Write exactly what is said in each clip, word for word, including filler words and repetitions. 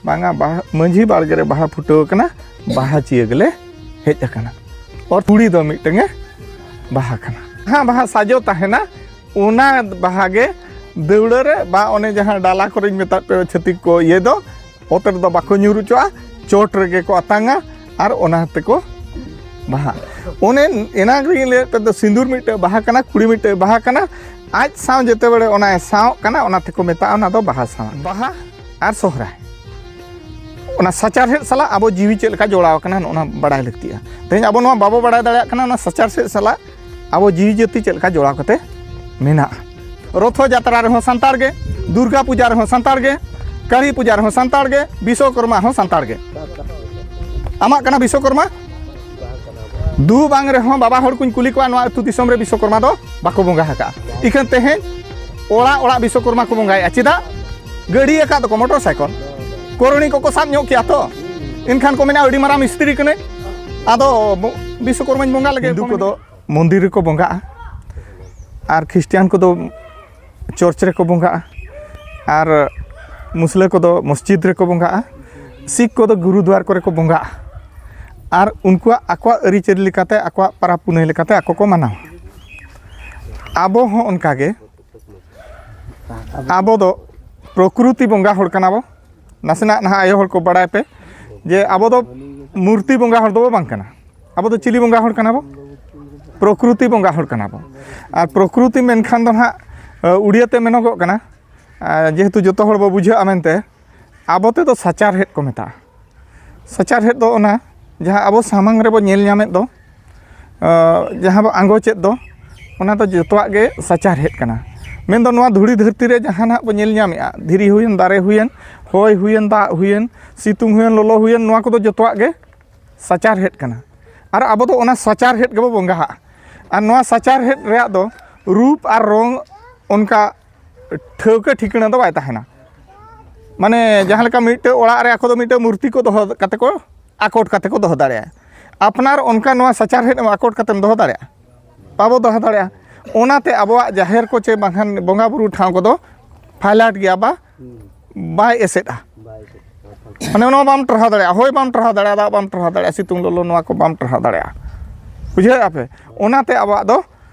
ᱵᱟᱝᱟ, ᱵᱟᱦᱟ, ᱢᱟᱹᱡᱷᱤ ᱵᱟᱲᱜᱮ ᱨᱮ ᱵᱟᱦᱟ ᱯᱷᱩᱴᱟᱹᱣ ᱟᱠᱟᱱᱟ, ᱵᱟᱦᱟ ᱪᱤᱭᱟᱹ ᱜᱮᱞᱮ ᱦᱮᱡ ᱟᱠᱟᱱᱟ᱾ ᱚᱨ ᱠᱩᱲᱤ ᱫᱚ ᱢᱤᱫᱴᱟᱝ ᱮ ᱵᱟᱦᱟ ᱠᱟᱱᱟ᱾ ᱡᱟᱦᱟᱸ ᱵᱟᱦᱟ ᱥᱟᱡᱚ ᱛᱟᱦᱮᱱᱟ, ᱚᱱᱟ ᱵᱟᱦᱟ ᱜᱮ ᱫᱟᱹᱣᱲᱟᱹ ᱨᱮ ᱵᱟ ᱚᱱᱮ ᱡᱟᱦᱟᱸ ᱰᱟᱞᱟ ᱠᱚᱨᱮᱧ ᱢᱮᱛᱟᱫ ᱯᱮ ᱪᱷᱟᱹᱛᱤᱠ ᱠᱚ ᱤᱭᱟᱹ ᱫᱚ, ᱚᱛ ᱨᱮᱫᱚ ᱵᱟᱠᱚ ᱧᱩᱨ ᱦᱚᱪᱚᱜᱼᱟ, ᱪᱚᱴ ᱨᱮᱜᱮ ᱠᱚ ᱟᱛᱟᱝᱟ ᱟᱨ ᱚᱱᱟ ᱛᱮᱠᱚ ᱵᱟᱦᱟ᱾ ᱚᱱᱮ ᱮᱱᱟᱝ ᱨᱮᱜᱮᱧ ᱞᱟᱹᱭᱟᱫ ᱯᱮ ᱫᱚ, ᱥᱤᱸᱫᱩᱨ ᱢᱤᱫᱴᱮᱡ ᱵᱟᱦᱟ ᱠᱟᱱᱟ, ᱠᱩᱲᱤ ᱢᱤᱫᱴᱮᱡ ᱵᱟᱦᱟ ᱠᱟᱱᱟ, ᱟᱡ ᱥᱟᱶ ᱡᱮᱛᱮ ᱵᱮᱲᱮ ᱚᱱᱟᱭ ᱥᱟᱶᱚᱜ ᱠᱟᱱᱟ, ᱚᱱᱟ ᱛᱮᱠᱚ ᱢᱮᱛᱟᱜᱼᱟ ᱚᱱᱟ ᱫᱚ ᱵᱟᱦᱟ ᱥᱟᱶ᱾ ᱵᱟᱦᱟ ᱟᱨ ᱥᱚᱦᱨᱟᱭ, ᱚᱱᱟ ᱥᱟᱪᱟᱨᱦᱮᱫ ᱥᱟᱞᱟᱜ ᱟᱵᱚ ᱡᱤᱣᱤ ᱪᱮᱫ ᱞᱮᱠᱟ ᱡᱚᱲᱟᱣ ᱟᱠᱟᱱᱟ, ᱱᱚᱜᱼᱚ ᱱᱟ ᱵᱟᱲᱟᱭ ᱞᱟᱹᱠᱛᱤᱜᱼᱟ᱾ ᱛᱮᱦᱮᱧ ᱟᱵᱚ ᱱᱚᱣᱟ ᱵᱟᱵᱚ ᱵᱟᱲᱟᱭ ᱫᱟᱲᱮᱭᱟᱜ ᱠᱟᱱᱟ, ᱚᱱᱟ ᱥᱟᱪᱟᱨᱦᱮᱫ ᱥᱟᱞᱟᱜ ᱟᱵᱚ ᱡᱤᱣᱤ ᱡᱟᱹᱛᱤ ᱪᱮᱫ ᱞᱮᱠᱟ ᱡᱚᱲᱟᱣ ᱠᱟᱛᱮ ᱢᱮᱱᱟᱜᱼᱟ᱾ ᱨᱚᱛᱷᱚ ᱡᱟᱛᱨᱟ ᱨᱮᱦᱚᱸ ᱥᱟᱱᱛᱟᱲ ᱜᱮ, ᱫᱩᱨᱜᱟ ᱯᱩᱡᱟ ᱨᱮᱦᱚᱸ ᱥᱟᱱᱛᱟᱲ ᱜᱮ, ᱠᱟᱹᱞᱤ ᱯᱩᱡᱟ ᱨᱮᱦᱚᱸ ᱥᱟᱱᱛᱟᱲ ᱜᱮ, ᱵᱤᱥᱥᱚᱠᱚᱨᱢᱟ ᱦᱚᱸ ᱥᱟᱱᱛᱟᱲ ᱜᱮ᱾ ᱟᱢᱟᱜ ᱠᱟᱱᱟ ᱵᱤᱥᱥᱚᱠᱚᱨᱢᱟ? ᱫᱩ ᱵᱟᱝ ᱨᱮᱦᱚᱸ ᱵᱟᱵᱟ ᱦᱚᱲ ᱠᱚᱧ ᱠᱩᱞᱤ ᱠᱚᱣᱟ, ᱱᱚᱣᱟ ᱟᱹᱛᱩ ᱫᱤᱥᱚᱢ ᱨᱮ ᱵᱤᱥᱥᱚᱠᱚᱨᱢᱟ ᱫᱚ ᱵᱟᱠᱚ ᱵᱚᱸᱜᱟ ᱟᱠᱟᱫᱼᱟ᱾ ᱤᱠᱷᱟᱹᱱ ᱛᱮᱦᱮᱧ ᱚᱲᱟᱜ ᱚᱲᱟᱜ ᱵᱤᱥᱥᱚᱠᱚᱨᱢᱟ ᱠᱚ ᱵᱚᱸᱜᱟᱭᱮᱫᱼᱟ᱾ ᱪᱮᱫᱟᱜ? ᱜᱟᱹᱰᱤ ᱟᱠᱟᱫ ᱫᱚᱠᱚ, ᱢᱚᱴᱚᱨ ᱥᱟᱭᱠᱚᱞ᱾ ᱠᱚᱨᱚᱱᱤ ᱠᱚᱠᱚ ᱥᱟᱵ ᱧᱚᱜ ᱠᱮᱭᱟ ᱛᱚ, ᱮᱱᱠᱷᱟᱱ ᱠᱚ ᱢᱮᱱᱟ, "ᱟᱹᱰᱤ ᱢᱟᱨᱟᱝ ᱢᱤᱥᱛᱨᱤ ᱠᱟᱹᱱᱟᱹᱧ, ᱟᱫᱚ ᱵᱚ-, ᱵᱤᱥᱥᱚᱠᱚᱨᱢᱟᱧ ᱵᱚᱸᱜᱟ ᱞᱮᱜᱮ᱾" ᱦᱤᱱᱫᱩ ᱠᱚᱫᱚ ᱢᱚᱱᱫᱤᱨ ᱨᱮᱠᱚ ᱵᱚᱸᱜᱟᱜᱼᱟ, ᱟᱨ ᱠᱷᱨᱤᱥᱴᱤᱭᱟᱱ ᱠᱚᱫᱚ ᱪᱚᱨᱪ ᱨᱮᱠᱚ ᱵᱚᱸᱜᱟᱜᱼᱟ, ᱟᱨ ᱢᱩᱥᱞᱟᱹ ᱠᱚᱫᱚ ᱢᱚᱥᱡᱤᱫ ᱨᱮᱠᱚ ᱵᱚᱸᱜᱟᱜᱼᱟ, ᱥᱤᱠᱷ ᱠᱚᱫᱚ ᱜᱩᱨᱩᱫᱩᱣᱟᱨ ᱠᱚᱨᱮ ᱠᱚ ᱵᱚᱸᱜᱟᱜᱼᱟ᱾ ᱟᱨ ᱩᱱᱠᱩᱣᱟᱜ ᱟᱠᱚᱣᱟᱜ ᱟᱹᱨᱤᱪᱟᱹᱞᱤ ᱞᱮᱠᱟᱛᱮ, ᱟᱠᱚᱣᱟᱜ ᱯᱟᱨᱟᱵᱽ ᱯᱩᱱᱟᱹᱭ ᱞᱮᱠᱟᱛᱮ ᱟᱠᱚ ᱠᱚ ᱢᱟᱱᱟᱣᱟ᱾ ᱟᱵᱚ ᱦᱚᱸ ᱚᱱᱠᱟᱜᱮ, ᱟᱵᱚ ᱫᱚ ᱯᱨᱚᱠᱨᱤᱛᱤ ᱵᱚᱸᱜᱟ ᱦᱚᱲ ᱠᱟᱱᱟ ᱵᱚ᱾ ᱱᱟᱥᱮᱱᱟᱜ ᱱᱟᱦᱟᱜ ᱟᱭᱳ ᱦᱚᱲ ᱠᱚ ᱵᱟᱲᱟᱭ ᱯᱮ ᱡᱮ ᱟᱵᱚ ᱫᱚ ᱢᱩᱨᱛᱤ ᱵᱚᱸᱜᱟ ᱦᱚᱲ ᱫᱚᱵᱚ ᱵᱟᱝ ᱠᱟᱱᱟ᱾ ᱟᱵᱚ ᱫᱚ ᱪᱤᱞᱤ ᱵᱚᱸᱜᱟ ᱦᱚᱲ ᱠᱟᱱᱟ ᱵᱚ? ᱯᱨᱚᱠᱨᱤᱛᱤ ᱵᱚᱸᱜᱟ ᱦᱚᱲ ᱠᱟᱱᱟ ᱵᱚ᱾ ᱟᱨ ᱯᱨᱚᱠᱨᱤᱛᱤ ᱢᱮᱱᱠᱷᱟᱱ ᱫᱚ ᱱᱟᱦᱟᱜ, ᱮ, ᱩᱲᱤᱭᱟᱹ ᱛᱮ ᱢᱮᱱᱚᱜᱚᱜ ᱠᱟᱱᱟ, ᱮ, ᱡᱮᱦᱮᱛᱩ ᱡᱚᱛᱚ ᱦᱚᱲ ᱵᱚ ᱵᱩᱡᱷᱟᱹᱜᱼᱟ ᱢᱮᱱᱛᱮ, ᱟᱵᱚ ᱛᱮᱫᱚ ᱥᱟᱪᱟᱨᱦᱮᱫ ᱠᱚ ᱢᱮᱛᱟᱜᱼᱟ᱾ ᱥᱟᱪᱟᱨᱦᱮᱫ ᱫᱚ ᱚᱱᱟ ᱡᱟᱦᱟᱸ ᱟᱵᱚ ᱥᱟᱢᱟᱝ ᱨᱮᱵᱚ ᱧᱮᱞ ᱧᱟᱢᱮᱫ ᱫᱚ, ᱟᱸ, ᱡᱟᱦᱟᱸ ᱵᱚ ᱟᱸᱜᱚᱪᱮᱫ ᱫᱚ, ᱚᱱᱟ ᱫᱚ ᱡᱚᱛᱚᱣᱟᱜ ᱜᱮ ᱥᱟᱪᱟᱨᱦᱮᱫ ᱠᱟᱱᱟ᱾ ᱢᱮᱱᱫᱚ ᱱᱚᱣᱟ ᱫᱷᱩᱲᱤ ᱫᱷᱟᱹᱨᱛᱤ ᱨᱮ ᱡᱟᱦᱟᱱᱟᱜ ᱵᱚ ᱧᱮᱞ ᱧᱟᱢᱮᱫᱼᱟ, ᱫᱷᱤᱨᱤ ᱦᱩᱭᱮᱱ, ᱫᱟᱨᱮ ᱦᱩᱭᱮᱱ, ᱦᱚᱭ ᱦᱩᱭᱮᱱ, ᱫᱟᱜ ᱦᱩᱭᱮᱱ, ᱥᱤᱛᱩᱝ ᱦᱩᱭᱮᱱ, ᱞᱚᱞᱚ ᱦᱩᱭᱮᱱ, ᱱᱚᱣᱟ ᱠᱚᱫᱚ ᱡᱚᱛᱚᱣᱟᱜ ᱜᱮ ᱥᱟᱪᱟᱨᱦᱮᱫ ᱠᱟᱱᱟ᱾ ᱟᱨ ᱟᱵᱚ ᱫᱚ ᱚᱱᱟ ᱥᱟᱪᱟᱨᱦᱮᱫ ᱜᱮᱵᱚ ᱵᱚᱸᱜᱟᱜᱼᱟ᱾ ᱟᱨ ᱱᱚᱣᱟ ᱥᱟᱪᱟᱨᱦᱮᱫ ᱨᱮᱭᱟᱜ ᱫᱚ ᱨᱩᱯ ᱟᱨ ᱨᱚᱝ ᱚᱱᱠᱟ ᱴᱷᱟᱹᱣᱠᱟᱹ ᱴᱷᱤᱠᱟᱹᱱᱟ ᱫᱚ ᱵᱟᱭ ᱛᱟᱦᱮᱱᱟ᱾ ᱢᱟᱱᱮ ᱡᱟᱦᱟᱸ ᱞᱮᱠᱟ ᱢᱤᱫᱴᱟᱹᱝ ᱚᱲᱟᱜ ᱨᱮ ᱟᱠᱚ ᱫᱚ ᱢᱤᱫᱴᱟᱹᱝ ᱢᱩᱨᱛᱤ ᱠᱚ ᱫᱚᱦᱚ ᱠᱟᱛᱮ ᱠᱚ ᱟᱠᱚᱴ ᱠᱟᱛᱮ ᱠᱚ ᱫᱚᱦᱚ ᱫᱟᱲᱮᱭᱟᱜᱼᱟ, ᱟᱯᱱᱟᱨ ᱚᱱᱠᱟ ᱱᱚᱣᱟ ᱥᱟᱪᱟᱨᱦᱮᱫ ᱮᱢ ᱟᱠᱚᱴ ᱠᱟᱛᱮᱢ ᱫᱚᱦᱚ ᱫᱟᱲᱮᱭᱟᱜᱼᱟ? ᱵᱟᱵᱚ ᱫᱚᱦᱚ ᱫᱟᱲᱮᱭᱟᱜᱼᱟ᱾ ᱚᱱᱟᱛᱮ ᱟᱵᱚᱣᱟᱜ ᱡᱟᱦᱮᱨ ᱠᱚ ᱪᱮ ᱵᱟᱝᱠᱷᱟᱱ ᱵᱚᱸᱜᱟ ᱵᱩᱨᱩ ᱴᱷᱟᱶ ᱠᱚᱫᱚ ᱯᱷᱟᱭᱞᱟᱴ ᱜᱮᱭᱟ ᱵᱟ ᱵᱟᱭ ᱮᱥᱮᱫᱼᱟ᱾ ᱢᱟᱱᱮ ᱱᱚᱣᱟ ᱵᱟᱢ ᱴᱟᱨᱦᱟᱣ ᱫᱟᱲᱮᱭᱟᱜᱼᱟ, ᱦᱚᱭ ᱵᱟᱢ ᱴᱟᱨᱦᱟᱣ ᱫᱟᱲᱮᱭᱟᱜᱼᱟ, ᱫᱟᱜ ᱵᱟᱢ ᱴᱟᱨᱦᱟᱣ ᱫᱟᱲᱮᱭᱟᱜᱼᱟ, ᱥᱤᱛᱩᱝ ᱞᱚᱞᱚ ᱱᱚᱣᱟ ᱠᱚ ᱵᱟᱢ ᱴᱟᱨᱦᱟᱣ ᱫᱟᱲᱮᱭᱟᱜᱼᱟ᱾ ᱵᱩᱡᱷᱟᱹᱣᱮᱫᱼᱟ ᱯᱮ? ᱚᱱᱟᱛᱮ ᱟᱵᱚᱣᱟᱜ ᱫᱚ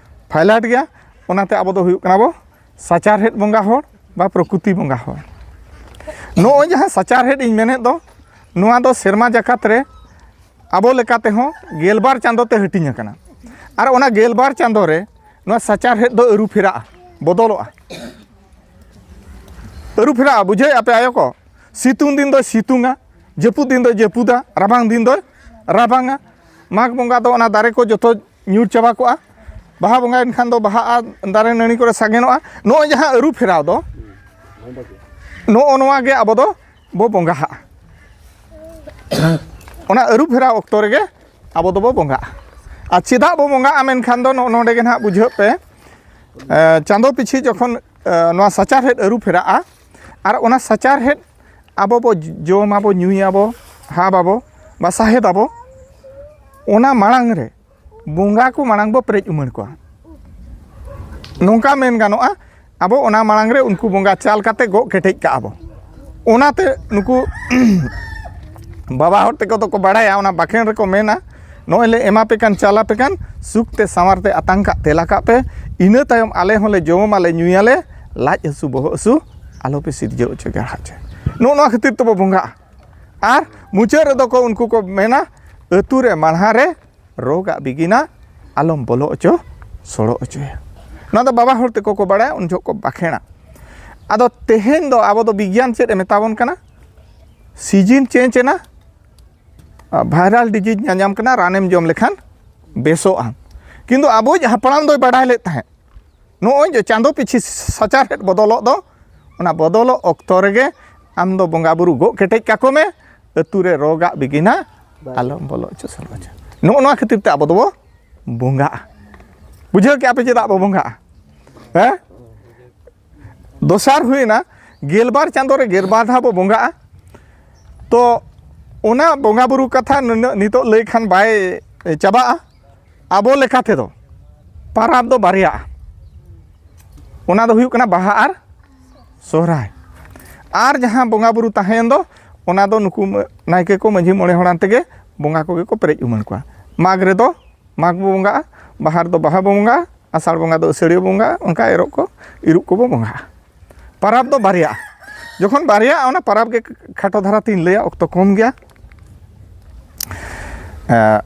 ᱯᱷᱟᱭᱞᱟᱴ ᱜᱮᱭᱟ᱾ ᱚᱱᱟᱛᱮ ᱟᱵᱚ ᱫᱚ ᱦᱩᱭᱩᱜ ᱠᱟᱱᱟ ᱵᱚ ᱥᱟᱪᱟᱨᱦᱮᱫ ᱵᱚᱸᱜᱟ ᱦᱚᱲ ᱵᱟ ᱯᱨᱚᱠᱨᱤᱛᱤ ᱵᱚᱸᱜᱟ ᱦᱚᱲ᱾ ᱱᱚᱜᱼᱚᱭ ᱡᱟᱦᱟᱸ ᱥᱟᱪᱟᱨᱦᱮᱫ ᱤᱧ ᱢᱮᱱᱮᱫ ᱫᱚ, ᱱᱚᱣᱟ ᱫᱚ ᱥᱮᱨᱢᱟ ᱡᱟᱠᱟᱛ ᱨᱮ ᱟᱵᱚ ᱞᱮᱠᱟ ᱛᱮᱦᱚᱸ ᱜᱮᱞᱵᱟᱨ ᱪᱟᱸᱫᱚ ᱛᱮ ᱦᱟᱹᱴᱤᱧ ᱟᱠᱟᱱᱟ᱾ ᱟᱨ ᱚᱱᱟ ᱜᱮᱞᱵᱟᱨ ᱪᱟᱸᱫᱚ ᱨᱮ ᱱᱚᱣᱟ ᱥᱟᱪᱟᱨᱦᱮᱫ ᱫᱚ ᱟᱹᱨᱩ ᱯᱷᱮᱨᱟᱜᱼᱟ, ᱵᱚᱫᱚᱞᱚᱜᱼᱟ᱾ ᱟᱹᱨᱩ ᱯᱷᱮᱨᱟᱜᱼᱟ, ᱵᱩᱡᱷᱟᱹᱣᱮᱫᱼᱟ ᱯᱮ ᱟᱭᱳ ᱠᱚ? ᱥᱤᱛᱩᱝ ᱫᱤᱱ ᱫᱚᱭ ᱥᱤᱛᱩᱝᱟ, ᱡᱟᱹᱯᱩᱫ ᱫᱤᱱ ᱫᱚᱭ ᱡᱟᱹᱯᱩᱫᱟ, ᱨᱟᱵᱟᱝ ᱫᱤᱱ ᱫᱚᱭ ᱨᱟᱵᱟᱝᱟ᱾ ᱢᱟᱜᱽ ᱵᱚᱸᱜᱟ ᱫᱚ ᱚᱱᱟ ᱫᱟᱨᱮ ᱠᱚ ᱡᱚᱛᱚ ᱧᱩᱨ ᱪᱟᱵᱟ ᱠᱚᱜᱼᱟ᱾ ᱵᱟᱦᱟ ᱵᱚᱸᱜᱟᱭᱮᱱ ᱠᱷᱟᱱ ᱫᱚ ᱵᱟᱦᱟᱜᱼᱟ, ᱫᱟᱨᱮ ᱱᱟᱹᱲᱤ ᱠᱚᱨᱮ ᱥᱟᱜᱮᱱᱚᱜᱼᱟ᱾ ᱱᱚᱜᱼᱚᱭ ᱡᱟᱦᱟᱸ ᱟᱹᱨᱩ ᱯᱷᱮᱨᱟᱣ ᱫᱚ, ᱱᱚᱜᱼᱚ ᱱᱚᱣᱟ ᱜᱮ ᱟᱵᱚ ᱫᱚ ᱵᱚ ᱵᱚᱸᱜᱟᱦᱟᱜᱼᱟ᱾ ᱚᱱᱟ ᱟᱹᱨᱩ ᱯᱷᱮᱨᱟᱣ ᱚᱠᱛᱚ ᱨᱮᱜᱮ ᱟᱵᱚ ᱫᱚᱵᱚ ᱵᱚᱸᱜᱟᱜᱼᱟ᱾ ᱟᱨ ᱪᱮᱫᱟᱜ ᱵᱚ ᱵᱚᱸᱜᱟᱜᱼᱟ ᱢᱮᱱᱠᱷᱟᱱ ᱫᱚ ᱱᱚᱜᱼᱚ ᱱᱚᱰᱮ ᱜᱮ ᱱᱟᱦᱟᱜ ᱵᱩᱡᱷᱟᱹᱜ ᱯᱮ, ᱮ, ᱪᱟᱸᱫᱚ ᱯᱤᱪᱷᱤ ᱡᱚᱠᱷᱚᱱ, ᱮ, ᱱᱚᱣᱟ ᱥᱟᱪᱟᱨᱦᱮᱫ ᱟᱹᱨᱩ ᱯᱷᱮᱨᱟᱜᱼᱟ, ᱟᱨ ᱚᱱᱟ ᱥᱟᱪᱟᱨᱦᱮᱫ ᱟᱵᱚ ᱵᱚ ᱡᱚᱢᱟᱵᱚ, ᱧᱩᱭᱟᱵᱚ, ᱦᱟᱵᱟᱵᱚ, ᱵᱟ ᱥᱟᱦᱮᱫᱟᱵᱚ, ᱚᱱᱟ ᱢᱟᱲᱟᱝ ᱨᱮ ᱵᱚᱸᱜᱟ ᱠᱚ ᱢᱟᱲᱟᱝ ᱵᱚ ᱯᱮᱨᱮᱡ ᱩᱢᱟᱹᱲ ᱠᱚᱣᱟ᱾ ᱱᱚᱝᱠᱟ ᱢᱮᱱ ᱜᱟᱱᱚᱜᱼᱟ, ᱟᱵᱚ ᱚᱱᱟ ᱢᱟᱲᱟᱝ ᱨᱮ ᱩᱱᱠᱩ ᱵᱚᱸᱜᱟ ᱪᱟᱞ ᱠᱟᱛᱮ ᱜᱚᱜ ᱠᱮᱴᱮᱡ ᱠᱟᱜᱼᱟ ᱵᱚ᱾ ᱚᱱᱟᱛᱮ ᱱᱩᱠᱩ ᱵᱟᱵᱟ ᱦᱚᱲ ᱛᱮᱠᱚ ᱫᱚᱠᱚ ᱵᱟᱲᱟᱭᱟ, ᱚᱱᱟ ᱵᱟᱠᱷᱮᱬ ᱨᱮᱠᱚ ᱢᱮᱱᱟ, "ᱱᱚᱜᱼᱚᱭ ᱞᱮ ᱮᱢᱟ ᱯᱮ ᱠᱟᱱ, ᱪᱟᱞ ᱟᱯᱮ ᱠᱟᱱ, ᱥᱩᱠ ᱛᱮ ᱥᱟᱶᱟᱨ ᱛᱮ ᱟᱛᱟᱝ ᱠᱟᱜ, ᱛᱮᱞᱟ ᱠᱟᱜ ᱯᱮ, ᱤᱱᱟᱹ ᱛᱟᱭᱚᱢ ᱟᱞᱮ ᱦᱚᱸᱞᱮ ᱡᱚᱢᱟᱞᱮ ᱧᱩᱭᱟᱞᱮ, ᱞᱟᱡ ᱦᱟᱹᱥᱩ ᱵᱚᱦᱚᱜ ᱦᱟᱹᱥᱩ ᱟᱞᱚ ᱯᱮ ᱥᱤᱨᱡᱟᱹᱣ ᱦᱚᱪᱚ ᱜᱟᱲᱦᱟ ᱦᱚᱪᱚ᱾" ᱱᱚᱜᱼᱚ ᱱᱚᱣᱟ ᱠᱷᱟᱹᱛᱤᱨ ᱛᱮᱵᱚ ᱵᱚᱸᱜᱟᱜᱼᱟ᱾ ᱟᱨ ᱢᱩᱪᱟᱹᱫ ᱨᱮᱫᱚ ᱠᱚ ᱩᱱᱠᱩ ᱠᱚ ᱢᱮᱱᱟ, "ᱟᱹᱛᱩ ᱨᱮ ᱢᱟᱲᱦᱟ ᱨᱮ ᱨᱳᱜᱟᱜ ᱵᱤᱜᱤᱱᱟ ᱟᱞᱚᱢ ᱵᱚᱞᱚ ᱦᱚᱪᱚ ᱥᱚᱲᱚ ᱦᱚᱪᱚᱭᱟ᱾" ᱱᱚᱣᱟ ᱫᱚ ᱵᱟᱵᱟ ᱦᱚᱲ ᱛᱮᱠᱚ ᱠᱚ ᱵᱟᱲᱟᱭᱟ, ᱩᱱ ᱡᱚᱦᱚᱜ ᱠᱚ ᱵᱟᱠᱷᱮᱬᱟ᱾ ᱟᱫᱚ ᱛᱮᱦᱮᱧ ᱫᱚ ᱟᱵᱚ ᱫᱚ ᱵᱤᱜᱽᱜᱟᱱ ᱪᱮᱫ ᱮ ᱢᱮᱛᱟ ᱵᱚᱱ ᱠᱟᱱᱟ? ᱥᱤᱡᱤᱱ ᱪᱮᱧᱡᱽ ᱮᱱᱟ, ᱵᱷᱟᱭᱨᱟᱞ ᱰᱤᱡᱤᱡᱽ ᱧᱟᱧᱟᱢ ᱠᱟᱱᱟ, ᱨᱟᱱᱮᱢ ᱡᱚᱢ ᱞᱮᱠᱷᱟᱱ ᱵᱮᱥᱚᱜᱼᱟ᱾ ᱠᱤᱱᱛᱩ ᱟᱵᱚᱭᱤᱡ ᱦᱟᱯᱲᱟᱢ ᱫᱚᱭ ᱵᱟᱰᱟᱭ ᱞᱮᱫ ᱛᱟᱦᱮᱸᱫ, ᱱᱚᱜᱼᱚᱭ ᱡᱮ ᱪᱟᱸᱫᱚ ᱯᱤᱪᱷᱤ ᱥᱟᱪᱟᱨᱦᱮᱫ ᱵᱚᱫᱚᱞᱚᱜ ᱫᱚ, ᱚᱱᱟ ᱵᱚᱫᱚᱞᱚᱜ ᱚᱠᱛᱚ ᱨᱮᱜᱮ ᱟᱢ ᱫᱚ ᱵᱚᱸᱜᱟ ᱵᱩᱨᱩ ᱜᱚᱜ ᱠᱮᱴᱮᱡ ᱠᱟᱠᱚ ᱢᱮ, ᱟᱹᱛᱩ ᱨᱮ ᱨᱳᱜᱟᱜ ᱵᱤᱜᱤᱱᱟ ᱟᱞᱚᱢ ᱵᱚᱞᱚ ᱦᱚᱪᱚ ᱥᱚᱲᱚ ᱦᱚᱪᱚ᱾ ᱱᱚᱜᱼᱚ ᱱᱚᱣᱟ ᱠᱷᱟᱹᱛᱤᱨ ᱛᱮ ᱟᱵᱚ ᱫᱚᱵᱚ ᱵᱚᱸᱜᱟᱜᱼᱟ᱾ ᱵᱩᱡᱷᱟᱹᱣ ᱠᱮᱜᱼᱟ ᱯᱮ ᱪᱮᱫᱟᱜ ᱵᱚ ᱵᱚᱸᱜᱟᱜᱼᱟ? ᱦᱮᱸ? ᱫᱚᱥᱟᱨ ᱦᱩᱭᱱᱟ, ᱜᱮᱞᱵᱟᱨ ᱪᱟᱸᱫᱳ ᱨᱮ ᱜᱮᱞᱵᱟᱨ ᱫᱷᱟᱣ ᱵᱚ ᱵᱚᱸᱜᱟᱜᱼᱟ᱾ ᱛᱚ ᱚᱱᱟ ᱵᱚᱸᱜᱟ ᱵᱩᱨᱩ ᱠᱟᱛᱷᱟ ᱱᱩᱱᱟᱹᱜ ᱱᱤᱛᱚᱜ ᱞᱟᱹᱭ ᱠᱷᱟᱱ ᱵᱟᱭ ᱪᱟᱵᱟᱜᱼᱟ᱾ ᱟᱵᱚ ᱞᱮᱠᱟ ᱛᱮᱫᱚ ᱯᱟᱨᱟᱵᱽ ᱫᱚ ᱵᱟᱨᱭᱟᱜᱼᱟ, ᱚᱱᱟ ᱫᱚ ᱦᱩᱭᱩᱜ ᱠᱟᱱᱟ ᱵᱟᱦᱟ ᱟᱨ ᱥᱚᱦᱨᱟᱭ᱾ ᱟᱨ ᱡᱟᱦᱟᱸ ᱵᱚᱸᱜᱟ ᱵᱩᱨᱩ ᱛᱟᱦᱮᱸᱭᱮᱱ ᱫᱚ, ᱚᱱᱟ ᱫᱚ ᱱᱩᱠᱩ ᱱᱟᱭᱠᱮ ᱠᱚ, ᱢᱟᱹᱡᱷᱤ, ᱢᱚᱬᱮ ᱦᱚᱲᱟᱱ ᱛᱮᱜᱮ ᱵᱚᱸᱜᱟ ᱠᱚᱜᱮ ᱠᱚ ᱯᱮᱨᱮᱡ ᱩᱢᱟᱹᱱ ᱠᱚᱣᱟ᱾ ᱢᱟᱜᱽ ᱨᱮᱫᱚ ᱢᱟᱜᱽ ᱵᱚ ᱵᱚᱸᱜᱟᱜᱼᱟ, ᱵᱟᱦᱟ ᱨᱮᱫᱚ ᱵᱟᱦᱟ ᱵᱚ ᱵᱚᱸᱜᱟᱜᱼᱟ, ᱟᱥᱟᱲ ᱵᱚᱸᱜᱟ ᱫᱚ ᱟᱹᱥᱟᱹᱲᱤᱭᱟᱹ ᱵᱚᱸᱜᱟ, ᱚᱱᱠᱟ ᱮᱨᱚᱜ ᱠᱚ, ᱤᱨᱚᱜ ᱠᱚᱵᱚ ᱵᱚᱸᱜᱟᱜᱼᱟ᱾ ᱯᱟᱨᱟᱵᱽ ᱫᱚ ᱵᱟᱨᱭᱟᱜᱼᱟ᱾ ᱡᱚᱠᱷᱚᱱ ᱵᱟᱨᱭᱟᱜᱼᱟ, ᱚᱱᱟ ᱯᱟᱨᱟᱵᱽ ᱜᱮ ᱠᱷᱟᱴᱚ ᱫᱷᱟᱨᱟ ᱛᱤᱧ ᱞᱟᱹᱭᱟ, ᱚᱠᱛᱚ ᱠᱚᱢ ᱜᱮᱭᱟ᱾ ᱮᱸ,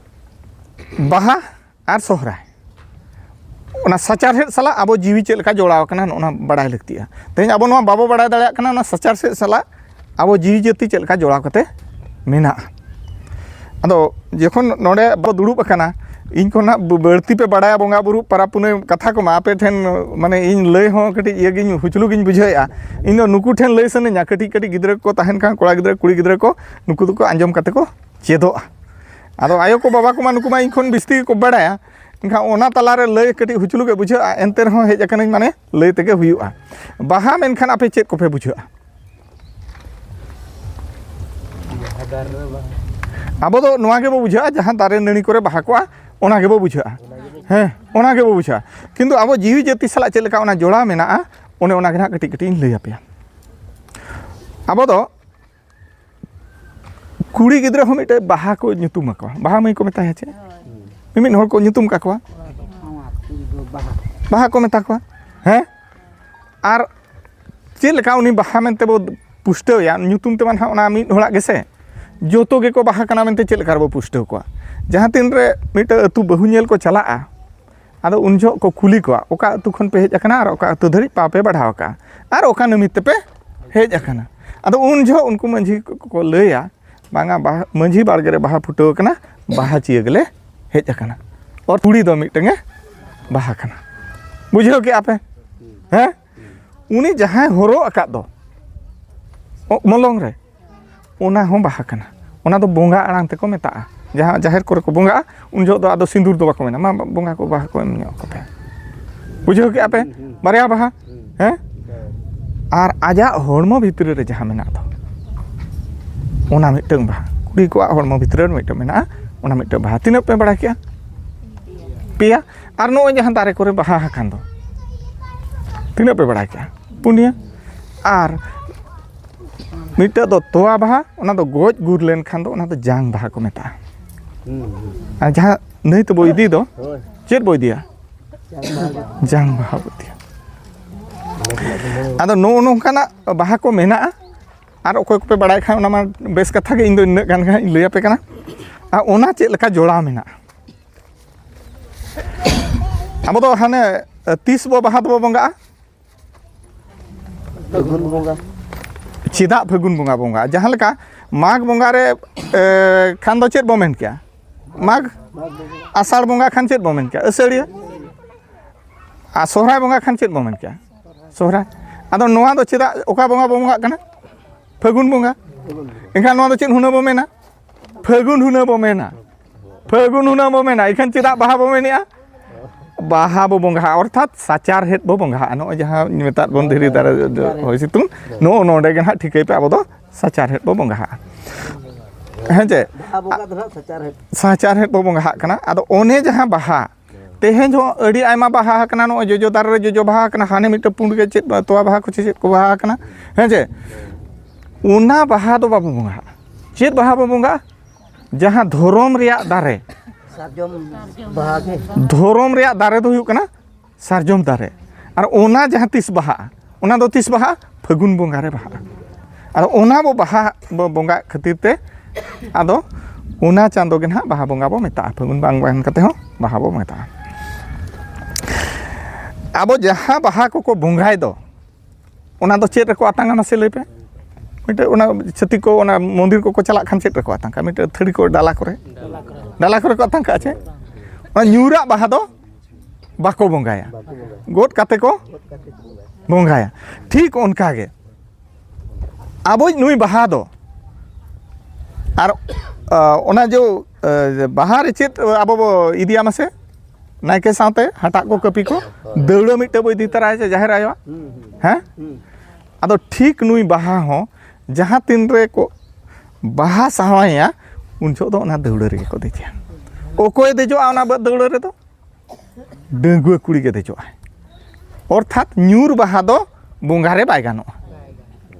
ᱵᱟᱦᱟ ᱟᱨ ᱥᱚᱦᱨᱟᱭ, ᱚᱱᱟ ᱥᱟᱪᱟᱨᱦᱮᱫ ᱥᱟᱞᱟᱜ ᱟᱵᱚ ᱡᱤᱣᱤ ᱪᱮᱫ ᱞᱮᱠᱟ ᱡᱚᱲᱟᱣ ᱟᱠᱟᱱᱟ, ᱱᱚᱜᱼᱚ ᱱᱟ ᱵᱟᱲᱟᱭ ᱞᱟᱹᱠᱛᱤᱜᱼᱟ᱾ ᱛᱮᱦᱮᱧ ᱟᱵᱚ ᱱᱚᱣᱟ ᱵᱟᱵᱚ ᱵᱟᱲᱟᱭ ᱫᱟᱲᱮᱭᱟᱜ ᱠᱟᱱᱟ, ᱚᱱᱟ ᱥᱟᱪᱟᱨᱦᱮᱫ ᱥᱟᱞᱟᱜ ᱟᱵᱚ ᱡᱤᱣᱤ ᱡᱟᱹᱛᱤ ᱪᱮᱫ ᱞᱮᱠᱟ ᱡᱚᱲᱟᱣ ᱠᱟᱛᱮ ᱢᱮᱱᱟᱜᱼᱟ᱾ ᱟᱫᱚ ᱡᱚᱠᱷᱚᱱ ᱱᱚᱰᱮ ᱵᱚ ᱫᱩᱲᱩᱵ ᱟᱠᱟᱱᱟ, ᱤᱧ ᱠᱷᱚᱱᱟᱜ ᱵᱟᱹᱲᱛᱤ ᱯᱮ ᱵᱟᱲᱟᱭᱟ ᱵᱚᱸᱜᱟ ᱵᱩᱨᱩ, ᱯᱟᱨᱟᱵᱽ ᱯᱩᱱᱟᱹᱭ ᱠᱟᱛᱷᱟ ᱠᱚᱢᱟ, ᱟᱯᱮ ᱴᱷᱮᱱ ᱢᱟᱱᱮ ᱤᱧ ᱞᱟᱹᱭ ᱦᱚᱸ ᱠᱟᱹᱴᱤᱡ ᱤᱭᱟᱹ ᱜᱤᱧ, ᱦᱩᱪᱞᱩ ᱜᱤᱧ ᱵᱩᱡᱷᱟᱹᱣᱮᱫᱼᱟ᱾ ᱤᱧ ᱫᱚ ᱱᱩᱠᱩ ᱴᱷᱮᱱ ᱞᱟᱹᱭ ᱥᱟᱱᱟᱧᱟ, ᱠᱟᱹᱴᱤᱡ ᱠᱟᱹᱴᱤᱡ ᱜᱤᱫᱽᱨᱟᱹ ᱠᱚ ᱛᱟᱦᱮᱱ ᱠᱷᱟᱱ, ᱠᱚᱲᱟ ᱜᱤᱫᱽᱨᱟᱹ ᱠᱩᱲᱤ ᱜᱤᱫᱽᱨᱟᱹ ᱠᱚ, ᱱᱩᱠᱩ ᱫᱚᱠᱚ ᱟᱸᱡᱚᱢ ᱠᱟᱛᱮ ᱠᱚ ᱪᱮᱫᱚᱜᱼᱟ᱾ ᱟᱫᱚ ᱟᱭᱳ ᱠᱚ ᱵᱟᱵᱟ ᱠᱚᱢᱟ ᱱᱩᱠᱩ ᱢᱟ ᱤᱧ ᱠᱷᱚᱱ ᱵᱤᱥᱛᱤ ᱜᱮᱠᱚ ᱵᱟᱲᱟᱭᱟ, ᱮᱱᱠᱷᱟᱱ ᱚᱱᱟ ᱛᱟᱞᱟᱨᱮ ᱞᱟᱹᱭ ᱠᱟᱹᱴᱤᱡ ᱦᱩᱪᱞᱩ ᱜᱮ ᱵᱩᱡᱷᱟᱹᱜᱼᱟ᱾ ᱮᱱᱛᱮ ᱨᱮᱦᱚᱸ ᱦᱮᱡ ᱟᱠᱟᱱᱟᱹᱧ, ᱢᱟᱱᱮ ᱞᱟᱹᱭ ᱛᱮᱜᱮ ᱦᱩᱭᱩᱜᱼᱟ᱾ ᱵᱟᱦᱟ ᱢᱮᱱᱠᱷᱟᱱ ᱟᱯᱮ ᱪᱮᱫ ᱠᱚᱯᱮ ᱵᱩᱡᱷᱟᱹᱜᱼᱟ? ᱟᱵᱚ ᱫᱚ ᱱᱚᱣᱟ ᱜᱮᱵᱚ ᱵᱩᱡᱷᱟᱹᱜᱼᱟ, ᱡᱟᱦᱟᱸ ᱫᱟᱨᱮ ᱱᱟᱹᱲᱤ ᱠᱚᱨᱮ ᱵᱟᱦᱟ ᱠᱚᱜᱼᱟ, ᱚᱱᱟ ᱜᱮᱵᱚ ᱵᱩᱡᱷᱟᱹᱜᱼᱟ᱾ ᱦᱮᱸ, ᱚᱱᱟ ᱜᱮᱵᱚ ᱵᱩᱡᱷᱟᱹᱜᱼᱟ᱾ ᱠᱤᱱᱛᱩ ᱟᱵᱚ ᱡᱤᱣᱤ ᱡᱟᱹᱛᱤ ᱥᱟᱞᱟᱜ ᱪᱮᱫ ᱞᱮᱠᱟ ᱚᱱᱟ ᱡᱚᱲᱟᱣ ᱢᱮᱱᱟᱜᱼᱟ, ᱚᱱᱮ ᱚᱱᱟ ᱜᱮ ᱱᱟᱦᱟᱜ ᱠᱟᱹᱴᱤᱡ ᱠᱟᱹᱴᱤᱡ ᱤᱧ ᱞᱟᱹᱭ ᱟᱯᱮᱭᱟ᱾ ᱟᱵᱚ ᱫᱚ ᱠᱩᱲᱤ ᱜᱤᱫᱽᱨᱟᱹ ᱦᱚᱸ ᱢᱤᱫᱴᱮᱡ ᱵᱟᱦᱟ ᱠᱚ ᱧᱩᱛᱩᱢ ᱟᱠᱚᱣᱟ, ᱵᱟᱦᱟ ᱢᱟᱹᱭ ᱠᱚ ᱢᱮᱛᱟᱭᱟ ᱪᱮ? ᱢᱤᱢᱤᱫ ᱦᱚᱲ ᱠᱚ ᱧᱩᱛᱩᱢ ᱠᱟᱠᱚᱣᱟ, ᱵᱟᱦᱟ ᱠᱚ ᱢᱮᱛᱟ ᱠᱚᱣᱟ᱾ ᱦᱮᱸ, ᱟᱨ ᱪᱮᱫ ᱞᱮᱠᱟ ᱩᱱᱤ ᱵᱟᱦᱟ ᱢᱮᱱᱛᱮ ᱵᱚ ᱯᱩᱥᱴᱟᱹᱣᱮᱭᱟ? ᱧᱩᱛᱩᱢ ᱛᱮᱢᱟ ᱱᱟᱦᱟᱜ ᱚᱱᱟ ᱢᱤᱫ ᱦᱚᱲᱟᱜ ᱜᱮᱥᱮ, ᱡᱚᱛᱚ ᱜᱮᱠᱚ ᱵᱟᱦᱟ ᱠᱟᱱᱟ ᱢᱮᱱᱛᱮ ᱪᱮᱫ ᱞᱮᱠᱟ ᱨᱮᱵᱚ ᱯᱩᱥᱴᱟᱹᱣ ᱠᱚᱣᱟ? ᱡᱟᱦᱟᱸ ᱛᱤᱱ ᱨᱮ ᱢᱤᱫᱴᱟᱝ ᱟᱹᱛᱩ ᱵᱟᱹᱦᱩ ᱧᱮᱞ ᱠᱚ ᱪᱟᱞᱟᱜᱼᱟ, ᱟᱫᱚ ᱩᱱ ᱡᱚᱦᱚᱜ ᱠᱚ ᱠᱩᱞᱤ ᱠᱚᱣᱟ, "ᱚᱠᱟ ᱟᱹᱛᱩ ᱠᱷᱚᱱ ᱯᱮ ᱦᱮᱡ ᱟᱠᱟᱱᱟ ᱟᱨ ᱚᱠᱟ ᱟᱹᱛᱩ ᱫᱷᱟᱹᱨᱤᱡ ᱯᱟᱣ ᱯᱮ ᱵᱟᱲᱦᱟᱣ ᱟᱠᱟᱜᱼᱟ ᱟᱨ ᱚᱠᱟ ᱱᱟᱹᱢᱤ ᱛᱮᱯᱮ ᱦᱮᱡ ᱟᱠᱟᱱᱟ?" ᱟᱫᱚ ᱩᱱ ᱡᱚᱦᱚᱜ ᱩᱱᱠᱩ ᱢᱟᱹᱡᱷᱤ ᱠᱚ ᱠᱚ ᱞᱟᱹᱭᱟ, "ᱵᱟᱝᱟ, ᱵᱟᱦᱟ, ᱢᱟᱹᱡᱷᱤ ᱵᱟᱲᱜᱮ ᱨᱮ ᱵᱟᱦᱟ ᱯᱷᱩᱴᱟᱹᱣ ᱟᱠᱟᱱᱟ, ᱵᱟᱦᱟ ᱪᱤᱭᱟᱹ ᱜᱮᱞᱮ ᱦᱮᱡ ᱟᱠᱟᱱᱟ᱾ ᱚᱨ ᱠᱩᱲᱤ ᱫᱚ ᱢᱤᱫᱴᱟᱝ ᱮ ᱵᱟᱦᱟ ᱠᱟᱱᱟ᱾" ᱵᱩᱡᱷᱟᱹᱣ ᱠᱮᱜᱼᱟ ᱯᱮ? ᱦᱮᱸ? ᱩᱱᱤ ᱡᱟᱦᱟᱸᱭ ᱦᱚᱨᱚᱜ ᱟᱠᱟᱫ ᱫᱚ ᱚ-, ᱢᱚᱞᱚᱝ ᱨᱮ, ᱚᱱᱟ ᱦᱚᱸ ᱵᱟᱦᱟ ᱠᱟᱱᱟ᱾ ᱚᱱᱟ ᱫᱚ ᱵᱚᱸᱜᱟ ᱟᱲᱟᱝ ᱛᱮᱠᱚ ᱢᱮᱛᱟᱜᱼᱟ᱾ ᱡᱟᱦᱟᱸ ᱡᱟᱦᱮᱨ ᱠᱚᱨᱮ ᱠᱚ ᱵᱚᱸᱜᱟᱜᱼᱟ, ᱩᱱ ᱡᱚᱦᱚᱜ ᱫᱚ ᱟᱫᱚ ᱥᱤᱸᱫᱩᱨ ᱫᱚ ᱵᱟᱠᱚ ᱢᱮᱱᱟ, "ᱢᱟ ᱵᱚᱸᱜᱟ ᱠᱚ ᱵᱟᱦᱟ ᱠᱚ ᱮᱢ ᱧᱚᱜ ᱟᱠᱚ ᱯᱮ᱾" ᱵᱩᱡᱷᱟᱹᱣ ᱠᱮᱜᱼᱟ ᱯᱮ? ᱵᱟᱨᱭᱟ ᱵᱟᱦᱟ᱾ ᱦᱮᱸ? ᱟᱨ ᱟᱡᱟᱜ ᱦᱚᱲᱢᱚ ᱵᱷᱤᱛᱨᱤ ᱨᱮ ᱡᱟᱦᱟᱸ ᱢᱮᱱᱟᱜ ᱫᱚ, ᱚᱱᱟ ᱢᱤᱫᱴᱟᱝ ᱵᱟᱦᱟ᱾ ᱠᱩᱲᱤ ᱠᱚᱣᱟᱜ ᱦᱚᱲᱢᱚ ᱵᱷᱤᱛᱨᱤ ᱨᱮ ᱢᱤᱫᱴᱟᱝ ᱢᱮᱱᱟᱜᱼᱟ, ᱚᱱᱟ ᱢᱤᱫᱴᱟᱝ ᱵᱟᱦᱟ᱾ ᱛᱤᱱᱟᱹᱜ ᱯᱮ ᱵᱟᱲᱟᱭ ᱠᱮᱜᱼᱟ? ᱯᱮᱭᱟ᱾ ᱟᱨ ᱱᱚᱜᱼᱚᱭ ᱡᱟᱦᱟᱸ ᱫᱟᱨᱮ ᱠᱚᱨᱮ ᱵᱟᱦᱟ ᱟᱠᱟᱱ ᱫᱚ, ᱛᱤᱱᱟᱹᱜ ᱯᱮ ᱵᱟᱲᱟᱭ ᱠᱮᱜᱼᱟ? ᱯᱩᱱᱭᱟᱹ᱾ ᱟᱨ ᱢᱤᱫᱴᱟᱹᱜ ᱫᱚ ᱛᱚᱣᱟ ᱵᱟᱦᱟ, ᱚᱱᱟ ᱫᱚ ᱜᱚᱡ ᱜᱩᱨ ᱞᱮᱱᱠᱷᱟᱱ ᱫᱚ ᱚᱱᱟ ᱫᱚ ᱡᱟᱝ ᱵᱟᱦᱟ ᱠᱚ ᱢᱮᱛᱟᱜᱼᱟ᱾ ᱦᱩᱸ, ᱦᱩᱸ᱾ ᱟᱨ ᱡᱟᱦᱟᱸ ᱱᱟᱹᱭ ᱛᱮᱵᱚ ᱤᱫᱤ ᱫᱚ, ᱦᱳᱭ᱾ ᱪᱮᱫ ᱵᱚ ᱤᱫᱤᱭᱟ? ᱡᱟᱝ ᱵᱟᱦᱟ᱾ ᱡᱟᱝ ᱵᱟᱦᱟ ᱵᱚ ᱤᱫᱤᱭᱟ᱾ ᱟᱫᱚ ᱱᱚᱜᱼᱚ ᱱᱚᱝᱠᱟᱱᱟᱜ ᱵᱟᱦᱟ ᱠᱚ ᱢᱮᱱᱟᱜᱼᱟ᱾ ᱟᱨ ᱚᱠᱚᱭ ᱠᱚᱯᱮ ᱵᱟᱲᱟᱭ ᱠᱷᱟᱱ, ᱚᱱᱟ ᱢᱟ ᱵᱮᱥ ᱠᱟᱛᱷᱟ ᱜᱮ, ᱤᱧ ᱫᱚ ᱤᱱᱟᱹᱜ ᱜᱟᱱ ᱜᱮ ᱦᱟᱸᱜ ᱤᱧ ᱞᱟᱹᱭ ᱟᱯᱮ ᱠᱟᱱᱟ᱾ ᱟᱨ ᱚᱱᱟ ᱪᱮᱫ ᱞᱮᱠᱟ ᱡᱚᱲᱟᱣ ᱢᱮᱱᱟᱜᱼᱟ? ᱟᱵᱚ ᱫᱚ ᱦᱟᱱᱮ, ᱛᱤᱥ ᱵᱚ ᱵᱟᱦᱟ ᱫᱚᱵᱚ ᱵᱚᱸᱜᱟᱜᱼᱟ? ᱯᱷᱟᱹᱜᱩᱱ ᱵᱚᱸᱜᱟ᱾ ᱪᱮᱫᱟᱜ ᱯᱷᱟᱹᱜᱩᱱ ᱵᱚᱸᱜᱟ ᱵᱚᱸᱜᱟ? ᱡᱟᱦᱟᱸ ᱞᱮᱠᱟ ᱢᱟᱜᱽ ᱵᱚᱸᱜᱟ ᱨᱮ, ᱮ, ᱠᱷᱟᱱ ᱫᱚ ᱪᱮᱫ ᱵᱚ ᱢᱮᱱ ᱠᱮᱭᱟ? ᱢᱟᱜᱽ᱾ ᱢᱟᱜᱽ ᱵᱚᱸᱜᱟ᱾ ᱟᱥᱟᱲ ᱵᱚᱸᱜᱟ ᱠᱷᱟᱱ ᱪᱮᱫ ᱵᱚ ᱢᱮᱱ ᱠᱮᱭᱟ? ᱟᱹᱥᱟᱹᱲᱤᱭᱟᱹ᱾ ᱟᱨ ᱥᱚᱦᱨᱟᱭ ᱵᱚᱸᱜᱟ ᱠᱷᱟᱱ ᱪᱮᱫ ᱵᱚ ᱢᱮᱱ ᱠᱮᱭᱟ? ᱥᱚᱦᱨᱟᱭ᱾ ᱟᱫᱚ ᱱᱚᱣᱟ ᱫᱚ ᱪᱮᱫᱟᱜ, ᱚᱠᱟ ᱵᱚᱸᱜᱟ ᱵᱚ ᱵᱚᱸᱜᱟᱜ ᱠᱟᱱᱟ? ᱯᱷᱟᱹᱜᱩᱱ ᱵᱚᱸᱜᱟ᱾ ᱯᱷᱟᱹᱜᱩᱱ ᱵᱚᱸᱜᱟ᱾ ᱮᱱᱠᱷᱟᱱ ᱱᱚᱣᱟ ᱫᱚ ᱪᱮᱫ ᱦᱩᱱᱟᱹ ᱵᱚ ᱢᱮᱱᱟ? ᱯᱷᱟᱹᱜᱩᱱ ᱦᱩᱱᱟᱹ ᱵᱚ ᱢᱮᱱᱟ᱾ ᱯᱷᱟᱹᱜᱩᱱ ᱦᱩᱱᱟᱹ ᱵᱚ ᱢᱮᱱᱟ᱾ ᱮᱱᱠᱷᱟᱱ ᱪᱮᱫᱟᱜ ᱵᱟᱦᱟ ᱵᱚ ᱢᱮᱱᱮᱜᱼᱟ? ᱵᱟᱦᱟ ᱵᱚ ᱵᱚᱸᱜᱟᱜᱼᱟ, ᱚᱨᱛᱷᱟᱛ ᱥᱟᱪᱟᱨᱦᱮᱫ ᱵᱚ ᱵᱚᱸᱜᱟᱜᱼᱟ᱾ ᱱᱚᱜᱼᱚᱭ ᱡᱟᱦᱟᱸ ᱢᱮᱛᱟᱜ ᱵᱚᱱ ᱫᱷᱤᱨᱤ ᱫᱟᱨᱮ ᱦᱚᱭ ᱥᱤᱛᱩᱝ, ᱱᱚᱜᱼᱚ ᱱᱚᱰᱮ ᱜᱮ ᱱᱟᱦᱟᱜ ᱴᱷᱤᱠᱟᱹᱭ ᱯᱮ, ᱟᱵᱚ ᱫᱚ ᱥᱟᱪᱟᱨᱦᱮᱫ ᱵᱚ ᱵᱚᱸᱜᱟᱜᱼᱟ᱾ ᱦᱮᱸ ᱪᱮ? ᱵᱟᱦᱟ ᱵᱚᱸᱜᱟ ᱫᱚ ᱱᱟᱦᱟᱜ ᱥᱟᱪᱟᱨᱦᱮᱫ᱾ ᱥᱟᱪᱟᱨᱦᱮᱫ ᱵᱚ ᱵᱚᱸᱜᱟᱜ ᱠᱟᱱᱟ᱾ ᱟᱫᱚ ᱚᱱᱮ ᱡᱟᱦᱟᱸ ᱵᱟᱦᱟ, ᱛᱮᱦᱮᱧ ᱦᱚᱸ ᱟᱹᱰᱤ ᱟᱭᱢᱟ ᱵᱟᱦᱟ ᱟᱠᱟᱱᱟ, ᱱᱚᱜᱼᱚᱭ ᱡᱚᱡᱚ ᱫᱟᱨᱮ ᱨᱮ ᱡᱚᱡᱚ ᱵᱟᱦᱟ ᱟᱠᱟᱱᱟ, ᱦᱟᱱᱮ ᱢᱤᱫᱴᱮᱱ ᱯᱩᱸᱰ ᱜᱮ ᱪᱮᱫ ᱛᱚᱣᱟ ᱵᱟᱦᱟ ᱠᱚ ᱪᱮ ᱪᱮᱫ ᱠᱚ ᱵᱟᱦᱟ ᱟᱠᱟᱱᱟ, ᱦᱮᱸ ᱪᱮ? ᱚᱱᱟ ᱵᱟᱦᱟ ᱫᱚ ᱵᱟᱵᱚ ᱵᱚᱸᱜᱟᱜᱼᱟ᱾ ᱪᱮᱫ ᱵᱟᱦᱟ ᱵᱚ ᱵᱚᱸᱜᱟᱜᱼᱟ? ᱡᱟᱦᱟᱸ ᱫᱷᱚᱨᱚᱢ ᱨᱮᱭᱟᱜ ᱫᱟᱨᱮ᱾ ᱥᱟᱨᱡᱚᱢ ᱵᱟᱦᱟ ᱜᱮ᱾ ᱫᱷᱚᱨᱚᱢ ᱨᱮᱭᱟᱜ ᱫᱟᱨᱮ ᱫᱚ ᱦᱩᱭᱩᱜ ᱠᱟᱱᱟ ᱥᱟᱨᱡᱚᱢ ᱫᱟᱨᱮ᱾ ᱟᱨ ᱚᱱᱟ ᱡᱟᱦᱟᱸ ᱛᱤᱥ ᱵᱟᱦᱟᱜᱼᱟ, ᱚᱱᱟ ᱫᱚ ᱛᱤᱥ ᱵᱟᱦᱟᱜᱼᱟ? ᱯᱷᱟᱹᱜᱩᱱ ᱵᱚᱸᱜᱟ ᱨᱮ ᱵᱟᱦᱟᱜᱼᱟ᱾ ᱟᱫᱚ ᱚᱱᱟ ᱵᱚ ᱵᱟᱦᱟ ᱵᱚ ᱵᱚᱸᱜᱟᱜ ᱠᱷᱟᱹᱛᱤᱨ ᱛᱮ, ᱟᱫᱚ ᱚᱱᱟ ᱪᱟᱸᱫᱳ ᱜᱮ ᱱᱟᱦᱟᱜ ᱵᱟᱦᱟ ᱵᱚᱸᱜᱟ ᱵᱚ ᱢᱮᱛᱟᱜᱼᱟ᱾ ᱯᱷᱟᱹᱜᱩᱱ ᱵᱟᱝ ᱢᱮᱱ ᱠᱟᱛᱮ ᱦᱚᱸ ᱵᱟᱦᱟ ᱵᱚ ᱢᱮᱛᱟᱜᱼᱟ᱾ ᱟᱵᱚ ᱡᱟᱦᱟᱸ ᱵᱟᱦᱟ ᱠᱚᱠᱚ ᱵᱚᱸᱜᱟᱭ ᱫᱚ, ᱚᱱᱟ ᱫᱚ ᱪᱮᱫ ᱨᱮᱠᱚ ᱟᱛᱟᱝᱟ, ᱢᱟᱥᱮ ᱞᱟᱹᱭ ᱯᱮ? ᱢᱤᱫᱴᱮᱡ ᱚᱱᱟ ᱪᱷᱟᱹᱛᱤᱠ ᱠᱚ ᱚᱱᱟ ᱢᱚᱱᱫᱤᱨ ᱠᱚᱠᱚ ᱪᱟᱞᱟᱜ ᱠᱷᱟᱱ ᱪᱮᱫ ᱨᱮᱠᱚ ᱟᱛᱟᱝ ᱠᱟᱜᱼᱟ? ᱢᱤᱫᱴᱮᱡ ᱛᱷᱟᱹᱨᱤ ᱠᱚ ᱰᱟᱞᱟ ᱠᱚᱨᱮ, ᱰᱟᱞᱟ ᱠᱚᱨᱮ ᱠᱚ ᱟᱛᱟᱝ ᱠᱟᱜᱼᱟ ᱪᱮ? ᱚᱱᱟ ᱧᱩᱨᱟᱜ ᱵᱟᱦᱟ ᱫᱚ ᱵᱟᱠᱚ ᱵᱚᱸᱜᱟᱭᱟ, ᱜᱚᱫ ᱠᱟᱛᱮ ᱠᱚ ᱵᱚᱸᱜᱟᱭᱟ᱾ ᱴᱷᱤᱠ ᱚᱱᱠᱟ ᱜᱮ ᱟᱵᱚᱭᱤᱡ ᱱᱩᱭ ᱵᱟᱦᱟ ᱫᱚ, ᱟᱨ, ᱟ, ᱚᱱᱟ ᱡᱮ, ᱟ, ᱵᱟᱦᱟ ᱨᱮ ᱪᱮᱫ ᱟᱵᱚ ᱵᱚ ᱤᱫᱤᱭᱟ ᱢᱟᱥᱮ? ᱱᱟᱭᱠᱮ ᱥᱟᱶᱛᱮ ᱦᱟᱴᱟᱜ ᱠᱚ, ᱠᱟᱹᱯᱤ ᱠᱚ, ᱫᱟᱹᱣᱲᱟᱹ ᱢᱤᱫᱴᱮᱡ ᱵᱚ ᱤᱫᱤ ᱛᱚᱨᱟᱭᱟ ᱪᱮ ᱡᱟᱦᱮᱨ ᱟᱭᱳᱣᱟᱜ? ᱦᱩᱸ, ᱦᱩᱸ᱾ ᱦᱮᱸ? ᱦᱩᱸ᱾ ᱟᱫᱚ ᱴᱷᱤᱠ ᱱᱩᱭ ᱵᱟᱦᱟ ᱦᱚᱸ ᱡᱟᱦᱟᱸ ᱛᱤᱱ ᱨᱮ ᱠᱚ ᱵᱟᱦᱟ ᱥᱟᱶᱟᱭᱟ, ᱩᱱ ᱡᱚᱦᱚᱜ ᱫᱚ ᱚᱱᱟ ᱫᱟᱹᱣᱲᱟᱹ ᱨᱮᱜᱮ ᱠᱚ ᱫᱮᱡᱮᱭᱟ᱾ ᱚᱠᱚᱭᱮ ᱫᱮᱡᱚᱜᱼᱟ ᱚᱱᱟ ᱵᱟᱹᱫᱽ ᱫᱟᱹᱣᱲᱟᱹ ᱨᱮᱫᱚ? ᱰᱟᱺᱜᱩᱣᱟᱹ ᱠᱩᱲᱤ ᱜᱮ ᱫᱮᱡᱚᱜᱼᱟᱭ᱾ ᱚᱨᱛᱷᱟᱛ ᱧᱩᱨ ᱵᱟᱦᱟ ᱫᱚ ᱵᱚᱸᱜᱟ ᱨᱮ ᱵᱟᱭ ᱜᱟᱱᱚᱜᱼᱟ᱾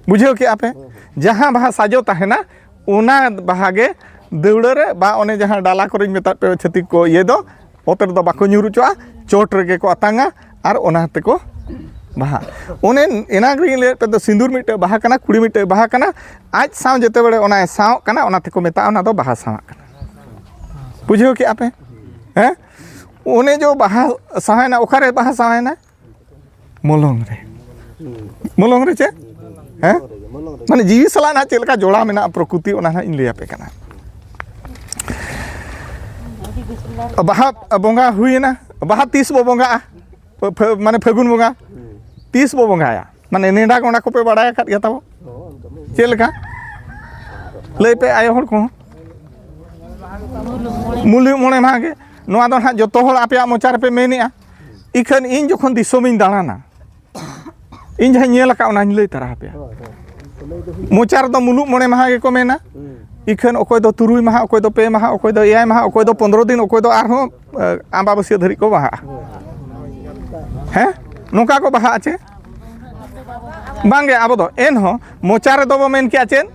ᱵᱩᱡᱷᱟᱹᱣ ᱠᱮᱜᱼᱟ ᱯᱮ? ᱡᱟᱦᱟᱸ ᱵᱟᱦᱟ ᱥᱟᱡᱚ ᱛᱟᱦᱮᱱᱟ, ᱚᱱᱟ ᱵᱟᱦᱟ ᱜᱮ ᱫᱟᱹᱣᱲᱟᱹ ᱨᱮ ᱵᱟ ᱚᱱᱮ ᱡᱟᱦᱟᱸ ᱰᱟᱞᱟ ᱠᱚᱨᱮᱧ ᱢᱮᱛᱟᱫ ᱯᱮ ᱪᱷᱟᱹᱛᱤᱠ ᱠᱚ ᱤᱭᱟᱹ ᱫᱚ, ᱚᱛ ᱨᱮᱫᱚ ᱵᱟᱠᱚ ᱧᱩᱨ ᱦᱚᱪᱚᱜᱼᱟ, ᱪᱚᱴ ᱨᱮᱜᱮ ᱠᱚ ᱟᱛᱟᱝᱟ ᱟᱨ ᱚᱱᱟ ᱛᱮᱠᱚ ᱵᱟᱦᱟ᱾ ᱚᱱᱮ ᱮᱱᱟᱝ ᱨᱮᱜᱮᱧ ᱞᱟᱹᱭᱟᱫ ᱯᱮ ᱫᱚ, ᱥᱤᱸᱫᱩᱨ ᱢᱤᱫᱴᱮᱡ ᱵᱟᱦᱟ ᱠᱟᱱᱟ, ᱠᱩᱲᱤ ᱢᱤᱫᱴᱮᱡ ᱵᱟᱦᱟ ᱠᱟᱱᱟ, ᱟᱡ ᱥᱟᱶ ᱡᱮᱛᱮ ᱵᱮᱲᱮ ᱚᱱᱟᱭ ᱥᱟᱶᱚᱜ ᱠᱟᱱᱟ, ᱚᱱᱟ ᱛᱮᱠᱚ ᱢᱮᱛᱟᱜᱼᱟ, ᱚᱱᱟ ᱫᱚ ᱵᱟᱦᱟ ᱥᱟᱶᱟᱜ ᱠᱟᱱᱟ᱾ ᱵᱩᱡᱷᱟᱹᱣ ᱠᱮᱜᱼᱟ ᱯᱮ? ᱦᱮᱸ? ᱚᱱᱮ ᱡᱚ ᱵᱟᱦᱟ ᱥᱟᱶᱟᱭᱮᱱᱟ, ᱚᱠᱟᱨᱮ ᱵᱟᱦᱟ ᱥᱟᱶᱟᱭᱮᱱᱟ? ᱢᱚᱞᱚᱝ ᱨᱮ᱾ ᱢᱚᱞᱚᱝ ᱨᱮ ᱪᱮᱫ? ᱦᱮᱸ? ᱢᱟᱱᱮ ᱡᱤᱣᱤ ᱥᱟᱞᱟᱜ ᱱᱟᱦᱟᱜ ᱪᱮᱫ ᱞᱮᱠᱟ ᱡᱚᱲᱟᱣ ᱢᱮᱱᱟᱜᱼᱟ ᱯᱨᱚᱠᱨᱤᱛᱤ, ᱚᱱᱟ ᱱᱟᱦᱟᱜ ᱤᱧ ᱞᱟᱹᱭ ᱟᱯᱮ ᱠᱟᱱᱟ᱾ ᱵᱟᱦᱟ ᱵᱚᱸᱜᱟ ᱦᱩᱭᱮᱱᱟ, ᱵᱟᱦᱟ ᱛᱤᱥ ᱵᱚ ᱵᱚᱸᱜᱟᱜᱼᱟ? ᱯᱷᱟᱹ-, ᱯᱷᱟᱹ-, ᱢᱟᱱᱮ ᱯᱷᱟᱹᱜᱩᱱ ᱵᱚᱸᱜᱟ ᱛᱤᱥ ᱵᱚ ᱵᱚᱸᱜᱟᱭᱟ? ᱢᱟᱱᱮ ᱱᱮᱰᱟ ᱜᱚᱸᱰᱟ ᱠᱚᱯᱮ ᱵᱟᱲᱟᱭ ᱟᱠᱟᱫ ᱜᱮᱭᱟ ᱛᱟᱵᱚ? ᱪᱮᱫ ᱞᱮᱠᱟ? ᱞᱟᱹᱭ ᱯᱮ ᱟᱭᱳ ᱦᱚᱲ ᱠᱚᱦᱚᱸ᱾ ᱢᱩᱞᱩᱜ ᱢᱚᱬᱮ ᱢᱟᱦᱟ ᱜᱮ᱾ ᱱᱚᱣᱟ ᱫᱚ ᱱᱟᱦᱟᱜ ᱡᱚᱛᱚ ᱦᱚᱲ ᱟᱯᱮᱭᱟᱜ ᱢᱚᱪᱟ ᱨᱮᱯᱮ ᱢᱮᱱᱮᱜᱼᱟ᱾ ᱤᱠᱷᱟᱹᱱ ᱤᱧ ᱡᱚᱠᱷᱚᱱ ᱫᱤᱥᱚᱢᱤᱧ ᱫᱟᱬᱟᱱᱟ, ᱤᱧ ᱡᱟᱦᱟᱸᱧ ᱧᱮᱞ ᱟᱠᱟᱫ ᱚᱱᱟᱧ ᱞᱟᱹᱭ ᱛᱟᱨᱟ ᱟᱯᱮᱭᱟ᱾ ᱢᱚᱪᱟ ᱨᱮᱫᱚ ᱢᱩᱞᱩᱜ ᱢᱚᱬᱮ ᱢᱟᱦᱟ ᱜᱮᱠᱚ ᱢᱮᱱᱟ᱾ ᱤᱠᱷᱟᱹᱱ ᱚᱠᱚᱭ ᱫᱚ ᱛᱩᱨᱩᱭ ᱢᱟᱦᱟ, ᱚᱠᱚᱭ ᱫᱚ ᱯᱮ ᱢᱟᱦᱟ, ᱚᱠᱚᱭ ᱫᱚ ᱮᱭᱟᱭ ᱢᱟᱦᱟ, ᱚᱠᱚᱭ ᱫᱚ ᱯᱚᱱᱫᱽᱨᱚ ᱫᱤᱱ, ᱚᱠᱚᱭ ᱫᱚ ᱟᱨᱦᱚᱸ, ᱮ, ᱟᱢᱵᱟᱵᱟᱹᱥᱭᱟᱹ ᱫᱷᱟᱹᱨᱤᱡ ᱠᱚ ᱵᱟᱦᱟᱜᱼᱟ᱾ ᱦᱮᱸ? ᱱᱚᱝᱠᱟ ᱠᱚ ᱵᱟᱦᱟᱜᱼᱟ ᱪᱮ? ᱵᱟᱝᱜᱮ, ᱟᱵᱚ ᱫᱚ ᱮᱱᱦᱚᱸ ᱢᱚᱪᱟ ᱨᱮᱫᱚ ᱵᱚ ᱢᱮᱱ ᱠᱮᱜᱼᱟ ᱪᱮᱫ?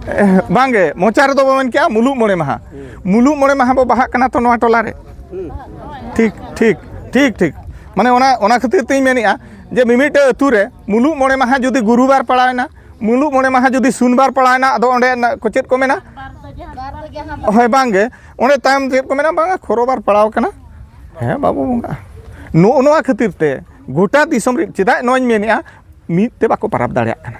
ᱮ, ᱵᱟᱝᱜᱮ, ᱢᱚᱪᱟ ᱨᱮᱫᱚ ᱵᱚ ᱢᱮᱱ ᱠᱮᱜᱼᱟ ᱢᱩᱞᱩᱜ ᱢᱚᱬᱮ ᱢᱟᱦᱟ᱾ ᱢᱩᱞᱩᱜ ᱢᱚᱬᱮ ᱢᱟᱦᱟ ᱵᱚ ᱵᱟᱦᱟᱜ ᱠᱟᱱᱟ ᱛᱚ ᱱᱚᱣᱟ ᱴᱚᱞᱟ ᱨᱮ᱾ ᱴᱷᱤᱠ, ᱴᱷᱤᱠ, ᱴᱷᱤᱠ, ᱴᱷᱤᱠ᱾ ᱢᱟᱱᱮ ᱚᱱᱟ, ᱚᱱᱟ ᱠᱷᱟᱹᱛᱤᱨ ᱛᱤᱧ ᱢᱮᱱᱮᱜᱼᱟ ᱡᱮ ᱢᱤᱢᱤᱫᱴᱟᱹᱝ ᱟᱹᱛᱩ ᱨᱮ ᱢᱩᱞᱩᱜ ᱢᱚᱬᱮ ᱢᱟᱦᱟ ᱡᱩᱫᱤ ᱜᱩᱨᱩᱵᱟᱨ ᱯᱟᱲᱟᱣᱮᱱᱟ, ᱢᱩᱞᱩᱜ ᱢᱚᱬᱮ ᱢᱟᱦᱟ ᱡᱩᱫᱤ ᱥᱩᱱᱵᱟᱨ ᱯᱟᱲᱟᱣᱮᱱᱟ, ᱟᱫᱚ ᱚᱸᱰᱮ ᱱᱟ-, ᱠᱚ ᱪᱮᱫ ᱠᱚ ᱢᱮᱱᱟ? ᱦᱳᱭ, ᱵᱟᱝᱜᱮ᱾ ᱚᱸᱰᱮ ᱛᱟᱭᱚᱢ ᱪᱮᱫ ᱠᱚ ᱢᱮᱱᱟ? ᱵᱟᱝᱟ, ᱠᱷᱚᱨᱚᱵᱟᱨ ᱯᱟᱲᱟᱣ ᱠᱟᱱᱟ᱾ ᱦᱮᱸ, ᱵᱟᱵᱚ ᱵᱚᱸᱜᱟᱜᱼᱟ᱾ ᱱᱚᱜᱼᱚ ᱱᱚᱣᱟ ᱠᱷᱟᱹᱛᱤᱨ ᱛᱮ ᱜᱚᱴᱟ ᱫᱤᱥᱚᱢ ᱨᱮ, ᱪᱮᱫᱟᱜ ᱱᱚᱣᱟᱧ ᱢᱮᱱᱮᱜᱼᱟ, ᱢᱤᱫ ᱛᱮ ᱵᱟᱠᱚ ᱯᱟᱨᱟᱵᱽ ᱫᱟᱲᱮᱭᱟᱜ ᱠᱟᱱᱟ᱾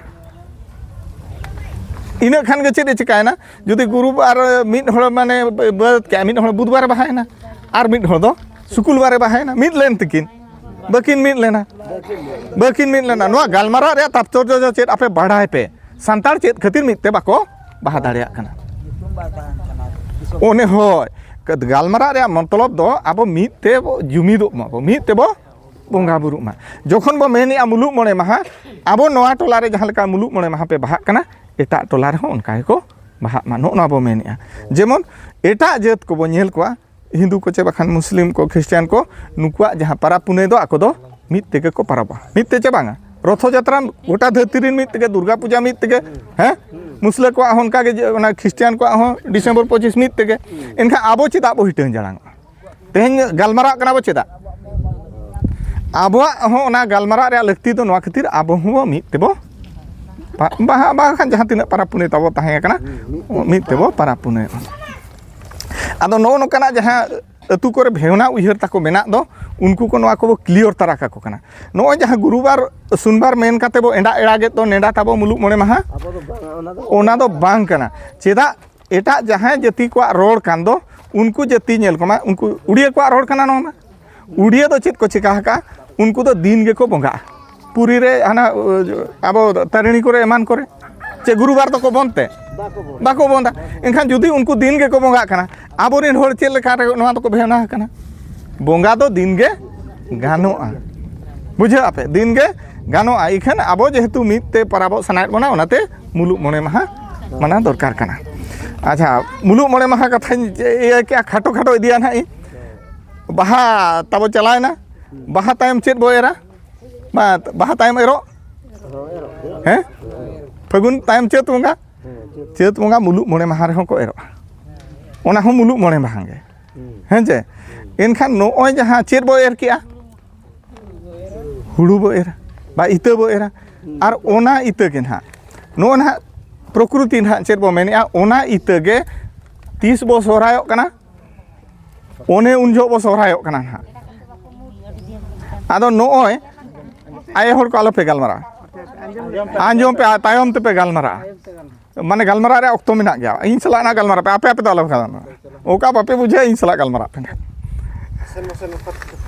ᱤᱱᱟᱹᱜ ᱠᱷᱟᱱ ᱜᱮ ᱪᱮᱫ ᱮ ᱪᱤᱠᱟᱭᱮᱱᱟ? ᱡᱩᱫᱤ ᱜᱩᱨᱩ ᱟᱨ ᱢᱤᱫ ᱦᱚᱲ, ᱢᱟᱱᱮ, ᱵᱟᱹᱫᱽ ᱠᱮᱜᱼᱟ, ᱢᱤᱫ ᱦᱚᱲ ᱵᱩᱫᱷᱵᱟᱨᱮ ᱵᱟᱦᱟᱭᱮᱱᱟ, ᱟᱨ ᱢᱤᱫ ᱦᱚᱲ ᱫᱚ ᱥᱩᱠᱩᱞᱵᱟᱨᱮ ᱵᱟᱦᱟᱭᱮᱱᱟ, ᱢᱤᱫ ᱞᱮᱱ ᱛᱟᱹᱠᱤᱱ, ᱵᱟᱹᱠᱤᱱ ᱢᱤᱫ ᱞᱮᱱᱟ᱾ ᱵᱟᱹᱠᱤᱱ ᱢᱤᱫ ᱞᱮᱱᱟ᱾ ᱱᱚᱣᱟ ᱜᱟᱞᱢᱟᱨᱟᱣ ᱨᱮᱭᱟᱜ ᱛᱟᱯᱛᱚᱨᱡᱚ ᱫᱚ ᱪᱮᱫ? ᱟᱯᱮ ᱵᱟᱲᱟᱭ ᱯᱮ, ᱥᱟᱱᱛᱟᱲ ᱪᱮᱫ ᱠᱷᱟᱹᱛᱤᱨ ᱢᱤᱫ ᱛᱮ ᱵᱟᱠᱚ ᱵᱟᱦᱟ ᱫᱟᱲᱮᱭᱟᱜ ᱠᱟᱱᱟ? ᱚᱱᱮ ᱦᱳᱭ, ᱜᱟᱞᱢᱟᱨᱟᱣ ᱨᱮᱭᱟᱜ ᱢᱚᱛᱞᱚᱵ ᱫᱚ ᱟᱵᱚ ᱢᱤᱫ ᱛᱮ ᱵᱚ ᱡᱩᱢᱤᱫᱚᱜ ᱢᱟᱵᱚ, ᱢᱤᱫ ᱛᱮᱵᱚ ᱵᱚᱸᱜᱟ ᱵᱩᱨᱩᱜ ᱢᱟ᱾ ᱡᱚᱠᱷᱚᱱ ᱵᱚ ᱢᱮᱱᱮᱜᱼᱟ ᱢᱩᱞᱩᱜ ᱢᱚᱬᱮ ᱢᱟᱦᱟ, ᱟᱵᱚ ᱱᱚᱣᱟ ᱴᱚᱞᱟ ᱨᱮ ᱡᱟᱦᱟᱸ ᱞᱮᱠᱟ ᱢᱩᱞᱩᱜ ᱢᱚᱬᱮ ᱢᱟᱦᱟ ᱯᱮ ᱵᱟᱦᱟᱜ ᱠᱟᱱᱟ, ᱮᱴᱟᱜ ᱴᱚᱞᱟ ᱨᱮᱦᱚᱸ ᱚᱱᱠᱟ ᱜᱮᱠᱚ ᱵᱟᱦᱟᱜ ᱢᱟ, ᱱᱚᱜᱼᱚ ᱱᱚᱣᱟ ᱵᱚ ᱢᱮᱱᱮᱜᱼᱟ᱾ ᱡᱮᱢᱚᱱ ᱮᱴᱟᱜ ᱡᱟᱹᱛ ᱠᱚᱵᱚ ᱧᱮᱞ ᱠᱚᱣᱟ, ᱦᱤᱱᱫᱩ ᱠᱚ ᱪᱮ ᱵᱟᱠᱷᱟᱱ ᱢᱩᱥᱞᱤᱢ ᱠᱚ, ᱠᱷᱨᱤᱥᱴᱟᱱ ᱠᱚ, ᱱᱩᱠᱩᱣᱟᱜ ᱡᱟᱦᱟᱸ ᱯᱟᱨᱟᱵᱽ ᱯᱩᱱᱟᱹᱭ ᱫᱚ ᱟᱠᱚ ᱫᱚ ᱢᱤᱫ ᱛᱮᱜᱮ ᱠᱚ ᱯᱟᱨᱟᱵᱚᱜᱼᱟ, ᱢᱤᱫ ᱛᱮ ᱪᱮ ᱵᱟᱝᱟ? ᱨᱚᱛᱷᱚ ᱡᱟᱛᱨᱟ ᱜᱚᱴᱟ ᱫᱷᱟᱹᱨᱛᱤ ᱨᱮᱱ ᱢᱤᱫ ᱛᱮᱜᱮ, ᱫᱩᱨᱜᱟ ᱯᱩᱡᱟ ᱢᱤᱫ ᱛᱮᱜᱮ, ᱦᱮᱸ, ᱢᱩᱥᱞᱟᱹ ᱠᱚᱣᱟᱜ ᱦᱚᱸ ᱚᱱᱠᱟ ᱜᱮ, ᱡᱮ ᱚᱱᱟ ᱠᱷᱨᱤᱥᱴᱤᱭᱟᱱ ᱠᱚᱣᱟᱜ ᱦᱚᱸ ᱰᱤᱥᱮᱢᱵᱚᱨ ᱯᱚᱸᱪᱤᱥ ᱢᱤᱫ ᱛᱮᱜᱮ᱾ ᱮᱱᱠᱷᱟᱱ ᱟᱵᱚ ᱪᱮᱫᱟᱜ ᱵᱚ ᱦᱤᱴᱟᱹᱝ ᱡᱟᱲᱟᱝᱚᱜᱼᱟ? ᱛᱮᱦᱮᱧ ᱜᱟᱞᱢᱟᱨᱟᱜ ᱠᱟᱱᱟ ᱵᱚ ᱪᱮᱫᱟᱜ? ᱟᱵᱚᱣᱟᱜ ᱦᱚᱸ ᱚᱱᱟ ᱜᱟᱞᱢᱟᱨᱟᱜ ᱨᱮᱭᱟᱜ ᱞᱟᱹᱠᱛᱤ ᱫᱚ ᱱᱚᱣᱟ ᱠᱷᱟᱹᱛᱤᱨ, ᱟᱵᱚ ᱦᱚᱸ ᱢᱤᱫ ᱛᱮᱵᱚ ᱵᱟ-, ᱵᱟᱦᱟ, ᱵᱟᱠᱷᱟᱱ ᱡᱟᱦᱟᱸ ᱛᱤᱱᱟᱹᱜ ᱯᱟᱨᱟᱵᱽ ᱯᱩᱱᱟᱹᱭ ᱛᱟᱵᱚ ᱛᱟᱦᱮᱸ ᱠᱟᱱᱟ, ᱢᱤᱫ ᱛᱮᱵᱚ ᱯᱟᱨᱟᱵᱽ ᱯᱩᱱᱟᱹᱭᱚᱜᱼᱟ᱾ ᱟᱫᱚ ᱱᱚᱜᱼᱚ ᱱᱚᱝᱠᱟᱱᱟᱜ ᱡᱟᱦᱟᱸ ᱟᱹᱛᱩ ᱠᱚᱨᱮ ᱵᱷᱮᱣᱱᱟ ᱩᱭᱦᱟᱹᱨ ᱛᱟᱠᱚ ᱢᱮᱱᱟᱜ ᱫᱚ, ᱩᱱᱠᱩ ᱠᱚ ᱱᱚᱣᱟ ᱠᱚᱵᱚ ᱠᱞᱤᱭᱟᱨ ᱛᱟᱨᱟ ᱠᱟᱠᱚ ᱠᱟᱱᱟ᱾ ᱱᱚᱜᱼᱚᱭ ᱡᱟᱦᱟᱸ ᱜᱩᱨᱩᱵᱟᱨ, ᱥᱩᱱᱵᱟᱨ ᱢᱮᱱ ᱠᱟᱛᱮ ᱵᱚ ᱮᱸᱰᱟ ᱮᱲᱟᱜᱮᱫ ᱫᱚ, ᱱᱮᱰᱟ ᱛᱟᱵᱚ ᱢᱩᱞᱩᱜ ᱢᱚᱬᱮ ᱢᱟᱦᱟ, ᱟᱵᱚ ᱫᱚ ᱵᱟᱝ, ᱚᱱᱟ ᱫᱚ ᱚᱱᱟ ᱫᱚ ᱵᱟᱝ ᱠᱟᱱᱟ᱾ ᱪᱮᱫᱟᱜ? ᱮᱴᱟᱜ ᱡᱟᱦᱟᱸᱭ ᱡᱟᱹᱛᱤ ᱠᱚᱣᱟᱜ ᱨᱚᱲ ᱠᱟᱱ ᱫᱚ, ᱩᱱᱠᱩ ᱡᱟᱹᱛᱤ ᱧᱮᱞ ᱠᱚᱢᱟ, ᱩᱱᱠᱩ ᱩᱲᱤᱭᱟᱹ ᱠᱚᱣᱟᱜ ᱨᱚᱲ ᱠᱟᱱᱟ ᱱᱚᱣᱟ ᱢᱟ᱾ ᱩᱲᱤᱭᱟᱹ ᱫᱚ ᱪᱮᱫ ᱠᱚ ᱪᱮᱠᱟ ᱟᱠᱟᱜᱼᱟ? ᱩᱱᱠᱩ ᱫᱚ ᱫᱤᱱ ᱜᱮᱠᱚ ᱵᱚᱸᱜᱟᱜᱼᱟ᱾ ᱯᱩᱨᱤ ᱨᱮ, ᱦᱟᱱᱟ, ᱟᱵᱚ ᱛᱟᱨᱤᱬᱤ ᱠᱚᱨᱮ, ᱮᱢᱟᱱ ᱠᱚᱨᱮ, ᱪᱮ ᱜᱩᱨᱩᱵᱟᱨ ᱫᱚᱠᱚ ᱵᱚᱱᱫᱽ ᱛᱮ? ᱵᱟᱠᱚ ᱵᱚᱱᱫᱽ᱾ ᱵᱟᱠᱚ ᱵᱚᱱᱫᱟ᱾ ᱮᱱᱠᱷᱟᱱ ᱡᱩᱫᱤ ᱩᱱᱠᱩ ᱫᱤᱱ ᱜᱮᱠᱚ ᱵᱚᱸᱜᱟᱜ ᱠᱟᱱᱟ, ᱟᱵᱚᱨᱮᱱ ᱦᱚᱲ ᱪᱮᱫ ᱞᱮᱠᱟ ᱨᱮ ᱱᱚᱣᱟ ᱫᱚᱠᱚ ᱵᱷᱮᱣᱱᱟ ᱟᱠᱟᱱᱟ? ᱵᱚᱸᱜᱟ ᱫᱚ ᱫᱤᱱ ᱜᱮ ᱜᱟᱱᱚᱜᱼᱟ᱾ ᱵᱩᱡᱷᱟᱹᱣ ᱟᱯᱮ? ᱫᱤᱱ ᱜᱮ ᱜᱟᱱᱚᱜᱼᱟ᱾ ᱤᱠᱷᱟᱹᱱ ᱟᱵᱚ ᱡᱮᱦᱮᱛᱩ ᱢᱤᱫ ᱛᱮ ᱯᱟᱨᱟᱵᱚᱜ ᱥᱟᱱᱟᱭᱮᱫ ᱵᱚᱱᱟ, ᱚᱱᱟᱛᱮ ᱢᱩᱞᱩᱜ ᱢᱚᱬᱮ ᱢᱟᱦᱟ ᱢᱟᱱᱟᱣ ᱫᱚᱨᱠᱟᱨ ᱠᱟᱱᱟ᱾ ᱟᱪᱪᱷᱟ, ᱢᱩᱞᱩᱜ ᱢᱚᱬᱮ ᱢᱟᱦᱟ ᱠᱟᱛᱷᱟᱧ ᱤᱭᱟᱹ ᱠᱮᱜᱼᱟ, ᱠᱷᱟᱴᱚ ᱠᱷᱟᱴᱚ ᱤᱫᱤᱭᱟ ᱱᱟᱦᱟᱜ ᱤᱧ᱾ ᱵᱟᱦᱟ ᱛᱟᱵᱚ ᱪᱟᱞᱟᱣᱮᱱᱟ, ᱵᱟᱦᱟ ᱛᱟᱭᱚᱢ ᱪᱮᱫ ᱵᱚ ᱮᱨᱟ? ᱵᱟ-, ᱵᱟᱦᱟ ᱛᱟᱭᱚᱢ ᱮᱨᱚᱜ? ᱦᱮᱸ? ᱯᱷᱟᱹᱜᱩᱱ ᱛᱟᱭᱚᱢ ᱪᱟᱹᱛ ᱵᱚᱸᱜᱟ? ᱪᱟᱹᱛ ᱵᱚᱸᱜᱟ ᱢᱩᱞᱩᱜ ᱢᱚᱬᱮ ᱢᱟᱦᱟ ᱨᱮᱦᱚᱸ ᱠᱚ ᱮᱨᱚᱜᱼᱟ᱾ ᱚᱱᱟ ᱦᱚᱸ ᱢᱩᱞᱩᱜ ᱢᱚᱬᱮ ᱢᱟᱦᱟ ᱜᱮ᱾ ᱦᱮᱸ ᱪᱮ? ᱮᱱᱠᱷᱟᱱ ᱱᱚᱜᱼᱚᱭ ᱡᱟᱦᱟᱸ ᱪᱮᱫ ᱵᱚ ᱮᱨ ᱠᱮᱜᱼᱟ? ᱦᱩᱲᱩ ᱵᱚ ᱮᱨᱟ, ᱵᱟ ᱤᱛᱟᱹ ᱵᱚ ᱮᱨᱟ᱾ ᱟᱨ ᱚᱱᱟ ᱤᱛᱟᱹ ᱜᱮ ᱱᱟᱦᱟᱜ, ᱱᱚᱜᱼᱚ ᱱᱟᱦᱟᱜ ᱯᱨᱚᱠᱨᱤᱛᱤ ᱱᱟᱦᱟᱜ ᱪᱮᱫ ᱵᱚ ᱢᱮᱱᱮᱜᱼᱟ, ᱚᱱᱟ ᱤᱛᱟᱹ ᱜᱮ ᱛᱤᱥ ᱵᱚ ᱥᱚᱦᱨᱟᱭᱚᱜ ᱠᱟᱱᱟ, ᱚᱱᱮ ᱩᱱ ᱡᱚᱦᱚᱜ ᱵᱚ ᱥᱚᱦᱨᱟᱭᱚᱜ ᱠᱟᱱᱟ ᱱᱟᱦᱟᱜ᱾ ᱟᱫᱚ ᱱᱚᱜᱼᱚᱭ ᱟᱭᱳ ᱦᱚᱲ ᱠᱚ ᱟᱞᱚᱯᱮ ᱜᱟᱞᱢᱟᱨᱟᱜᱼᱟ, ᱟᱸᱡᱚᱢ ᱯᱮ, ᱟᱨ ᱛᱟᱭᱚᱢ ᱛᱮᱯᱮ ᱜᱟᱞᱢᱟᱨᱟᱜᱼᱟ᱾ ᱢᱟᱱᱮ ᱜᱟᱞᱢᱟᱨᱟᱜ ᱨᱮᱭᱟᱜ ᱚᱠᱛᱚ ᱢᱮᱱᱟᱜ ᱜᱮᱭᱟ, ᱤᱧ ᱥᱟᱞᱟᱜ ᱱᱟᱜ ᱜᱟᱞᱢᱟᱨᱟᱜ ᱯᱮ, ᱟᱯᱮ ᱟᱯᱮ ᱫᱚ ᱟᱞᱚᱯᱮ ᱜᱟᱞᱢᱟᱨᱟᱜᱼᱟ᱾ ᱚᱠᱟ ᱵᱟᱯᱮ ᱵᱩᱡᱷᱟᱹᱣᱟ ᱤᱧ ᱥᱟᱞᱟᱜ ᱜᱟᱞᱢᱟᱨᱟᱜ ᱯᱮ ᱱᱟᱜ᱾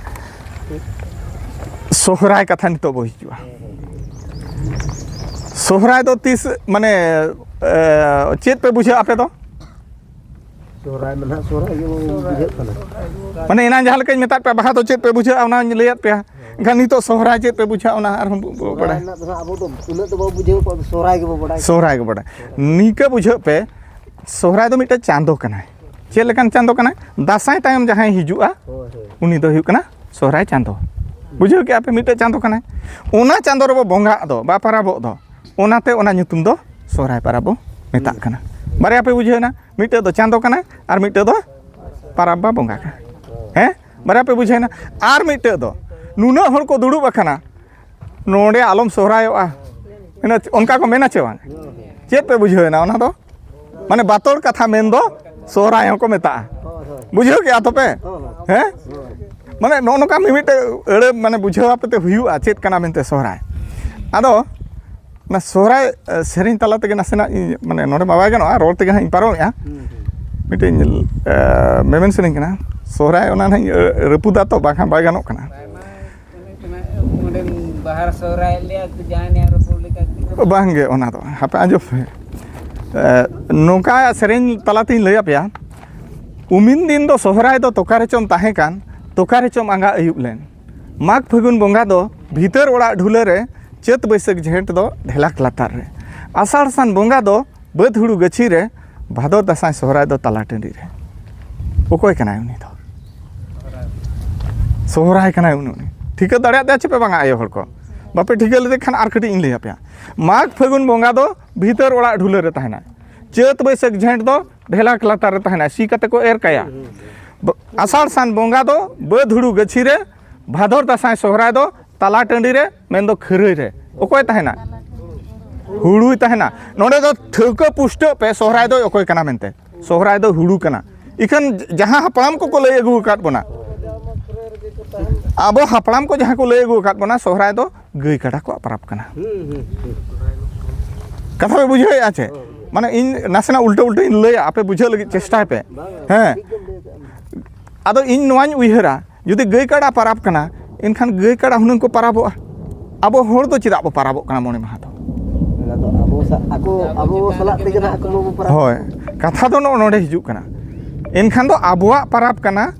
ᱥᱚᱦᱨᱟᱭ ᱠᱟᱛᱷᱟ ᱱᱤᱛᱚᱜ ᱵᱚ ᱦᱤᱡᱩᱜᱼᱟ᱾ ᱥᱚᱦᱨᱟᱭ ᱫᱚ ᱛᱤᱥ, ᱢᱟᱱᱮ, ᱮ, ᱪᱮᱫ ᱯᱮ ᱵᱩᱡᱷᱟᱹᱣᱟ ᱟᱯᱮ ᱫᱚ? ᱥᱚᱦᱨᱟᱭ ᱢᱟ ᱱᱟᱦᱟᱜ ᱥᱚᱦᱨᱟᱭ ᱜᱮ ᱵᱩᱡᱷᱟᱹᱜ ᱠᱟᱱᱟ᱾ ᱢᱟᱱᱮ ᱮᱱᱟᱝ ᱡᱟᱦᱟᱸ ᱞᱮᱠᱟᱧ ᱢᱮᱛᱟᱫ ᱯᱮᱭᱟ, ᱵᱟᱦᱟ ᱫᱚ ᱪᱮᱫ ᱯᱮ ᱵᱩᱡᱷᱟᱹᱣᱟ ᱚᱱᱟᱧ ᱞᱟᱹᱭᱟᱫ ᱯᱮᱭᱟ᱾ ᱮᱱᱠᱷᱟᱱ ᱱᱤᱛᱚᱜ ᱥᱚᱦᱨᱟᱭ ᱪᱮᱫ ᱯᱮ ᱵᱩᱡᱷᱟᱹᱣᱟ ᱚᱱᱟ ᱟᱨᱦᱚᱸ ᱵᱚ ᱥᱚᱦᱨᱟᱭ ᱵᱟᱲᱟᱭᱟ᱾ ᱨᱮᱱᱟᱜ ᱫᱚ ᱱᱟᱦᱟᱜ ᱟᱵᱚ ᱫᱚ ᱩᱱᱟᱹᱜ ᱫᱚ ᱵᱟᱵᱚ ᱵᱩᱡᱷᱟᱹᱣ ᱠᱚᱜᱼᱟ, ᱥᱚᱦᱨᱟᱭ ᱜᱮᱵᱚ ᱵᱟᱲᱟᱭ᱾ ᱥᱚᱦᱨᱟᱭ ᱜᱮᱵᱚ ᱵᱟᱲᱟᱭᱟ᱾ ᱱᱤᱝᱠᱟᱹ ᱵᱩᱡᱷᱟᱹᱜ ᱯᱮ, ᱥᱚᱦᱨᱟᱭ ᱫᱚ ᱢᱤᱫᱴᱮᱱ ᱪᱟᱸᱫᱚ ᱠᱟᱱᱟᱭ᱾ ᱪᱮᱫ ᱞᱮᱠᱟᱱ ᱪᱟᱸᱫᱚ ᱠᱟᱱᱟᱭ? ᱫᱟᱸᱥᱟᱭ ᱛᱟᱭᱚᱢ ᱡᱟᱦᱟᱸᱭ ᱦᱤᱡᱩᱜᱼᱟ, ᱦᱳᱭ, ᱦᱳᱭ᱾ ᱩᱱᱤ ᱫᱚ ᱦᱩᱭᱩᱜ ᱠᱟᱱᱟ ᱥᱚᱦᱨᱟᱭ ᱪᱟᱸᱫᱚ᱾ ᱵᱩᱡᱷᱟᱹᱣ ᱠᱮᱜᱼᱟ ᱯᱮ? ᱢᱤᱫᱴᱮᱡ ᱪᱟᱸᱫᱚ ᱠᱟᱱᱟᱭ, ᱚᱱᱟ ᱪᱟᱸᱫᱚ ᱨᱮᱵᱚ ᱵᱚᱸᱜᱟᱜ ᱫᱚ ᱵᱟ ᱯᱟᱨᱟᱵᱚᱜ ᱫᱚ, ᱚᱱᱟᱛᱮ ᱚᱱᱟ ᱧᱩᱛᱩᱢ ᱫᱚ ᱥᱚᱦᱨᱟᱭ ᱯᱟᱨᱟᱵᱽ ᱵᱚ ᱢᱮᱛᱟᱜ ᱠᱟᱱᱟ᱾ ᱵᱟᱨᱭᱟ ᱯᱮ ᱵᱩᱡᱷᱟᱹᱣ ᱮᱱᱟ, ᱢᱤᱫᱴᱮᱡ ᱫᱚ ᱪᱟᱸᱫᱚ ᱠᱟᱱᱟ ᱟᱨ ᱢᱤᱫᱴᱮᱡ ᱫᱚ ᱯᱟᱨᱟᱵᱽ ᱵᱟ ᱵᱚᱸᱜᱟ ᱠᱟᱱᱟ᱾ ᱦᱮᱸ, ᱵᱟᱨᱭᱟ ᱯᱮ ᱵᱩᱡᱷᱟᱹᱣ ᱮᱱᱟ᱾ ᱟᱨ ᱢᱤᱫᱴᱮᱡ ᱫᱚ ᱱᱩᱱᱟᱹᱜ ᱦᱚᱲ ᱠᱚ ᱫᱩᱲᱩᱵ ᱟᱠᱟᱱᱟ, ᱱᱚᱰᱮ ᱟᱞᱚᱢ ᱥᱚᱦᱨᱟᱭᱚᱜᱼᱟ, ᱤᱱᱟᱹ ᱚᱱᱠᱟ ᱠᱚ ᱢᱮᱱᱟ ᱪᱮ ᱵᱟᱝ? ᱪᱮᱫ ᱯᱮ ᱵᱩᱡᱷᱟᱹᱣ ᱮᱱᱟ ᱚᱱᱟ ᱫᱚ? ᱢᱟᱱᱮ ᱵᱟᱛᱚᱲ ᱠᱟᱛᱷᱟ ᱢᱮᱱ ᱫᱚ ᱥᱚᱦᱨᱟᱭ ᱦᱚᱸᱠᱚ ᱢᱮᱛᱟᱜᱼᱟ᱾ ᱵᱩᱡᱷᱟᱹᱣ ᱠᱮᱜᱼᱟ ᱛᱚᱯᱮ? ᱦᱮᱸ, ᱢᱟᱱᱮ ᱱᱚᱜᱼᱚ ᱱᱚᱝᱠᱟ ᱢᱤᱢᱤᱫᱴᱮᱡ ᱟᱹᱲᱟᱹ ᱢᱟᱱᱮ ᱵᱩᱡᱷᱟᱹᱣ ᱟᱯᱮ ᱛᱮ ᱦᱩᱭᱩᱜᱼᱟ ᱪᱮᱫ ᱠᱟᱱᱟ ᱢᱮᱱᱛᱮ ᱥᱚᱦᱨᱟᱭ᱾ ᱟᱫᱚ ᱚᱱᱟ ᱥᱚᱦᱨᱟᱭ ᱮ, ᱥᱮᱨᱮᱧ ᱛᱟᱞᱟ ᱛᱮᱜᱮ ᱱᱟᱥᱮᱱᱟᱜ ᱤᱧ, ᱢᱟᱱᱮ ᱱᱚᱰᱮ ᱢᱟ ᱵᱟᱭ ᱜᱟᱱᱚᱜᱼᱟ, ᱨᱚᱲ ᱛᱮᱜᱮ ᱦᱟᱸᱜ ᱤᱧ ᱯᱟᱨᱚᱢᱮᱜᱼᱟ᱾ ᱢᱤᱫᱴᱮᱱ ᱮ, ᱢᱮᱢᱮᱱ ᱥᱮᱨᱮᱧ ᱠᱟᱱᱟ ᱥᱚᱦᱨᱟᱭ, ᱚᱱᱟ ᱱᱟᱦᱟᱜ ᱤᱧ ᱮ, ᱨᱟᱹᱯᱩᱫᱟ ᱛᱚ, ᱵᱟᱝᱠᱷᱟᱱ ᱵᱟᱭ ᱜᱟᱱᱚᱜ ᱠᱟᱱᱟ᱾ ᱚᱸᱰᱮᱢ ᱵᱟᱦᱟ ᱥᱚᱦᱨᱟᱭ ᱞᱮᱭᱟ ᱡᱟᱦᱟᱸᱭ ᱱᱮᱭᱟᱜ ᱨᱚᱯᱚᱲ ᱞᱮᱠᱟ ᱛᱮ᱾ ᱵᱟᱝᱜᱮ, ᱚᱱᱟ ᱫᱚ ᱦᱟᱯᱮ ᱟᱸᱡᱚᱢ ᱯᱮ᱾ ᱮ, ᱱᱚᱝᱠᱟ ᱥᱮᱨᱮᱧ ᱛᱟᱞᱟᱛᱤᱧ ᱞᱟᱹᱭ ᱟᱯᱮᱭᱟ᱾ ᱩᱢᱤᱱ ᱫᱤᱱ ᱫᱚ ᱥᱚᱦᱨᱟᱭ ᱫᱚ ᱛᱚᱠᱟ ᱨᱮᱪᱚᱢ ᱛᱟᱦᱮᱸ ᱠᱟᱱ, ᱛᱚᱠᱟ ᱨᱮᱪᱚᱢ ᱟᱸᱜᱟ ᱟᱹᱭᱩᱵ ᱞᱮᱱ᱾ ᱢᱟᱜᱽ ᱯᱷᱟᱹᱜᱩᱱ ᱵᱚᱸᱜᱟ ᱫᱚ ᱵᱷᱤᱛᱟᱹᱨ ᱚᱲᱟᱜ ᱰᱷᱩᱞᱟᱹ ᱨᱮ, ᱪᱟᱹᱛ ᱵᱟᱹᱭᱥᱟᱹᱠᱷ ᱡᱷᱮᱸᱴ ᱫᱚ ᱰᱷᱮᱞᱟᱠ ᱞᱟᱛᱟᱨ ᱨᱮ᱾ ᱟᱥᱟᱲ ᱥᱟᱱ ᱵᱚᱸᱜᱟ ᱫᱚ ᱵᱟᱹᱫᱽ ᱦᱩᱲᱩ ᱜᱟᱹᱪᱷᱤ ᱨᱮ, ᱵᱷᱟᱫᱚᱨ ᱫᱟᱸᱥᱟᱭ ᱥᱚᱦᱨᱟᱭ ᱫᱚ ᱛᱟᱞᱟ ᱴᱟᱺᱰᱤ ᱨᱮ᱾ ᱚᱠᱚᱭ ᱠᱟᱱᱟᱭ ᱩᱱᱤ ᱫᱚ? ᱥᱚᱦᱨᱟᱭ ᱠᱟᱱᱟᱭ ᱩᱱᱤ᱾ ᱩᱱᱤ ᱴᱷᱤᱠᱟᱹ ᱫᱟᱲᱮᱭᱟᱜ ᱛᱟᱭᱟ ᱪᱮ ᱯᱮ ᱵᱟᱝᱟ ᱟᱭᱳ ᱦᱚᱲ ᱠᱚ? ᱵᱟᱯᱮ ᱴᱷᱤᱠᱟᱹ ᱞᱮᱫᱮ ᱠᱷᱟᱱ ᱟᱨ ᱠᱟᱹᱴᱤᱡ ᱤᱧ ᱞᱟᱹᱭ ᱟᱯᱮᱭᱟ᱾ ᱢᱟᱜᱽ ᱯᱷᱟᱹᱜᱩᱱ ᱵᱚᱸᱜᱟ ᱫᱚ ᱵᱷᱤᱛᱟᱹᱨ ᱚᱲᱟᱜ ᱰᱷᱩᱞᱟᱹ ᱨᱮ ᱛᱟᱦᱮᱱᱟᱭ᱾ ᱪᱟᱹᱛ ᱵᱟᱹᱭᱥᱟᱹᱠᱷ ᱡᱷᱮᱸᱴ ᱫᱚ ᱰᱷᱮᱞᱟᱠ ᱞᱟᱛᱟᱨ ᱨᱮ ᱛᱟᱦᱮᱱᱟᱭ, ᱥᱤ ᱠᱟᱛᱮ ᱠᱚ ᱮᱨ ᱠᱟᱭᱟ᱾ ᱵ-, ᱟᱥᱟᱲ ᱥᱟᱱ ᱵᱚᱸᱜᱟ ᱫᱚ ᱵᱟᱹᱫᱽ ᱦᱩᱲᱩ ᱜᱟᱹᱪᱷᱤ ᱨᱮ, ᱵᱷᱟᱫᱚᱨ ᱫᱟᱸᱥᱟᱭ ᱥᱚᱦᱨᱟᱭ ᱫᱚ ᱛᱟᱞᱟ ᱴᱟᱺᱰᱤ ᱨᱮ, ᱢᱮᱱᱫᱚ ᱠᱷᱟᱹᱨᱟᱹᱭ ᱨᱮ᱾ ᱚᱠᱚᱭ ᱛᱟᱦᱮᱱᱟ? ᱦᱩᱲᱩᱭ ᱛᱟᱦᱮᱱᱟ᱾ ᱱᱚᱰᱮ ᱫᱚ ᱴᱷᱟᱹᱣᱠᱟᱹ ᱯᱩᱥᱴᱟᱹᱜ ᱯᱮ, ᱥᱚᱦᱨᱟᱭ ᱫᱚ ᱚᱠᱚᱭ ᱠᱟᱱᱟ ᱢᱮᱱᱛᱮ᱾ ᱥᱚᱦᱨᱟᱭ ᱫᱚ ᱦᱩᱲᱩ ᱠᱟᱱᱟ᱾ ᱤᱠᱷᱟᱹᱱ ᱡᱟᱦᱟᱸ ᱦᱟᱯᱲᱟᱢ ᱠᱚᱠᱚ ᱞᱟᱹᱭ ᱟᱹᱜᱩ ᱟᱠᱟᱫ ᱵᱚᱱᱟ, ᱟᱵᱚ ᱦᱟᱯᱲᱟᱢ ᱠᱚ ᱡᱟᱦᱟᱸ ᱠᱚ ᱞᱟᱹᱭ ᱟᱹᱜᱩ ᱟᱠᱟᱫ ᱵᱚᱱᱟ, ᱥᱚᱦᱨᱟᱭ ᱫᱚ ᱜᱟᱹᱭ ᱠᱟᱰᱟ ᱠᱚᱣᱟᱜ ᱯᱚᱨᱚᱵᱽ ᱠᱟᱱᱟ᱾ ᱠᱟᱛᱷᱟ ᱯᱮ ᱵᱩᱡᱷᱟᱹᱣᱮᱫᱼᱟ ᱪᱮ? ᱢᱟᱱᱮ ᱤᱧ ᱱᱟᱥᱮᱱᱟᱜ ᱩᱞᱴᱟᱹ ᱩᱞᱴᱟᱹᱧ ᱞᱟᱹᱭᱟ, ᱟᱯᱮ ᱵᱩᱡᱷᱟᱹᱣ ᱞᱟᱹᱜᱤᱫ ᱪᱮᱥᱴᱟᱭ ᱯᱮ᱾ ᱦᱮᱸ, ᱟᱫᱚ ᱤᱧ ᱱᱚᱣᱟᱧ ᱩᱭᱦᱟᱹᱨᱟ, ᱡᱩᱫᱤ ᱜᱟᱹᱭ ᱠᱟᱰᱟ ᱯᱚᱨᱚᱵᱽ ᱠᱟᱱᱟ, ᱮᱱᱠᱷᱟᱱ ᱜᱟᱹᱭ ᱠᱟᱰᱟ ᱦᱩᱱᱟᱹᱝ ᱠᱚ ᱯᱚᱨᱚᱵᱚᱜᱼᱟ᱾ ᱟᱵᱚ ᱦᱚᱲ ᱫᱚ ᱪᱮᱫᱟᱜ ᱵᱚ ᱯᱚᱨᱚᱵᱚᱜ ᱠᱟᱱᱟ ᱢᱚᱬᱮ ᱢᱟᱦᱟ ᱫᱚ? ᱚᱱᱟ ᱫᱚ ᱟᱵᱚ ᱥᱟ-, ᱟᱠᱚ, ᱟᱵᱚ ᱥᱟᱞᱟᱜ ᱛᱮᱜᱮ ᱱᱟᱦᱟᱜ ᱠᱚ ᱵᱚ ᱯᱚᱨᱚᱵᱽ᱾ ᱦᱳᱭ, ᱠᱟᱛᱷᱟ ᱫᱚ ᱱᱚᱜᱼᱚ ᱱᱚᱰᱮ ᱦᱤᱡᱩᱜ ᱠᱟᱱᱟ᱾ ᱮᱱᱠᱷᱟᱱ ᱫᱚ ᱟᱵᱚᱣᱟᱜ ᱯᱚᱨᱚᱵᱽ ᱠᱟᱱᱟ,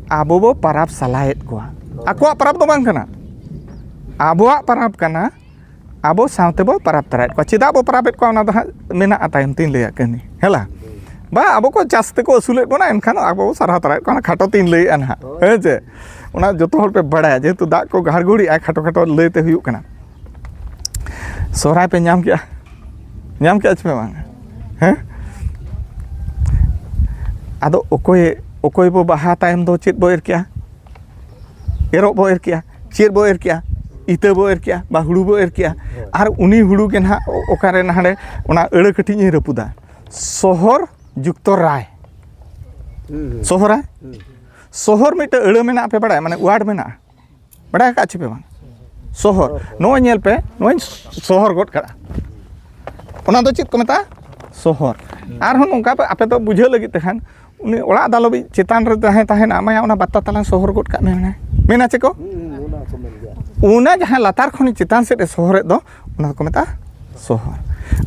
ᱟᱵᱚ ᱵᱚ ᱯᱚᱨᱚᱵᱽ ᱥᱟᱞᱟᱭᱮᱫ ᱠᱚᱣᱟ᱾ ᱟᱠᱚᱣᱟᱜ ᱯᱚᱨᱚᱵᱽ ᱫᱚ ᱵᱟᱝ ᱠᱟᱱᱟ, ᱟᱵᱚᱣᱟᱜ ᱯᱚᱨᱚᱵᱽ ᱠᱟᱱᱟ᱾ ᱟᱵᱚ ᱥᱟᱶᱛᱮ ᱵᱚ ᱯᱚᱨᱚᱵᱽ ᱛᱚᱨᱟᱭᱮᱫ ᱠᱚᱣᱟ᱾ ᱪᱮᱫᱟᱜ ᱵᱚ ᱯᱚᱨᱚᱵᱮᱫ ᱠᱚᱣᱟ, ᱚᱱᱟ ᱫᱚ ᱦᱟᱸᱜ ᱢᱮᱱᱟᱜᱼᱟ, ᱛᱟᱭᱚᱢ ᱛᱤᱧ ᱞᱟᱹᱭᱟ ᱠᱟᱹᱦᱱᱤ, ᱦᱮᱞᱟ᱾ ᱵᱟ, ᱟᱵᱚ ᱠᱚ ᱪᱟᱥ ᱛᱮᱠᱚ ᱟᱹᱥᱩᱞᱮᱫ ᱵᱚᱱᱟ, ᱮᱱᱠᱷᱟᱱ ᱟᱵᱚ ᱵᱚ ᱥᱟᱨᱦᱟᱣ ᱛᱚᱨᱟᱭᱮᱫ ᱠᱚᱣᱟ, ᱚᱱᱟ ᱠᱷᱟᱴᱚ ᱛᱤᱧ ᱞᱟᱹᱭᱮᱫᱼᱟ ᱱᱟᱦᱟᱜ, ᱦᱮᱸ ᱪᱮ? ᱚᱱᱟ ᱡᱚᱛᱚ ᱦᱚᱲ ᱯᱮ ᱵᱟᱲᱟᱭᱟ, ᱡᱮᱦᱮᱛᱩ ᱫᱟᱜ ᱠᱚ ᱜᱷᱟᱲᱜᱷᱩᱲᱤᱜᱼᱟ, ᱠᱷᱟᱴᱚ ᱠᱷᱟᱴᱚ ᱞᱟᱹᱭᱛᱮ ᱦᱩᱭᱩᱜ ᱠᱟᱱᱟ᱾ ᱥᱚᱦᱨᱟᱭ ᱯᱮ ᱧᱟᱢ ᱠᱮᱜᱼᱟ? ᱧᱟᱢ ᱠᱮᱜᱼᱟ ᱪᱮ ᱯᱮ ᱵᱟᱝ? ᱦᱮᱸ? ᱟᱫᱚ ᱚᱠᱚᱭ, ᱚᱠᱚᱭ ᱵᱚ ᱵᱟᱦᱟ ᱛᱟᱭᱚᱢ ᱫᱚ ᱪᱮᱫ ᱵᱚ ᱮᱨ ᱠᱮᱜᱼᱟ? ᱮᱨᱚᱜ ᱵᱚ ᱮᱨ ᱠᱮᱜᱼᱟ᱾ ᱪᱮᱫ ᱵᱚ ᱮᱨ ᱠᱮᱜᱼᱟ? ᱤᱛᱟᱹ ᱵᱚ ᱮᱨ ᱠᱮᱜᱼᱟ, ᱵᱟ ᱦᱩᱲᱩ ᱵᱚ ᱮᱨ ᱠᱮᱜᱼᱟ᱾ ᱟᱨ ᱩᱱᱤ ᱦᱩᱲᱩ ᱜᱮ ᱱᱟᱦᱟᱜ ᱚᱠᱟᱨᱮ ᱱᱟᱦᱟᱸᱰᱮ ᱚᱱᱟ ᱟᱹᱲᱟᱹ ᱠᱟᱹᱴᱤᱡ ᱤᱧ ᱨᱟᱹᱯᱩᱫᱟ᱾ ᱥᱚᱦᱚᱨ ᱡᱩᱠᱛᱚ ᱨᱟᱭ᱾ ᱦᱩᱸ, ᱦᱩᱸ᱾ ᱥᱚᱦᱚᱨᱟᱭ? ᱦᱩᱸ᱾ ᱥᱚᱦᱚᱨ ᱢᱤᱫᱴᱮᱡ ᱟᱹᱲᱟᱹ ᱢᱮᱱᱟᱜᱼᱟ, ᱯᱮ ᱵᱟᱲᱟᱭᱟ? ᱢᱟᱱᱮ word ᱢᱮᱱᱟᱜᱼᱟ᱾ ᱵᱟᱲᱟᱭ ᱟᱠᱟᱫ ᱪᱮ ᱯᱮ ᱵᱟᱝ? ᱥᱚᱦᱚᱨ᱾ ᱱᱚᱜᱼᱚᱭ ᱧᱮᱞ ᱯᱮ, ᱱᱚᱜᱼᱚᱭ ᱥᱚᱦᱚᱨ ᱜᱚᱫ ᱠᱟᱜᱼᱟ᱾ ᱚᱱᱟ ᱫᱚ ᱪᱮᱫ ᱠᱚ ᱢᱮᱛᱟᱜᱼᱟ? ᱥᱚᱦᱚᱨ᱾ ᱟᱨᱦᱚᱸ ᱱᱚᱝᱠᱟ ᱯᱮ, ᱟᱯᱮ ᱫᱚ ᱵᱩᱡᱷᱟᱹᱣ ᱞᱟᱹᱜᱤᱫ ᱛᱮᱠᱷᱟᱱ, ᱩᱱᱤ ᱚᱲᱟᱜ ᱫᱟᱞᱚᱵᱤᱡ ᱪᱮᱛᱟᱱ ᱨᱮ ᱛᱟᱦᱮᱸ ᱛᱟᱦᱮᱱᱟ, ᱟᱢᱟᱭᱟ ᱚᱱᱟ ᱵᱟᱛᱟ ᱛᱟᱞᱟᱝ ᱥᱚᱦᱚᱨ ᱜᱚᱫ ᱠᱟᱜ ᱢᱮ, ᱢᱮᱱᱟ, ᱢᱮᱱᱟ ᱪᱮ ᱠᱚ? ᱦᱩᱸ, ᱚᱱᱟ ᱠᱚ ᱢᱮᱱ ᱜᱮᱭᱟ᱾ ᱚᱱᱟ ᱡᱟᱦᱟᱸ ᱞᱟᱛᱟᱨ ᱠᱷᱚᱱ ᱪᱮᱛᱟᱱ ᱥᱮᱫ ᱮ ᱥᱚᱦᱚᱨᱮᱫ ᱫᱚ, ᱚᱱᱟ ᱫᱚᱠᱚ ᱢᱮᱛᱟᱜᱼᱟ ᱥᱚᱦᱚᱨ᱾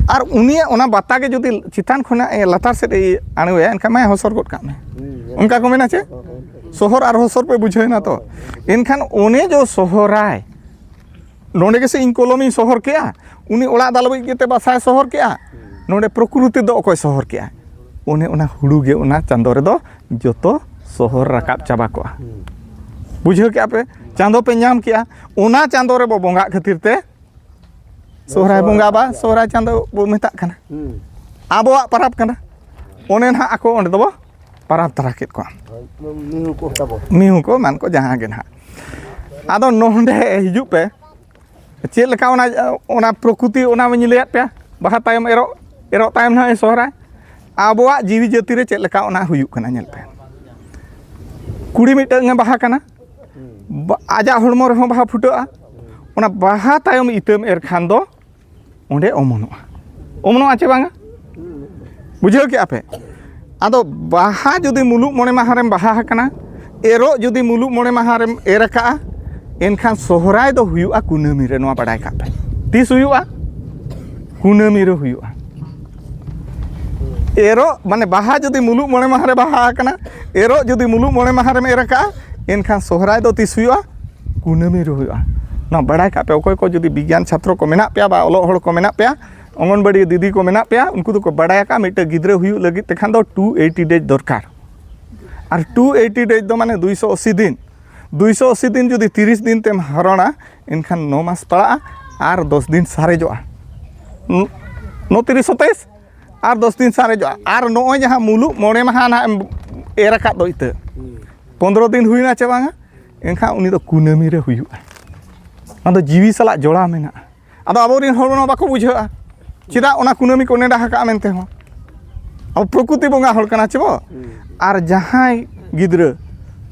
ᱟᱨ ᱩᱱᱤᱭᱟᱜ ᱚᱱᱟ ᱵᱟᱛᱟ ᱜᱮ ᱡᱩᱫᱤ ᱪᱮᱛᱟᱱ ᱠᱷᱚᱱᱟᱜ ᱮ ᱞᱟᱛᱟᱨ ᱥᱮᱫ ᱮ ᱟᱬᱜᱚᱭᱟ, ᱮᱱᱠᱷᱟᱱ ᱢᱟᱭᱟ ᱦᱚᱥᱚᱨ ᱜᱚᱫ ᱠᱟᱜ ᱢᱮ᱾ ᱦᱩᱸ, ᱚᱱᱠᱟ ᱠᱚ ᱢᱮᱱᱟ ᱪᱮ? ᱦᱳᱭ, ᱦᱳᱭ᱾ ᱥᱚᱦᱚᱨ ᱟᱨ ᱦᱚᱥᱚᱨ ᱯᱮ ᱵᱩᱡᱷᱟᱹᱣ ᱮᱱᱟ ᱛᱚ? ᱮᱱᱠᱷᱟᱱ ᱚᱱᱮ ᱡᱚ ᱥᱚᱦᱚᱨᱟᱭ, ᱱᱚᱰᱮ ᱜᱮᱥᱮ ᱤᱧ ᱠᱚᱞᱚᱢᱤᱧ ᱥᱚᱦᱚᱨ ᱠᱮᱜᱼᱟ, ᱩᱱᱤ ᱚᱲᱟᱜ ᱫᱟᱞᱚᱵᱤᱡ ᱜᱮᱛᱮ ᱵᱟᱥᱟᱭ ᱥᱚᱦᱚᱨ ᱠᱮᱜᱼᱟ᱾ ᱱᱚᱰᱮ ᱯᱨᱚᱠᱨᱤᱛᱤ ᱫᱚ ᱚᱠᱚᱭ ᱥᱚᱦᱚᱨ ᱠᱮᱜᱼᱟ? ᱚᱱᱮ ᱚᱱᱟ ᱦᱩᱲᱩ ᱜᱮ ᱚᱱᱟ ᱪᱟᱸᱫᱚ ᱨᱮᱫᱚ ᱡᱚᱛᱚ ᱥᱚᱦᱚᱨ ᱨᱟᱠᱟᱵ ᱪᱟᱵᱟ ᱠᱚᱜᱼᱟ᱾ ᱵᱩᱡᱷᱟᱹᱣ ᱠᱮᱜᱼᱟ ᱯᱮ? ᱪᱟᱸᱫᱚ ᱯᱮ ᱧᱟᱢ ᱠᱮᱜᱼᱟ, ᱚᱱᱟ ᱪᱟᱸᱫᱚ ᱨᱮᱵᱚ ᱵᱚᱸᱜᱟᱜ ᱠᱷᱟᱹᱛᱤᱨ ᱛᱮ ᱥᱚᱦᱨᱟᱭ ᱵᱚᱸᱜᱟ ᱵᱟ ᱥᱚᱦᱨᱟᱭ ᱪᱟᱸᱫᱚ ᱵᱚ ᱢᱮᱛᱟᱜ ᱠᱟᱱᱟ᱾ ᱦᱩᱸ᱾ ᱟᱵᱚᱣᱟᱜ ᱯᱟᱨᱟᱵᱽ ᱠᱟᱱᱟ᱾ ᱚᱱᱮ ᱱᱟᱦᱟᱜ ᱟᱠᱚ ᱚᱸᱰᱮ ᱫᱚᱵᱚ ᱯᱟᱨᱟᱵᱽ ᱛᱟᱨᱟ ᱠᱮᱫ ᱠᱚᱣᱟ᱾ ᱦᱳᱭ, ᱢᱤᱦᱩ ᱠᱚ ᱛᱟᱵᱚ᱾ ᱢᱤᱦᱩ ᱠᱚ ᱮᱢᱟᱱ ᱠᱚ ᱡᱟᱦᱟᱸ ᱜᱮ ᱱᱟᱦᱟᱜ᱾ ᱟᱫᱚ ᱱᱚᱰᱮ ᱦᱤᱡᱩᱜ ᱯᱮ, ᱪᱮᱫ ᱞᱮᱠᱟ ᱚᱱᱟ, ᱚᱱᱟ ᱯᱨᱚᱠᱨᱤᱛᱤ ᱚᱱᱟ ᱢᱟᱧ ᱞᱟᱹᱭᱟᱫ ᱯᱮᱭᱟ, ᱵᱟᱦᱟ ᱛᱟᱭᱚᱢ ᱮᱨᱚᱜ, ᱮᱨᱚᱜ ᱛᱟᱭᱚᱢ ᱱᱟᱦᱟᱜ ᱥᱚᱦᱨᱟᱭ᱾ ᱟᱵᱚᱣᱟᱜ ᱡᱤᱣᱤ ᱡᱟᱹᱛᱤ ᱨᱮ ᱪᱮᱫ ᱞᱮᱠᱟ ᱚᱱᱟ ᱦᱩᱭᱩᱜ ᱠᱟᱱᱟ ᱧᱮᱞ ᱯᱮ᱾ ᱠᱩᱲᱤ ᱢᱤᱫᱴᱟᱝ ᱮ ᱵᱟᱦᱟ ᱠᱟᱱᱟ, ᱵᱟ-, ᱟᱡᱟᱜ ᱦᱚᱲᱢᱚ ᱨᱮᱦᱚᱸ ᱵᱟᱦᱟ ᱯᱷᱩᱴᱟᱹᱜᱼᱟ᱾ ᱚᱱᱟ ᱵᱟᱦᱟ ᱛᱟᱭᱚᱢ ᱤᱛᱟᱹᱢ ᱮᱨ ᱠᱷᱟᱱ ᱫᱚ ᱚᱸᱰᱮ ᱚᱢᱚᱱᱚᱜᱼᱟ᱾ ᱚᱢᱚᱱᱚᱜᱼᱟ ᱪᱮ ᱵᱟᱝᱟ? ᱵᱩᱡᱷᱟᱹᱣ ᱠᱮᱜᱼᱟ ᱯᱮ? ᱟᱫᱚ ᱵᱟᱦᱟ ᱡᱩᱫᱤ ᱢᱩᱞᱩᱜ ᱢᱚᱬᱮ ᱢᱟᱦᱟ ᱨᱮᱢ ᱵᱟᱦᱟ ᱟᱠᱟᱱᱟ, ᱮᱨᱚᱜ ᱡᱩᱫᱤ ᱢᱩᱞᱩᱜ ᱢᱚᱬᱮ ᱢᱟᱦᱟ ᱨᱮᱢ ᱮᱨ ᱟᱠᱟᱜᱼᱟ, ᱮᱱᱠᱷᱟᱱ ᱥᱚᱦᱨᱟᱭ ᱫᱚ ᱦᱩᱭᱩᱜᱼᱟ ᱠᱩᱱᱟᱹᱢᱤ ᱨᱮ᱾ ᱱᱚᱣᱟ ᱵᱟᱰᱟᱭ ᱠᱟᱜ ᱯᱮ᱾ ᱛᱤᱥ ᱦᱩᱭᱩᱜᱼᱟ? ᱠᱩᱱᱟᱹᱢᱤ ᱨᱮ ᱦᱩᱭᱩᱜᱼᱟ᱾ ᱮᱨᱚᱜ, ᱢᱟᱱᱮ ᱵᱟᱦᱟ ᱡᱩᱫᱤ ᱢᱩᱞᱩᱜ ᱢᱚᱬᱮ ᱢᱟᱦᱟ ᱨᱮ ᱵᱟᱦᱟ ᱟᱠᱟᱱᱟ, ᱮᱨᱚᱜ ᱡᱩᱫᱤ ᱢᱩᱞᱩᱜ ᱢᱚᱬᱮ ᱢᱟᱦᱟ ᱨᱮᱢ ᱮᱨ ᱟᱠᱟᱜᱼᱟ, ᱮᱱᱠᱷᱟᱱ ᱥᱚᱦᱨᱟᱭ ᱫᱚ ᱛᱤᱥ ᱦᱩᱭᱩᱜᱼᱟ? ᱠᱩᱱᱟᱹᱢᱤ ᱨᱮ ᱦᱩᱭᱩᱜᱼᱟ᱾ ᱱᱚᱣᱟ ᱵᱟᱲᱟᱭ ᱠᱟᱜ ᱯᱮ, ᱚᱠᱚᱭ ᱠᱚ ᱡᱩᱫᱤ ᱵᱤᱜᱽᱜᱟᱱ ᱪᱷᱟᱛᱨᱚ ᱠᱚ ᱢᱮᱱᱟᱜ ᱯᱮᱭᱟ ᱵᱟ ᱚᱞᱚᱜ ᱦᱚᱲ ᱠᱚ ᱢᱮᱱᱟᱜ ᱯᱮᱭᱟ, ᱚᱝᱜᱚᱱᱵᱟᱲᱤ ᱫᱤᱫᱤ ᱠᱚ ᱢᱮᱱᱟᱜ ᱯᱮᱭᱟ, ᱩᱱᱠᱩ ᱫᱚᱠᱚ ᱵᱟᱲᱟᱭ ᱟᱠᱟᱫᱼᱟ, ᱢᱤᱫᱴᱮᱡ ᱜᱤᱫᱽᱨᱟᱹ ᱦᱩᱭᱩᱜ ᱞᱟᱹᱜᱤᱫ ᱛᱮᱠᱷᱟᱱ ᱫᱚ two eighty days ᱫᱚᱨᱠᱟᱨ᱾ ᱟᱨ two eighty days ᱫᱚ ᱢᱟᱱᱮ ᱫᱩᱭᱥᱚ ᱟᱥᱤ ᱫᱤᱱ᱾ ᱫᱩᱭᱥᱚ ᱟᱥᱤ ᱫᱤᱱ ᱡᱩᱫᱤ ᱛᱤᱨᱤᱥ ᱫᱤᱱ ᱛᱮᱢ ᱦᱚᱨᱚᱱᱟ, ᱮᱱᱠᱷᱟᱱ ᱱᱚ ᱢᱟᱥ ᱯᱟᱲᱟᱜᱼᱟ ᱟᱨ ᱫᱚᱥ ᱫᱤᱱ ᱥᱟᱨᱮᱡᱚᱜᱼᱟ᱾ ᱱᱚ-, ᱱᱚ ᱛᱤᱨᱤᱥ ᱥᱚᱛᱟᱭᱤᱥ ᱟᱨ ᱫᱚᱥ ᱫᱤᱱ ᱥᱟᱨᱮᱡᱚᱜᱼᱟ᱾ ᱟᱨ ᱱᱚᱜᱼᱚᱭ ᱡᱟᱦᱟᱸ ᱢᱩᱞᱩᱜ ᱢᱚᱬᱮ ᱢᱟᱦᱟ ᱱᱟᱦᱟᱜ ᱮᱢ ᱮᱨ ᱟᱠᱟᱫ ᱫᱚ ᱤᱛᱟᱹ, ᱯᱚᱱᱫᱽᱨᱚ ᱫᱤᱱ ᱦᱩᱭᱱᱟ ᱪᱮ ᱵᱟᱝᱟ? ᱮᱱᱠᱷᱟᱱ ᱩᱱᱤ ᱫᱚ ᱠᱩᱱᱟᱹᱢᱤ ᱨᱮ ᱦᱩᱭᱩᱜᱼᱟ᱾ ᱚᱱᱟ ᱫᱚ ᱡᱤᱣᱤ ᱥᱟᱞᱟᱜ ᱡᱚᱲᱟᱣ ᱢᱮᱱᱟᱜᱼᱟ᱾ ᱟᱫᱚ ᱟᱵᱚᱨᱮᱱ ᱦᱚᱲ ᱢᱟ ᱵᱟᱠᱚ ᱵᱩᱡᱷᱟᱹᱣᱟ, ᱪᱮᱫᱟᱜ ᱚᱱᱟ ᱠᱩᱱᱟᱹᱢᱤ ᱠᱚ ᱱᱮᱰᱟ ᱟᱠᱟᱫᱼᱟ ᱢᱮᱱᱛᱮ ᱦᱚᱸ᱾ ᱟᱵᱚ ᱯᱨᱚᱠᱨᱤᱛᱤ ᱵᱚᱸᱜᱟ ᱦᱚᱲ ᱠᱟᱱᱟ ᱪᱮ ᱵᱚ? ᱟᱨ ᱡᱟᱦᱟᱸᱭ ᱜᱤᱫᱽᱨᱟᱹ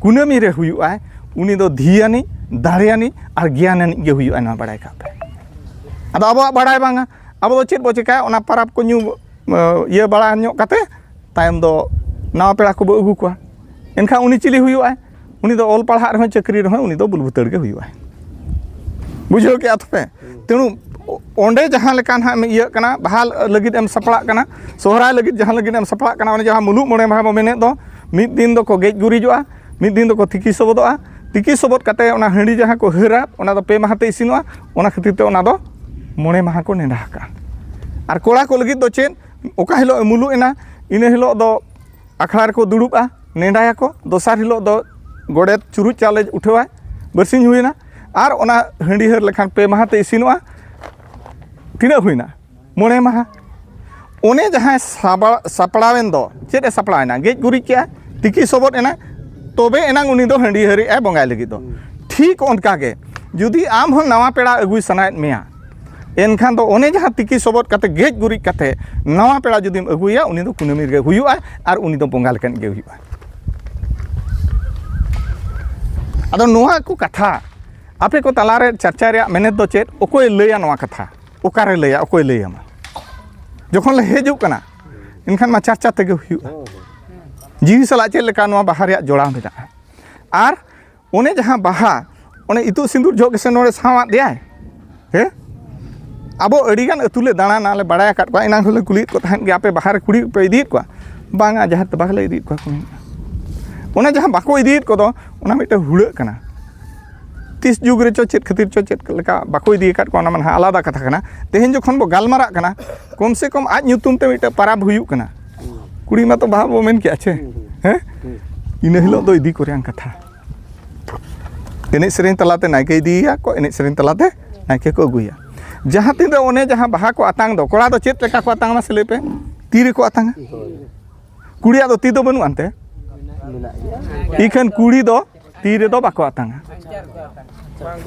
ᱠᱩᱱᱟᱹᱢᱤ ᱨᱮ ᱦᱩᱭᱩᱜᱼᱟᱭ, ᱩᱱᱤ ᱫᱚ ᱫᱷᱤᱭᱟᱱᱤᱡ, ᱫᱟᱲᱮᱭᱟᱱᱤᱡ ᱟᱨ ᱜᱮᱭᱟᱱᱟᱱᱤᱡ ᱜᱮ ᱦᱩᱭᱩᱜᱼᱟᱭ, ᱱᱚᱣᱟ ᱵᱟᱲᱟᱭ ᱠᱟᱜ ᱯᱮ᱾ ᱟᱫᱚ ᱟᱵᱚᱣᱟᱜ ᱵᱟᱲᱟᱭ ᱵᱟᱝᱟ, ᱟᱵᱚ ᱫᱚ ᱪᱮᱫ ᱵᱚ ᱪᱮᱠᱟᱭᱟ? ᱚᱱᱟ ᱯᱟᱨᱟᱵᱽ ᱠᱚ ᱧᱩ, ᱤᱭᱟᱹ ᱵᱟᱲᱟ ᱧᱚᱜ ᱠᱟᱛᱮ ᱛᱟᱭᱚᱢ ᱫᱚ ᱱᱟᱣᱟ ᱯᱮᱲᱟ ᱠᱚᱵᱚ ᱟᱹᱜᱩ ᱠᱚᱣᱟ᱾ ᱮᱱᱠᱷᱟᱱ ᱩᱱᱤ ᱪᱤᱞᱤ ᱦᱩᱭᱩᱜᱼᱟᱭ? ᱩᱱᱤ ᱫᱚ ᱚᱞ ᱯᱟᱲᱦᱟᱜ ᱨᱮᱦᱚᱸ, ᱪᱟᱹᱠᱨᱤ ᱨᱮᱦᱚᱸ, ᱩᱱᱤ ᱫᱚ ᱵᱩᱞᱵᱩᱛᱟᱹᱲ ᱜᱮ ᱦᱩᱭᱩᱜᱼᱟᱭ᱾ ᱵᱩᱡᱷᱟᱹᱣ ᱠᱮᱜᱼᱟ ᱛᱚᱯᱮ? ᱛᱮᱬᱩ ᱚᱸᱰᱮ ᱡᱟᱦᱟᱸ ᱞᱮᱠᱟ ᱱᱟᱦᱟᱜ ᱮᱢ ᱤᱭᱟᱹᱜ ᱠᱟᱱᱟ, ᱵᱟᱦᱟ ᱞᱟᱹᱜᱤᱫ ᱮᱢ ᱥᱟᱯᱲᱟᱜ ᱠᱟᱱᱟ, ᱥᱚᱦᱨᱟᱭ ᱞᱟᱹᱜᱤᱫ ᱡᱟᱦᱟᱸ ᱞᱟᱹᱜᱤᱫ ᱮᱢ ᱥᱟᱯᱲᱟᱜ ᱠᱟᱱᱟ, ᱚᱱᱮ ᱡᱟᱦᱟᱸ ᱢᱩᱞᱩᱜ ᱢᱚᱬᱮ ᱢᱟᱦᱟ ᱵᱚ ᱢᱮᱱᱮᱫ ᱫᱚ, ᱢᱤᱫ ᱫᱤᱱ ᱫᱚᱠᱚ ᱜᱮᱡ ᱜᱩᱨᱤᱡᱚᱜᱼᱟ, ᱢᱤᱫ ᱫᱤᱱ ᱫᱚᱠᱚ ᱛᱤᱠᱤ ᱥᱚᱵᱚᱫᱚᱜᱼᱟ᱾ ᱛᱤᱠᱤ ᱥᱚᱵᱚᱫ ᱠᱟᱛᱮ ᱚᱱᱟ ᱦᱟᱺᱰᱤ ᱡᱟᱦᱟᱸ ᱠᱚ ᱦᱟᱹᱨᱟ, ᱚᱱᱟ ᱫᱚ ᱯᱮ ᱢᱟᱦᱟ ᱛᱮ ᱤᱥᱤᱱᱚᱜᱼᱟ᱾ ᱚᱱᱟ ᱠᱷᱟᱹᱛᱤᱨ ᱛᱮ ᱚᱱᱟ ᱫᱚ ᱢᱚᱬᱮ ᱢᱟᱦᱟ ᱠᱚ ᱱᱮᱰᱟ ᱟᱠᱟᱜᱼᱟ᱾ ᱟᱨ ᱠᱚᱲᱟ ᱠᱚ ᱞᱟᱹᱜᱤᱫ ᱫᱚ ᱪᱮᱫ? ᱚᱠᱟ ᱦᱤᱞᱳᱜ ᱮ ᱢᱩᱞᱩᱜ ᱮᱱᱟ, ᱤᱱᱟᱹ ᱦᱤᱞᱳᱜ ᱫᱚ ᱟᱠᱷᱲᱟ ᱨᱮᱠᱚ ᱫᱩᱲᱩᱵᱼᱟ, ᱱᱮᱰᱟᱭᱟᱠᱚ᱾ ᱫᱚᱥᱟᱨ ᱦᱤᱞᱳᱜ ᱫᱚ ᱜᱚᱰᱮᱛ ᱪᱩᱨᱩᱡ ᱪᱟᱣᱞᱮ ᱩᱴᱷᱟᱹᱣᱟᱭ, ᱵᱟᱹᱨᱥᱤᱧ ᱦᱩᱭᱮᱱᱟ᱾ ᱟᱨ ᱚᱱᱟ ᱦᱟᱺᱰᱤ ᱦᱟᱹᱨ ᱞᱮᱠᱷᱟᱱ ᱯᱮ ᱢᱟᱦᱟ ᱛᱮ ᱤᱥᱤᱱᱚᱜᱼᱟ᱾ ᱛᱤᱱᱟᱹᱜ ᱦᱩᱭᱱᱟ? ᱢᱚᱬᱮ ᱢᱟᱦᱟ᱾ ᱚᱱᱮ ᱡᱟᱦᱟᱸᱭ ᱥᱟᱵᱟ-, ᱥᱟᱯᱲᱟᱣᱮᱱ ᱫᱚ, ᱪᱮᱫ ᱮ ᱥᱟᱯᱲᱟᱣᱮᱱᱟ? ᱜᱮᱡ ᱜᱩᱨᱤᱡ ᱠᱮᱜᱼᱟ, ᱛᱤᱠᱤ ᱥᱚᱵᱚᱫ ᱮᱱᱟ, ᱛᱚᱵᱮ ᱮᱱᱟᱝ ᱩᱱᱤ ᱫᱚ ᱦᱟᱺᱰᱤ ᱦᱟᱹᱨᱮᱜᱼᱟᱭ ᱵᱚᱸᱜᱟᱭ ᱞᱟᱹᱜᱤᱫ ᱫᱚ᱾ ᱴᱷᱤᱠ ᱚᱱᱠᱟ ᱜᱮ, ᱡᱩᱫᱤ ᱟᱢ ᱦᱚᱸ ᱱᱟᱣᱟ ᱯᱮᱲᱟ ᱟᱹᱜᱩᱭ ᱥᱟᱱᱟᱭᱮᱫ ᱢᱮᱭᱟ, ᱮᱱᱠᱷᱟᱱ ᱫᱚ ᱚᱱᱮ ᱡᱟᱦᱟᱸ ᱛᱤᱠᱤ ᱥᱚᱵᱚᱫ ᱠᱟᱛᱮ, ᱜᱮᱡ ᱜᱩᱨᱤᱡ ᱠᱟᱛᱮ ᱱᱟᱣᱟ ᱯᱮᱲᱟ ᱡᱩᱫᱤᱢ ᱟᱹᱜᱩᱭᱟ, ᱩᱱᱤ ᱫᱚ ᱠᱩᱱᱟᱹᱢᱤ ᱨᱮᱜᱮ ᱦᱩᱭᱩᱜᱼᱟ ᱟᱨ ᱩᱱᱤ ᱫᱚ ᱵᱚᱸᱜᱟ ᱞᱮᱠᱟᱱᱤᱡ ᱜᱮ ᱦᱩᱭᱩᱜᱼᱟ᱾ ᱟᱫᱚ ᱱᱚᱣᱟ ᱠᱚ ᱠᱟᱛᱷᱟ ᱟᱯᱮ ᱠᱚ ᱛᱟᱞᱟᱨᱮ ᱪᱟᱨᱪᱟ ᱨᱮᱭᱟᱜ ᱢᱮᱱᱮᱛ ᱫᱚ ᱪᱮᱫ? ᱚᱠᱚᱭᱮ ᱞᱟᱹᱭᱟ ᱱᱚᱣᱟ ᱠᱟᱛᱷᱟ? ᱚᱠᱟᱨᱮ ᱞᱟᱹᱭᱟ? ᱚᱠᱚᱭ ᱞᱟᱹᱭᱟᱢᱟ? ᱡᱚᱠᱷᱚᱱ ᱞᱮ ᱦᱤᱡᱩᱜ ᱠᱟᱱᱟ, ᱮᱱᱠᱷᱟᱱ ᱢᱟ ᱪᱟᱨᱪᱟ ᱛᱮᱜᱮ ᱦᱩᱭᱩᱜᱼᱟ᱾ ᱡᱤᱣᱤ ᱥᱟᱞᱟᱜ ᱪᱮᱫ ᱞᱮᱠᱟ ᱱᱚᱣᱟ ᱵᱟᱦᱟ ᱨᱮᱭᱟᱜ ᱡᱚᱲᱟᱣ ᱢᱮᱱᱟᱜᱼᱟ᱾ ᱟᱨ ᱚᱱᱮ ᱡᱟᱦᱟᱸ ᱵᱟᱦᱟ, ᱚᱱᱮ ᱤᱛᱩᱫ ᱥᱤᱸᱫᱩᱨ ᱡᱚᱦᱚᱜ ᱜᱮᱥᱮ ᱱᱚᱰᱮ ᱥᱟᱶᱟᱫ ᱫᱮᱭᱟᱭ? ᱦᱮᱸ? ᱟᱵᱚ ᱟᱹᱰᱤᱜᱟᱱ ᱟᱹᱛᱩ ᱞᱮ ᱫᱟᱬᱟᱱᱟ, ᱞᱮ ᱵᱟᱲᱟᱭ ᱟᱠᱟᱫ ᱠᱚᱣᱟ, ᱮᱱᱟᱝ ᱦᱚᱸᱞᱮ ᱠᱩᱞᱤᱭᱮᱫ ᱠᱚ ᱛᱟᱦᱮᱸᱫ ᱜᱮ, "ᱟᱯᱮ ᱵᱟᱦᱟ ᱨᱮ ᱠᱩᱲᱤ ᱯᱮ ᱤᱫᱤᱭᱮᱫ ᱠᱚᱣᱟ?" "ᱵᱟᱝᱟ, ᱡᱟᱦᱮᱨ ᱛᱮ ᱵᱟᱞᱮ ᱤᱫᱤᱭᱮᱫ ᱠᱚᱣᱟ" ᱠᱚ ᱢᱮᱱᱟ᱾ ᱚᱱᱟ ᱡᱟᱦᱟᱸ ᱵᱟᱠᱚ ᱤᱫᱤᱭᱮᱫ ᱠᱚᱫᱚ, ᱚᱱᱟ ᱢᱤᱫᱴᱟᱝ ᱦᱩᱲᱟᱹᱜ ᱠᱟᱱᱟ᱾ ᱛᱤᱥ ᱡᱩᱜᱽ ᱨᱮᱪᱚ ᱪᱮᱫ ᱠᱷᱟᱹᱛᱤᱨ ᱪᱚ ᱪᱮᱫ ᱞᱮᱠᱟ ᱵᱟᱠᱚ ᱤᱫᱤ ᱟᱠᱟᱫ ᱠᱚᱣᱟ, ᱚᱱᱟ ᱢᱟ ᱱᱟᱦᱟᱜ ᱟᱞᱟᱫᱟ ᱠᱟᱛᱷᱟ ᱠᱟᱱᱟ᱾ ᱛᱮᱦᱮᱧ ᱡᱚᱠᱷᱚᱱ ᱵᱚ ᱜᱟᱞᱢᱟᱨᱟᱜ ᱠᱟᱱᱟ, ᱠᱚᱢ ᱥᱮ ᱠᱚᱢ ᱟᱡ ᱧᱩᱛᱩᱢ ᱛᱮ ᱢᱤᱫᱴᱟᱝ ᱯᱟᱨᱟᱵᱽ ᱦᱩᱭᱩᱜ ᱠᱟᱱᱟ᱾ ᱠᱩᱲᱤ ᱢᱟᱛᱚ ᱵᱟᱦᱟ ᱵᱚ ᱢᱮᱱ ᱠᱮᱜᱼᱟ ᱪᱮ? ᱦᱮᱸ? ᱤᱱᱟᱹ ᱦᱤᱞᱳᱜ ᱫᱚ ᱤᱫᱤ ᱠᱚ ᱨᱮᱭᱟᱝ ᱠᱟᱛᱷᱟ᱾ ᱮᱱᱮᱡ ᱥᱮᱨᱮᱧ ᱛᱟᱞᱟᱛᱮ ᱱᱟᱭᱠᱮ ᱤᱫᱤᱭᱮᱭᱟ ᱠᱚ, ᱮᱱᱮᱡ ᱥᱮᱨᱮᱧ ᱛᱟᱞᱟᱛᱮ ᱱᱟᱭᱠᱮ ᱠᱚ ᱟᱹᱜᱩᱭᱟ᱾ ᱡᱟᱦᱟᱸ ᱛᱤᱱ ᱨᱮ ᱚᱱᱮ ᱡᱟᱦᱟᱸ ᱵᱟᱦᱟ ᱠᱚ ᱟᱛᱟᱝ ᱫᱚ, ᱠᱚᱲᱟ ᱫᱚ ᱪᱮᱫ ᱞᱮᱠᱟ ᱠᱚ ᱟᱛᱟᱝᱟ ᱢᱟᱥᱮ ᱞᱟᱹᱭ ᱯᱮ? ᱛᱤ ᱨᱮᱠᱚ ᱟᱛᱟᱝᱟ᱾ ᱠᱩᱲᱤᱭᱟᱜ ᱫᱚ ᱛᱤ ᱫᱚ ᱵᱟᱹᱱᱩᱜ ᱟᱱᱛᱮ? ᱤᱠᱷᱟᱹᱱ ᱠᱩᱲᱤ ᱫᱚ ᱛᱤ ᱨᱮᱫᱚ ᱵᱟᱠᱚ ᱟᱛᱟᱝᱟ᱾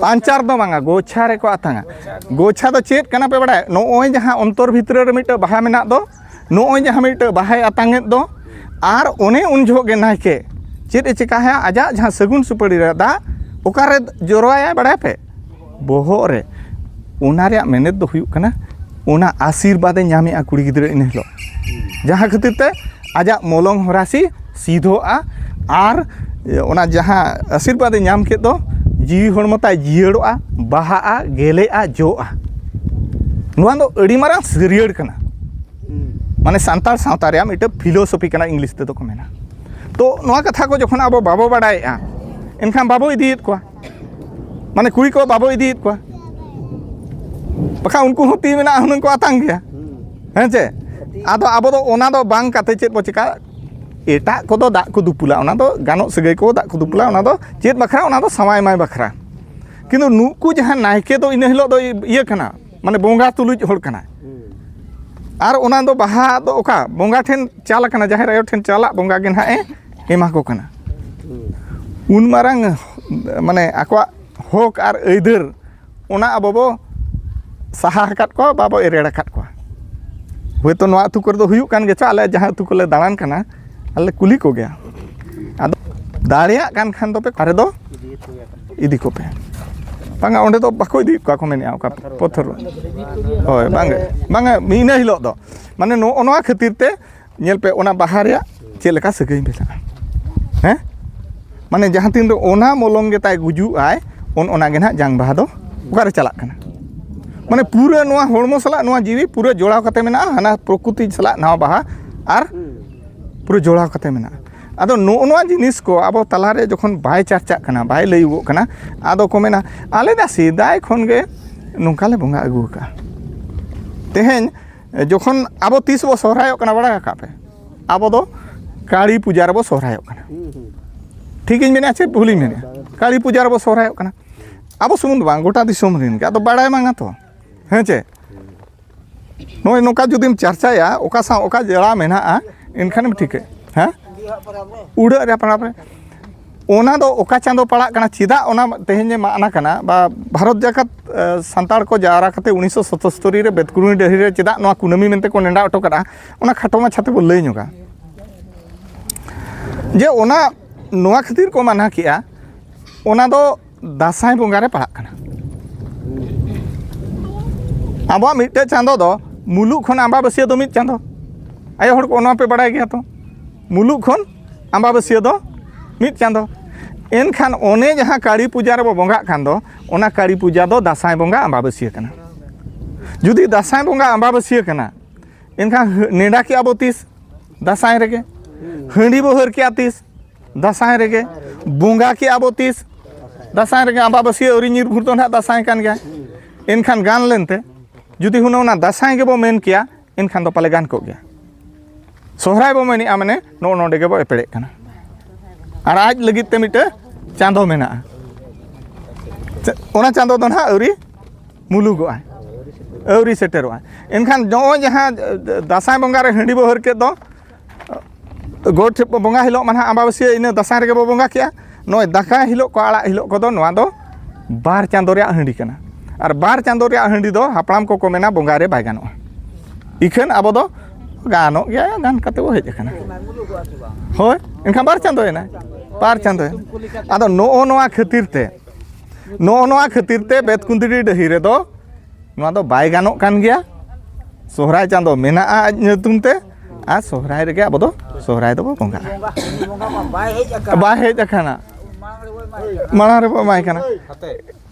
ᱟᱧᱪᱟᱨ ᱫᱚ ᱵᱟᱝᱟ, ᱜᱳᱪᱷᱟ ᱨᱮᱠᱚ ᱟᱛᱟᱝᱟ᱾ ᱜᱳᱪᱷᱟ ᱫᱚ ᱪᱮᱫ ᱠᱟᱱᱟ ᱯᱮ ᱵᱟᱲᱟᱭᱟ? ᱱᱚᱜᱼᱚᱭ ᱡᱟᱦᱟᱸ ᱚᱱᱛᱚᱨ ᱵᱷᱤᱛᱨᱤ ᱨᱮ ᱢᱤᱫᱴᱟᱝ ᱵᱟᱦᱟ ᱢᱮᱱᱟᱜ ᱫᱚ, ᱱᱚᱜᱼᱚᱭ ᱡᱟᱦᱟᱸ ᱢᱤᱫᱴᱟᱝ ᱵᱟᱦᱟᱭ ᱟᱛᱟᱝ ᱮᱫ ᱫᱚ, ᱟᱨ ᱚᱱᱮ ᱩᱱ ᱡᱚᱦᱚᱜ ᱜᱮ ᱱᱟᱭᱠᱮ ᱪᱮᱫ ᱮ ᱪᱮᱠᱟᱭᱟ? ᱟᱡᱟᱜ ᱡᱟᱦᱟᱸ ᱥᱟᱹᱜᱩᱱ ᱥᱩᱯᱟᱹᱲᱤ ᱨᱮ ᱫᱟᱜ ᱚᱠᱟᱨᱮ ᱡᱚᱨᱚᱭᱟᱭ ᱵᱟᱲᱟᱭᱟ ᱯᱮ? ᱵᱚᱦᱚᱜ ᱨᱮ᱾ ᱚᱱᱟ ᱨᱮᱭᱟᱜ ᱢᱮᱱᱮᱛ ᱫᱚ ᱦᱩᱭᱩᱜ ᱠᱟᱱᱟ, ᱚᱱᱟ ᱟᱥᱤᱨᱵᱟᱫᱽ ᱮ ᱧᱟᱢᱮᱜᱼᱟ ᱠᱩᱲᱤ ᱜᱤᱫᱽᱨᱟᱹ ᱤᱱᱟᱹ ᱦᱤᱞᱳᱜ᱾ ᱡᱟᱦᱟᱸ ᱠᱷᱟᱹᱛᱤᱨ ᱛᱮ ᱟᱡᱟᱜ ᱢᱚᱞᱚᱝ ᱦᱚᱨᱟᱥᱤ ᱥᱤᱫᱷᱚᱜᱼᱟ ᱟᱨ ᱚᱱᱟ ᱡᱟᱦᱟᱸ ᱟᱥᱤᱨᱵᱟᱫᱽ ᱮ ᱧᱟᱢ ᱠᱮᱫ ᱫᱚ, ᱡᱤᱣᱤ ᱦᱚᱲᱢᱚ ᱛᱟᱭ ᱡᱤᱭᱟᱹᱲᱚᱜᱼᱟ, ᱵᱟᱦᱟᱜᱼᱟ, ᱜᱮᱞᱮᱜᱼᱟ, ᱡᱚᱜᱼᱟ᱾ ᱱᱚᱣᱟ ᱫᱚ ᱟᱹᱰᱤ ᱢᱟᱨᱟᱝ ᱥᱟᱹᱨᱭᱟᱹᱲ ᱠᱟᱱᱟ᱾ ᱢᱟᱱᱮ ᱥᱟᱱᱛᱟᱲ ᱥᱟᱶᱛᱟ ᱨᱮᱭᱟᱜ ᱢᱤᱫᱴᱟᱝ ᱯᱷᱤᱞᱳᱥᱚᱯᱷᱤ ᱠᱟᱱᱟ, ᱤᱝᱞᱤᱥ ᱛᱮᱫᱚ ᱠᱚ ᱢᱮᱱᱟ᱾ ᱛᱚ ᱱᱚᱣᱟ ᱠᱟᱛᱷᱟ ᱠᱚ ᱡᱚᱠᱷᱚᱱ ᱟᱵᱚ ᱵᱟᱵᱚ ᱵᱟᱲᱟᱭᱮᱫᱼᱟ, ᱮᱱᱠᱷᱟᱱ ᱵᱟᱵᱚ ᱤᱫᱤᱭᱮᱫ ᱠᱚᱣᱟ, ᱢᱟᱱᱮ ᱠᱩᱲᱤ ᱠᱚ ᱵᱟᱵᱚ ᱤᱫᱤᱭᱮᱫ ᱠᱚᱣᱟ, ᱵᱟᱠᱷᱟᱱ ᱩᱱᱠᱩ ᱦᱚᱸ ᱛᱤ ᱢᱮᱱᱟᱜᱼᱟ, ᱦᱩᱱᱟᱹᱝ ᱠᱚ ᱟᱛᱟᱝ ᱜᱮᱭᱟ᱾ ᱦᱮᱸ ᱪᱮ? ᱟᱫᱚ ᱟᱵᱚ ᱫᱚ ᱚᱱᱟ ᱫᱚ ᱵᱟᱝ ᱠᱟᱛᱮ ᱪᱮᱫ ᱵᱚ ᱪᱮᱠᱟ? ᱮᱴᱟᱜ ᱠᱚᱫᱚ ᱫᱟᱜ ᱠᱚ ᱫᱩᱯᱩᱞᱟ, ᱚᱱᱟ ᱫᱚ ᱜᱟᱱᱚᱜ ᱥᱟᱹᱜᱟᱹᱭ ᱠᱚ ᱫᱟᱜ ᱠᱚ ᱫᱩᱯᱩᱞᱟ, ᱚᱱᱟ ᱫᱚ ᱪᱮᱫ ᱵᱟᱠᱷᱨᱟ? ᱚᱱᱟ ᱫᱚ ᱥᱟᱶᱟᱭ ᱢᱟᱭ ᱵᱟᱠᱷᱨᱟ᱾ ᱠᱤᱱᱛᱩ ᱱᱩᱠᱩ ᱡᱟᱦᱟᱸ ᱱᱟᱭᱠᱮ ᱫᱚ ᱤᱱᱟᱹ ᱦᱤᱞᱳᱜ ᱫᱚ ᱤᱭᱟᱹ ᱠᱟᱱᱟ, ᱢᱟᱱᱮ ᱵᱚᱸᱜᱟ ᱛᱩᱞᱩᱡ ᱦᱚᱲ ᱠᱟᱱᱟᱭ᱾ ᱟᱨ ᱚᱱᱟ ᱫᱚ ᱵᱟᱦᱟ ᱫᱚ ᱚᱠᱟ ᱵᱚᱸᱜᱟ ᱴᱷᱮᱱ ᱪᱟᱞ ᱟᱠᱟᱱᱟ, ᱡᱟᱦᱮᱨ ᱟᱭᱳ ᱴᱷᱮᱱ ᱪᱟᱞᱟᱜ ᱵᱚᱸᱜᱟ ᱜᱮ ᱱᱟᱦᱟᱜ ᱮ ᱮᱢᱟ ᱠᱚ ᱠᱟᱱᱟ᱾ ᱩᱱ ᱢᱟᱨᱟᱝ, ᱢᱟᱱᱮ ᱟᱠᱚᱣᱟᱜ ᱦᱚᱠ ᱟᱨ ᱟᱹᱭᱫᱟᱹᱨ, ᱚᱱᱟ ᱟᱵᱚ ᱵᱚ ᱥᱟᱦᱟ ᱟᱠᱟᱫ ᱠᱚᱣᱟ, ᱵᱟᱵᱚ ᱮᱨᱮᱲ ᱟᱠᱟᱫ ᱠᱚᱣᱟ᱾ ᱦᱳᱭᱛᱳ ᱱᱚᱣᱟ ᱟᱹᱛᱩ ᱠᱚᱨᱮ ᱫᱚ ᱦᱩᱭᱩᱜ ᱠᱟᱱ ᱜᱮᱪᱚ, ᱟᱞᱮ ᱡᱟᱦᱟᱸ ᱟᱹᱛᱩ ᱠᱚᱞᱮ ᱫᱟᱬᱟᱱ ᱠᱟᱱᱟ, ᱟᱞᱮ ᱠᱩᱞᱤ ᱠᱚᱜᱮᱭᱟ᱾ ᱟᱫᱚ ᱫᱟᱲᱮᱭᱟᱜ ᱠᱟᱱ ᱠᱷᱟᱱ ᱫᱚᱯᱮ ᱚᱠᱟ ᱨᱮᱫᱚ ᱤᱫᱤ ᱠᱚᱯᱮ᱾ ᱵᱟᱝᱟ, ᱚᱸᱰᱮ ᱫᱚ ᱵᱟᱠᱚ ᱤᱫᱤᱭᱮᱫ ᱠᱚᱣᱟ ᱠᱚ ᱢᱮᱱᱮᱫᱼᱟ, ᱚᱠᱟ ᱯᱚᱛᱷᱚᱨ᱾ ᱦᱳᱭ, ᱵᱟᱝᱜᱮ, ᱵᱟᱝᱟ, ᱤᱱᱟᱹ ᱦᱤᱞᱳᱜ ᱫᱚ ᱢᱟᱱᱮ ᱱᱚᱜᱼᱚ ᱱᱚᱣᱟ ᱠᱷᱟᱹᱛᱤᱨ ᱛᱮ ᱧᱮᱞ ᱯᱮ, ᱚᱱᱟ ᱵᱟᱦᱟ ᱨᱮᱭᱟᱜ ᱪᱮᱫ ᱞᱮᱠᱟ ᱥᱟᱹᱜᱟᱹᱭ ᱢᱮᱱᱟᱜᱼᱟ᱾ ᱦᱮᱸ, ᱢᱟᱱᱮ ᱡᱟᱦᱟᱸ ᱛᱤᱱ ᱨᱮ ᱚᱱᱟ ᱢᱚᱞᱚᱝ ᱜᱮ ᱛᱟᱭ ᱜᱩᱡᱩᱜ ᱟᱭ, ᱚᱱ ᱚᱱᱟ ᱜᱮ ᱱᱟᱦᱟᱜ ᱡᱟᱝ ᱵᱟᱦᱟ ᱫᱚ ᱚᱠᱟᱨᱮ ᱪᱟᱞᱟᱜ ᱠᱟᱱᱟ? ᱢᱟᱱᱮ ᱯᱩᱨᱟᱹ ᱱᱚᱣᱟ ᱦᱚᱲᱢᱚ ᱥᱟᱞᱟᱜ ᱱᱚᱣᱟ ᱡᱤᱣᱤ ᱯᱩᱨᱟᱹ ᱡᱚᱲᱟᱣ ᱠᱟᱛᱮ ᱢᱮᱱᱟᱜᱼᱟ, ᱦᱟᱱᱟ ᱯᱨᱚᱠᱨᱤᱛᱤ ᱥᱟᱞᱟᱜ ᱱᱟᱣᱟ ᱵᱟᱦᱟ ᱟᱨ ᱯᱩᱨᱟᱹ ᱡᱚᱲᱟᱣ ᱠᱟᱛᱮ ᱢᱮᱱᱟᱜᱼᱟ᱾ ᱟᱫᱚ ᱱᱚᱜᱼᱚ ᱱᱚᱣᱟ ᱡᱤᱱᱤᱥ ᱠᱚ ᱟᱵᱚ ᱛᱟᱞᱟᱨᱮ ᱡᱚᱠᱷᱚᱱ ᱵᱟᱭ ᱪᱟᱨᱪᱟᱜ ᱠᱟᱱᱟ, ᱵᱟᱭ ᱞᱟᱹᱭᱩᱜᱚᱜ ᱠᱟᱱᱟ, ᱟᱫᱚ ᱠᱚ ᱢᱮᱱᱟ, "ᱟᱞᱮ ᱫᱚ ᱥᱮᱫᱟᱭ ᱠᱷᱚᱱ ᱜᱮ ᱱᱚᱝᱠᱟ ᱞᱮ ᱵᱚᱸᱜᱟ ᱟᱹᱜᱩ ᱟᱠᱟᱫᱼᱟ, ᱛᱮᱦᱮᱧ ᱡᱚᱠᱷᱚᱱ ᱟᱵᱚ ᱛᱤᱥ ᱵᱚ ᱥᱚᱦᱨᱟᱭᱚᱜ ᱠᱟᱱᱟ, ᱵᱟᱲᱟᱭ ᱟᱠᱟᱫ ᱯᱮ? ᱟᱵᱚ ᱫᱚ ᱠᱟᱹᱲᱤ ᱯᱩᱡᱟ ᱨᱮᱵᱚ ᱥᱚᱦᱨᱟᱭᱚᱜ ᱠᱟᱱᱟ᱾ ᱴᱷᱤᱠ ᱤᱧ ᱢᱮᱱᱮᱫᱼᱟ ᱪᱮ ᱵᱷᱩᱞᱤᱧ ᱢᱮᱱᱮᱫᱼᱟ? ᱠᱟᱹᱞᱤ ᱯᱩᱡᱟ ᱨᱮᱵᱚ ᱥᱚᱦᱨᱟᱭᱚᱜ ᱠᱟᱱᱟ᱾ ᱟᱵᱚ ᱥᱩᱢᱩᱝ ᱫᱚ ᱵᱟᱝ, ᱜᱚᱴᱟ ᱫᱤᱥᱚᱢ ᱨᱮᱱ ᱜᱮ᱾ ᱟᱫᱚ ᱵᱟᱲᱟᱭ ᱢᱟᱝᱟ ᱛᱚ, ᱦᱮᱸ ᱪᱮ? ᱱᱚᱜᱼᱚᱭ ᱱᱚᱝᱠᱟ ᱡᱩᱫᱤᱢ ᱪᱟᱨᱪᱟᱭᱟ, ᱚᱠᱟ ᱥᱟᱶ ᱚᱠᱟ ᱡᱚᱲᱟᱣ ᱢᱮᱱᱟᱜᱼᱟ, ᱮᱱᱠᱷᱟᱱᱮᱢ ᱴᱷᱤᱠᱟᱹᱭᱟ᱾ ᱦᱮᱸ? ᱩᱰᱟᱹᱜ ᱨᱮ ᱯᱟᱲᱟᱜ ᱨᱮ᱾ ᱚᱱᱟ ᱫᱚ ᱚᱠᱟ ᱪᱟᱸᱫᱚ ᱯᱟᱲᱟᱜ ᱠᱟᱱᱟ, ᱪᱮᱫᱟᱜ ᱚᱱᱟ ᱛᱮᱦᱮᱧ ᱮ ᱢᱟᱜᱱᱟ ᱠᱟᱱᱟ, ᱵᱟ ᱵᱷᱟᱨᱚᱛ ᱡᱟᱠᱟᱛ, ᱮ, ᱥᱟᱱᱛᱟᱲ ᱠᱚ ᱡᱟᱣᱨᱟ ᱠᱟᱛᱮ ᱩᱱᱤᱥᱥᱚ ᱥᱚᱛᱚᱥᱛᱚᱨᱤ ᱨᱮ ᱵᱮᱛᱠᱩᱱᱤ ᱰᱟᱹᱦᱤ ᱨᱮ ᱪᱮᱫᱟᱜ ᱱᱚᱣᱟ ᱠᱩᱱᱟᱹᱢᱤ ᱢᱮᱱᱛᱮ ᱠᱚ ᱱᱮᱰᱟ ᱦᱚᱴᱚ ᱠᱟᱫᱟ, ᱚᱱᱟ ᱠᱷᱟᱴᱚ ᱢᱟᱪᱷᱟ ᱛᱮᱵᱚ ᱞᱟᱹᱭ ᱧᱚᱜᱟ᱾ ᱡᱮ ᱚᱱᱟ ᱱᱚᱣᱟ ᱠᱷᱟᱹᱛᱤᱨ ᱠᱚ ᱢᱟᱱᱟ ᱠᱮᱜᱼᱟ, ᱚᱱᱟ ᱫᱚ ᱫᱟᱸᱥᱟᱭ ᱵᱚᱸᱜᱟ ᱨᱮ ᱯᱟᱲᱟᱜ ᱠᱟᱱᱟ᱾ ᱟᱵᱚᱣᱟᱜ ᱢᱤᱫᱴᱮᱡ ᱪᱟᱸᱫᱚ ᱫᱚ ᱢᱩᱞᱩᱜ ᱠᱷᱚᱱ ᱟᱢᱵᱟᱵᱟᱹᱥᱭᱟᱹ ᱫᱚ ᱢᱤᱫ ᱪᱟᱸᱫᱚ᱾ ᱟᱭᱳ ᱦᱚᱲ ᱠᱚ, ᱚᱱᱟ ᱯᱮ ᱵᱟᱲᱟᱭ ᱜᱮᱭᱟ ᱛᱚ, ᱢᱩᱞᱩᱜ ᱠᱷᱚᱱ ᱟᱢᱵᱟᱵᱟᱹᱥᱭᱟᱹ ᱫᱚ ᱢᱤᱫ ᱪᱟᱸᱫᱚ᱾ ᱮᱱᱠᱷᱟᱱ ᱚᱱᱮ ᱡᱟᱦᱟᱸ ᱠᱟᱹᱲᱤ ᱯᱩᱡᱟ ᱨᱮᱵᱚ ᱵᱚᱸᱜᱟᱜ ᱠᱟᱱ ᱫᱚ, ᱚᱱᱟ ᱠᱟᱹᱲᱤ ᱯᱩᱡᱟ ᱫᱚ ᱫᱟᱸᱥᱟᱭ ᱵᱚᱸᱜᱟ ᱟᱢᱵᱟᱵᱟᱹᱥᱭᱟᱹ ᱠᱟᱱᱟ᱾ ᱡᱩᱫᱤ ᱫᱟᱸᱥᱟᱭ ᱵᱚᱸᱜᱟ ᱟᱢᱵᱟᱵᱟᱹᱥᱭᱟᱹ ᱠᱟᱱᱟ, ᱮᱱᱠᱷᱟᱱ ᱦᱟᱹ-, ᱱᱮᱰᱟ ᱠᱮᱜᱼᱟ ᱵᱚ ᱛᱤᱥ? ᱫᱟᱸᱥᱟᱭ ᱨᱮᱜᱮ᱾ ᱦᱟᱺᱰᱤ ᱵᱚ ᱦᱟᱹᱨ ᱠᱮᱜᱼᱟ ᱛᱤᱥ? ᱫᱟᱸᱥᱟᱭ ᱨᱮᱜᱮ᱾ ᱵᱚᱸᱜᱟ ᱠᱮᱜᱼᱟ ᱵᱚ ᱛᱤᱥ? ᱫᱟᱸᱥᱟᱭ ᱨᱮᱜᱮ᱾ ᱟᱢᱵᱟᱵᱟᱹᱥᱭᱟᱹ ᱟᱹᱣᱨᱤ ᱧᱤᱨ ᱵᱷᱩᱨ ᱫᱚ ᱱᱟᱦᱟᱜ ᱫᱟᱸᱥᱟᱭ ᱠᱟᱱ ᱜᱮᱭᱟ᱾ ᱮᱱᱠᱷᱟᱱ ᱜᱟᱱ ᱞᱮᱱᱛᱮ, ᱡᱩᱫᱤ ᱦᱩᱱᱟᱹᱝ ᱚᱱᱟ ᱫᱟᱸᱥᱟᱭ ᱜᱮᱵᱚ ᱢᱮᱱ ᱠᱮᱭᱟ, ᱮᱱᱠᱷᱟᱱ ᱫᱚ ᱯᱟᱞᱮ ᱜᱟᱱ ᱠᱚᱜ ᱜᱮᱭᱟ᱾ ᱥᱚᱦᱨᱟᱭ ᱵᱚ ᱢᱮᱱᱮᱜᱼᱟ, ᱢᱟᱱᱮ ᱱᱚᱜᱼᱚ ᱱᱚᱰᱮ ᱜᱮᱵᱚ ᱮᱯᱮᱲᱮᱜ ᱠᱟᱱᱟ᱾ ᱟᱨ ᱟᱡ ᱞᱟᱹᱜᱤᱫ ᱛᱮ ᱢᱤᱫᱴᱟᱹᱝ ᱪᱟᱸᱫᱚ ᱢᱮᱱᱟᱜᱼᱟ᱾ ᱪᱮ-, ᱚᱱᱟ ᱪᱟᱸᱫᱚ ᱫᱚ ᱱᱟᱦᱟᱜ ᱟᱹᱣᱨᱤ ᱢᱩᱞᱩᱜᱚᱜᱼᱟᱭ, ᱟᱹᱣᱨᱤ ᱥᱮᱴᱮᱨᱚᱜᱼᱟᱭ᱾ ᱮᱱᱠᱷᱟᱱ ᱱᱚᱜᱼᱚᱭ ᱡᱟᱦᱟᱸ, ᱮ, ᱫᱟᱸᱥᱟᱭ ᱵᱚᱸᱜᱟ ᱨᱮ ᱦᱟᱺᱰᱤ ᱵᱚ ᱦᱟᱹᱨ ᱠᱮᱫ ᱫᱚ, ᱜᱚᱴ ᱵᱚᱸᱜᱟ ᱦᱤᱞᱳᱜ ᱢᱟ ᱱᱟᱦᱟᱜ ᱟᱢᱵᱟᱵᱟᱹᱥᱭᱟᱹ, ᱤᱱᱟᱹ ᱫᱟᱸᱥᱟᱭ ᱨᱮᱜᱮ ᱵᱚ ᱵᱚᱸᱜᱟ ᱠᱮᱜᱼᱟ᱾ ᱱᱚᱜᱼᱚᱭ ᱫᱟᱠᱟᱭ ᱦᱤᱞᱳᱜ ᱠᱚ, ᱟᱲᱟᱜ ᱦᱤᱞᱳᱜ ᱠᱚᱫᱚ, ᱱᱚᱣᱟ ᱫᱚ ᱵᱟᱨ ᱪᱟᱸᱫᱚ ᱨᱮᱭᱟᱜ ᱦᱟᱺᱰᱤ ᱠᱟᱱᱟ᱾ ᱟᱨ ᱵᱟᱨ ᱪᱟᱸᱫᱚ ᱨᱮᱭᱟᱜ ᱦᱟᱺᱰᱤ ᱫᱚ ᱦᱟᱯᱲᱟᱢ ᱠᱚᱠᱚ ᱢᱮᱱᱟ ᱵᱚᱸᱜᱟ ᱨᱮ ᱵᱟᱭ ᱜᱟᱱᱚᱜᱼᱟ᱾ ᱤᱠᱷᱟᱹᱱ ᱟᱵᱚ ᱫᱚ ᱜᱟᱱᱚᱜ ᱜᱮᱭᱟ, ᱜᱟᱱ ᱠᱟᱛᱮ ᱵᱚ ᱦᱮᱡ ᱟᱠᱟᱱᱟ᱾ ᱦᱳᱭ, ᱮᱱᱠᱷᱟᱱ ᱵᱟᱨ ᱪᱟᱸᱫᱚᱭᱮᱱᱟ, ᱵᱟᱨ ᱪᱟᱸᱫᱚᱭᱮᱱᱟ᱾ ᱟᱫᱚ ᱱᱚᱜᱼᱚ ᱱᱚᱣᱟ ᱠᱷᱟᱹᱛᱤᱨ ᱛᱮ, ᱱᱚᱜᱼᱚ ᱱᱚᱣᱟ ᱠᱷᱟᱹᱛᱤᱨ ᱛᱮ ᱵᱮᱛᱠᱩᱸᱫᱽᱨᱤ ᱰᱟᱹᱦᱤ ᱨᱮᱫᱚ ᱱᱚᱣᱟ ᱫᱚ ᱵᱟᱭ ᱜᱟᱱᱚᱜ ᱠᱟᱱ ᱜᱮᱭᱟ᱾ ᱥᱚᱦᱨᱟᱭ ᱪᱟᱸᱫᱚ ᱢᱮᱱᱟᱜᱼᱟ ᱟᱡ ᱧᱩᱛᱩᱢ ᱛᱮ, ᱟᱨ ᱥᱚᱦᱨᱟᱭ ᱨᱮᱜᱮ ᱟᱵᱚ ᱫᱚ ᱥᱚᱦᱨᱟᱭ ᱫᱚᱵᱚ ᱵᱚᱸᱜᱟᱜᱼᱟ᱾ ᱵᱟᱭ ᱦᱮᱡ ᱟᱠᱟᱱᱟ᱾ ᱵᱟᱭ ᱦᱮᱡ ᱟᱠᱟᱱᱟ, ᱢᱟᱲᱟᱝ ᱨᱮᱵᱚ ᱮᱢᱟᱭ ᱠᱟᱱᱟ᱾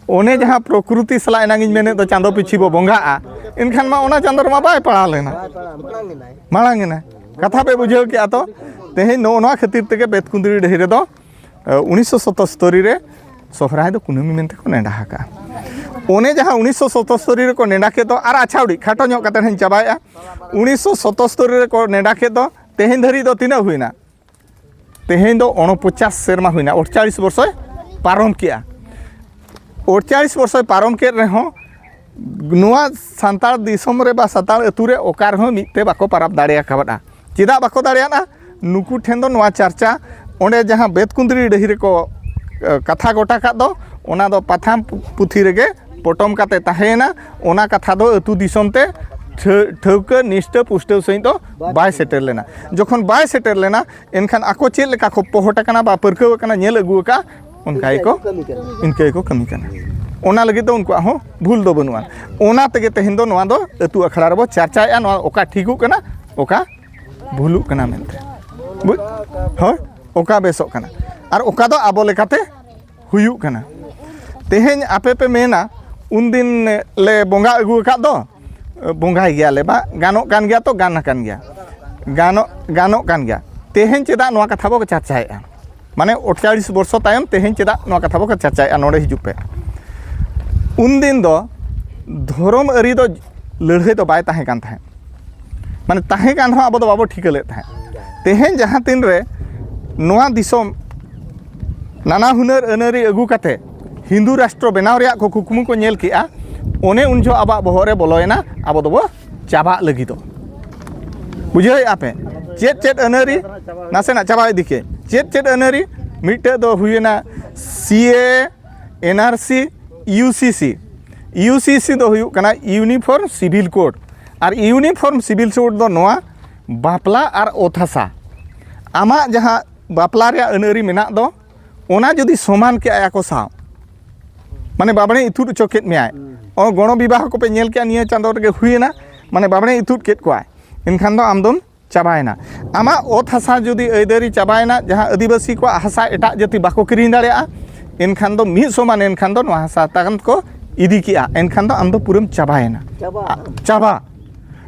ᱚᱱᱮ ᱡᱟᱦᱟᱸ ᱯᱨᱚᱠᱨᱤᱛᱤ ᱥᱟᱞᱟᱜ ᱮᱱᱟᱝ ᱤᱧ ᱢᱮᱱᱮᱫ ᱫᱚ ᱪᱟᱸᱫᱚ ᱯᱤᱪᱷᱤ ᱵᱚ ᱵᱚᱸᱜᱟᱜᱼᱟ, ᱮᱱᱠᱷᱟᱱ ᱢᱟ ᱚᱱᱟ ᱪᱟᱸᱫᱚ ᱨᱮᱢᱟ ᱵᱟᱭ ᱯᱟᱲᱟᱣ ᱞᱮᱱᱟ, ᱢᱟᱲᱟᱝ ᱮᱱᱟᱭ᱾ ᱠᱟᱛᱷᱟ ᱯᱮ ᱵᱩᱡᱷᱟᱹᱣ ᱠᱮᱜᱼᱟ ᱛᱚ? ᱛᱮᱦᱮᱧ ᱱᱚᱜᱼᱚ ᱱᱚᱣᱟ ᱠᱷᱟᱹᱛᱤᱨ ᱛᱮᱜᱮ ᱵᱮᱛᱠᱩᱸᱫᱽᱨᱤ ᱰᱟᱹᱦᱤ ᱨᱮᱫᱚ ᱩᱱᱤᱥᱥᱚ ᱥᱚᱛᱚᱥᱛᱚᱨᱤ ᱨᱮ ᱥᱚᱦᱨᱟᱭ ᱫᱚ ᱠᱩᱱᱟᱹᱢᱤ ᱢᱮᱱᱛᱮ ᱠᱚ ᱱᱮᱰᱟ ᱟᱠᱟᱫᱼᱟ᱾ ᱚᱱᱮ ᱡᱟᱦᱟᱸ ᱩᱱᱤᱥᱥᱚ ᱥᱚᱛᱚᱥᱛᱚᱨᱤ ᱨᱮᱠᱚ ᱱᱮᱰᱟ ᱠᱮᱫ ᱫᱚ, ᱟᱨ ᱟᱪᱪᱷᱟ, ᱟᱹᱰᱤ ᱠᱷᱟᱴᱚ ᱧᱚᱜ ᱠᱟᱛᱮ ᱦᱟᱸᱜ ᱤᱧ ᱪᱟᱵᱟᱭᱮᱫᱼᱟ᱾ ᱩᱱᱤᱥᱥᱚ ᱥᱚᱛᱚᱥᱛᱚᱨᱤ ᱨᱮᱠᱚ ᱱᱮᱰᱟ ᱠᱮᱫ ᱫᱚ, ᱛᱮᱦᱮᱧ ᱫᱷᱟᱹᱨᱤᱡ ᱫᱚ ᱛᱤᱱᱟᱹᱜ ᱦᱩᱭᱱᱟ? ᱛᱮᱦᱮᱧ ᱫᱚ ᱩᱱᱚᱯᱚᱪᱟᱥ ᱥᱮᱨᱢᱟ ᱦᱩᱭᱱᱟ, ᱟᱴᱪᱟᱞᱤᱥ ᱵᱚᱨᱥᱚᱭ ᱯᱟᱨᱚᱢ ᱠᱮᱜᱼᱟ᱾ ᱟᱴᱪᱟᱞᱤᱥ ᱵᱚᱨᱥᱚᱭ ᱯᱟᱨᱚᱢ ᱠᱮᱫ ᱨᱮᱦᱚᱸ, ᱱᱚᱣᱟ ᱥᱟᱱᱛᱟᱲ ᱫᱤᱥᱚᱢ ᱨᱮ ᱵᱟ ᱥᱟᱱᱛᱟᱲ ᱟᱹᱛᱩ ᱨᱮ ᱚᱠᱟ ᱨᱮᱦᱚᱸ ᱢᱤᱫ ᱛᱮ ᱵᱟᱠᱚ ᱯᱟᱨᱟᱵᱽ ᱫᱟᱲᱮ ᱟᱠᱟᱫᱼᱟ᱾ ᱪᱮᱫᱟᱜ ᱵᱟᱠᱚ ᱫᱟᱲᱮᱭᱟᱫᱼᱟ? ᱱᱩᱠᱩ ᱴᱷᱮᱱ ᱫᱚ ᱱᱚᱣᱟ ᱪᱟᱨᱪᱟ, ᱚᱸᱰᱮ ᱡᱟᱦᱟᱸ ᱵᱮᱛᱠᱩᱸᱫᱽᱨᱤ ᱰᱟᱹᱦᱤ ᱨᱮᱠᱚ, ᱮ, ᱠᱟᱛᱷᱟ ᱜᱚᱴᱟ ᱠᱟᱫ ᱫᱚ, ᱚᱱᱟ ᱫᱚ ᱯᱟᱛᱷᱟᱢ ᱯᱩ-, ᱯᱩᱛᱷᱤ ᱨᱮᱜᱮ ᱯᱚᱴᱚᱢ ᱠᱟᱛᱮ ᱛᱟᱦᱮᱸᱭᱮᱱᱟ᱾ ᱚᱱᱟ ᱠᱟᱛᱷᱟ ᱫᱚ ᱟᱹᱛᱩ ᱫᱤᱥᱚᱢ ᱛᱮ ᱴᱷᱟᱹ-, ᱴᱷᱟᱹᱣᱠᱟᱹ ᱱᱤᱥᱴᱟᱹ ᱯᱩᱥᱴᱟᱹᱣ ᱥᱟᱺᱦᱤᱡ ᱫᱚ ᱵᱟᱭ ᱥᱮᱴᱮᱨ ᱞᱮᱱᱟ᱾ ᱡᱚᱠᱷᱚᱱ ᱵᱟᱭ ᱥᱮᱴᱮᱨ ᱞᱮᱱᱟ, ᱮᱱᱠᱷᱟᱱ ᱟᱠᱚ ᱪᱮᱫ ᱞᱮᱠᱟ ᱠᱚ ᱯᱚᱦᱚᱴ ᱟᱠᱟᱱᱟ ᱵᱟ ᱯᱟᱹᱨᱠᱟᱹᱣ ᱟᱠᱟᱱᱟ, ᱧᱮᱞ ᱟᱹᱜᱩ ᱟᱠᱟᱫ, ᱚᱱᱠᱟ ᱜᱮᱠᱚ, ᱤᱱᱠᱟᱹ ᱜᱮᱠᱚ ᱠᱟᱹᱢᱤ ᱠᱟᱱᱟ᱾ ᱚᱱᱟ ᱞᱟᱹᱜᱤᱫ ᱫᱚ ᱩᱱᱠᱩᱣᱟᱜ ᱦᱚᱸ ᱵᱷᱩᱞ ᱫᱚ ᱵᱟᱹᱱᱩᱜᱼᱟ᱾ ᱚᱱᱟ ᱛᱮᱜᱮ ᱛᱮᱦᱮᱧ ᱫᱚ ᱱᱚᱣᱟ ᱫᱚ ᱟᱹᱛᱩ ᱟᱠᱷᱲᱟ ᱨᱮᱵᱚ ᱪᱟᱨᱪᱟᱭᱮᱫᱼᱟ, ᱱᱚᱣᱟ ᱚᱠᱟ ᱴᱷᱤᱠᱚᱜ ᱠᱟᱱᱟ, ᱚᱠᱟ ᱵᱷᱩᱞᱩᱜ ᱠᱟᱱᱟ ᱢᱮᱱᱛᱮ᱾ ᱵᱩᱡᱽ? ᱦᱳᱭ, ᱚᱠᱟ ᱵᱮᱥᱚᱜ ᱠᱟᱱᱟ ᱟᱨ ᱚᱠᱟ ᱫᱚ ᱟᱵᱚ ᱞᱮᱠᱟᱛᱮ ᱦᱩᱭᱩᱜ ᱠᱟᱱᱟ᱾ ᱛᱮᱦᱮᱧ ᱟᱯᱮ ᱯᱮ ᱢᱮᱱᱟ, "ᱩᱱᱫᱤᱱ ᱞᱮ ᱵᱚᱸᱜᱟ ᱟᱹᱜᱩ ᱟᱠᱟᱫ ᱫᱚ, ᱵᱚᱸᱜᱟᱭ ᱜᱮᱭᱟᱞᱮ ᱵᱟ, ᱜᱟᱱᱚᱜ ᱠᱟᱱ ᱜᱮᱭᱟ ᱛᱚ, ᱜᱟᱱ ᱟᱠᱟᱱ ᱜᱮᱭᱟ, ᱜᱟᱱᱚᱜ, ᱜᱟᱱᱚᱜ ᱠᱟᱱ ᱜᱮᱭᱟ, ᱛᱮᱦᱮᱧ ᱪᱮᱫᱟᱜ ᱱᱚᱣᱟ ᱠᱟᱛᱷᱟ ᱵᱚ ᱪᱟᱨᱪᱟᱭᱮᱫᱼᱟ?" ᱢᱟᱱᱮ ᱟᱴᱪᱟᱞᱤᱥ ᱵᱚᱨᱥᱚ ᱛᱟᱭᱚᱢ ᱛᱮᱦᱮᱧ ᱪᱮᱫᱟᱜ ᱱᱚᱣᱟ ᱠᱟᱛᱷᱟ ᱵᱚ ᱪᱟᱨᱪᱟᱭᱮᱫᱼᱟ? ᱱᱚᱰᱮ ᱦᱤᱡᱩᱜ ᱯᱮ᱾ ᱩᱱᱫᱤᱱ ᱫᱚ ᱫᱷᱚᱨᱚᱢ ᱟᱹᱨᱤ ᱫᱚ ᱞᱟᱹᱲᱦᱟᱹᱭ ᱫᱚ ᱵᱟᱭ ᱛᱟᱦᱮᱸ ᱠᱟᱱ ᱛᱟᱦᱮᱸᱫ᱾ ᱢᱟᱱᱮ ᱛᱟᱦᱮᱸ ᱠᱟᱱ ᱨᱮᱦᱚᱸ ᱟᱵᱚ ᱫᱚ ᱵᱟᱵᱚ ᱴᱷᱤᱠᱟᱹ ᱞᱮᱫ ᱛᱟᱦᱮᱸᱫ᱾ ᱛᱮᱦᱮᱧ ᱡᱟᱦᱟᱸ ᱛᱤᱱ ᱨᱮ ᱱᱚᱣᱟ ᱫᱤᱥᱚᱢ ᱱᱟᱱᱟ ᱦᱩᱱᱟᱹᱨ ᱟᱹᱱᱟᱹᱨᱤ ᱟᱹᱜᱩ ᱠᱟᱛᱮ ᱦᱤᱱᱫᱩ ᱨᱟᱥᱴᱨᱚ ᱵᱮᱱᱟᱣ ᱨᱮᱭᱟᱜ ᱠᱚ ᱠᱩᱠᱢᱩ ᱠᱚ ᱧᱮᱞ ᱠᱮᱜᱼᱟ, ᱚᱱᱮ ᱩᱱ ᱡᱚᱦᱚᱜ ᱟᱵᱚᱣᱟᱜ ᱵᱚᱦᱚᱜ ᱨᱮ ᱵᱚᱞᱚᱭᱮᱱᱟ, ᱟᱵᱚ ᱫᱚᱵᱚ ᱪᱟᱵᱟᱜ ᱞᱟᱹᱜᱤᱫᱚᱜ᱾ ᱵᱩᱡᱷᱟᱹᱣᱮᱫᱼᱟ ᱯᱮ? ᱪᱮᱫ ᱪᱮᱫ ᱟᱹᱱᱟᱹᱨᱤ, ᱱᱟᱥᱮᱱᱟᱜ ᱪᱟᱵᱟ ᱤᱫᱤ ᱠᱮᱫ, ᱪᱮᱫ ᱪᱮᱫ ᱟᱹᱱᱟᱹᱨᱤ? ᱢᱤᱫᱴᱮᱡ ᱫᱚ ᱦᱩᱭᱮᱱᱟ ᱥᱤ ᱮ, ᱮᱱ ᱟᱨ ᱥᱤ, ᱤᱭᱩ ᱥᱤ ᱥᱤ᱾ ᱤᱭᱩ ᱥᱤ ᱥᱤ ᱫᱚ ᱦᱩᱭᱩᱜ ᱠᱟᱱᱟ Uniform Civil Code᱾ ᱟᱨ Uniform Civil Code ᱫᱚ ᱱᱚᱣᱟ ᱵᱟᱯᱞᱟ ᱟᱨ ᱚᱛ ᱦᱟᱥᱟ, ᱟᱢᱟᱜ ᱡᱟᱦᱟᱸ ᱵᱟᱯᱞᱟ ᱨᱮᱭᱟᱜ ᱟᱹᱱᱟᱹᱨᱤ ᱢᱮᱱᱟᱜ ᱫᱚ, ᱚᱱᱟ ᱡᱩᱫᱤ ᱥᱚᱢᱟᱱ ᱠᱮᱜᱼᱟᱭ ᱟᱠᱚ ᱥᱟᱶ, ᱢᱟᱱᱮ ᱵᱟᱵᱽᱲᱮ ᱤᱛᱩᱫ ᱦᱚᱪᱚ ᱠᱮᱫ ᱢᱮᱭᱟᱭ, ᱚ, ᱜᱚᱲᱚ ᱵᱤᱵᱟᱦ ᱠᱚᱯᱮ ᱧᱮᱞ ᱠᱮᱜᱼᱟ, ᱱᱤᱭᱟᱹ ᱪᱟᱸᱫᱳ ᱨᱮᱜᱮ ᱦᱩᱭᱮᱱᱟ, ᱢᱟᱱᱮ ᱵᱟᱵᱽᱲᱮ ᱤᱛᱩᱫ ᱠᱮᱫ ᱠᱚᱣᱟᱭ, ᱮᱱᱠᱷᱟᱱ ᱫᱚ ᱟᱢ ᱫᱚᱢ ᱪᱟᱵᱟᱭᱮᱱᱟ᱾ ᱟᱢᱟᱜ ᱚᱛ ᱦᱟᱥᱟ ᱡᱩᱫᱤ ᱟᱹᱭᱫᱟᱹᱨᱤ ᱪᱟᱵᱟᱭᱮᱱᱟ, ᱡᱟᱦᱟᱸ ᱟᱹᱫᱤᱵᱟᱹᱥᱤ ᱠᱚᱣᱟᱜ ᱦᱟᱥᱟ ᱮᱴᱟᱜ ᱡᱟᱹᱛᱤ ᱵᱟᱠᱚ ᱠᱤᱨᱤᱧ ᱫᱟᱲᱮᱭᱟᱜᱼᱟ, ᱮᱱᱠᱷᱟᱱ ᱫᱚ ᱢᱤᱫ ᱥᱚᱢᱟᱱ, ᱮᱱᱠᱷᱟᱱ ᱫᱚ ᱱᱚᱣᱟ ᱦᱟᱥᱟ ᱛᱟᱢ ᱠᱚ ᱤᱫᱤ ᱠᱮᱜᱼᱟ, ᱮᱱᱠᱷᱟᱱ ᱫᱚ ᱟᱢ ᱫᱚ ᱯᱩᱨᱟᱹᱢ ᱪᱟᱵᱟᱭᱮᱱᱟ᱾ ᱪᱟᱵᱟ᱾ ᱟ, ᱪᱟᱵᱟ᱾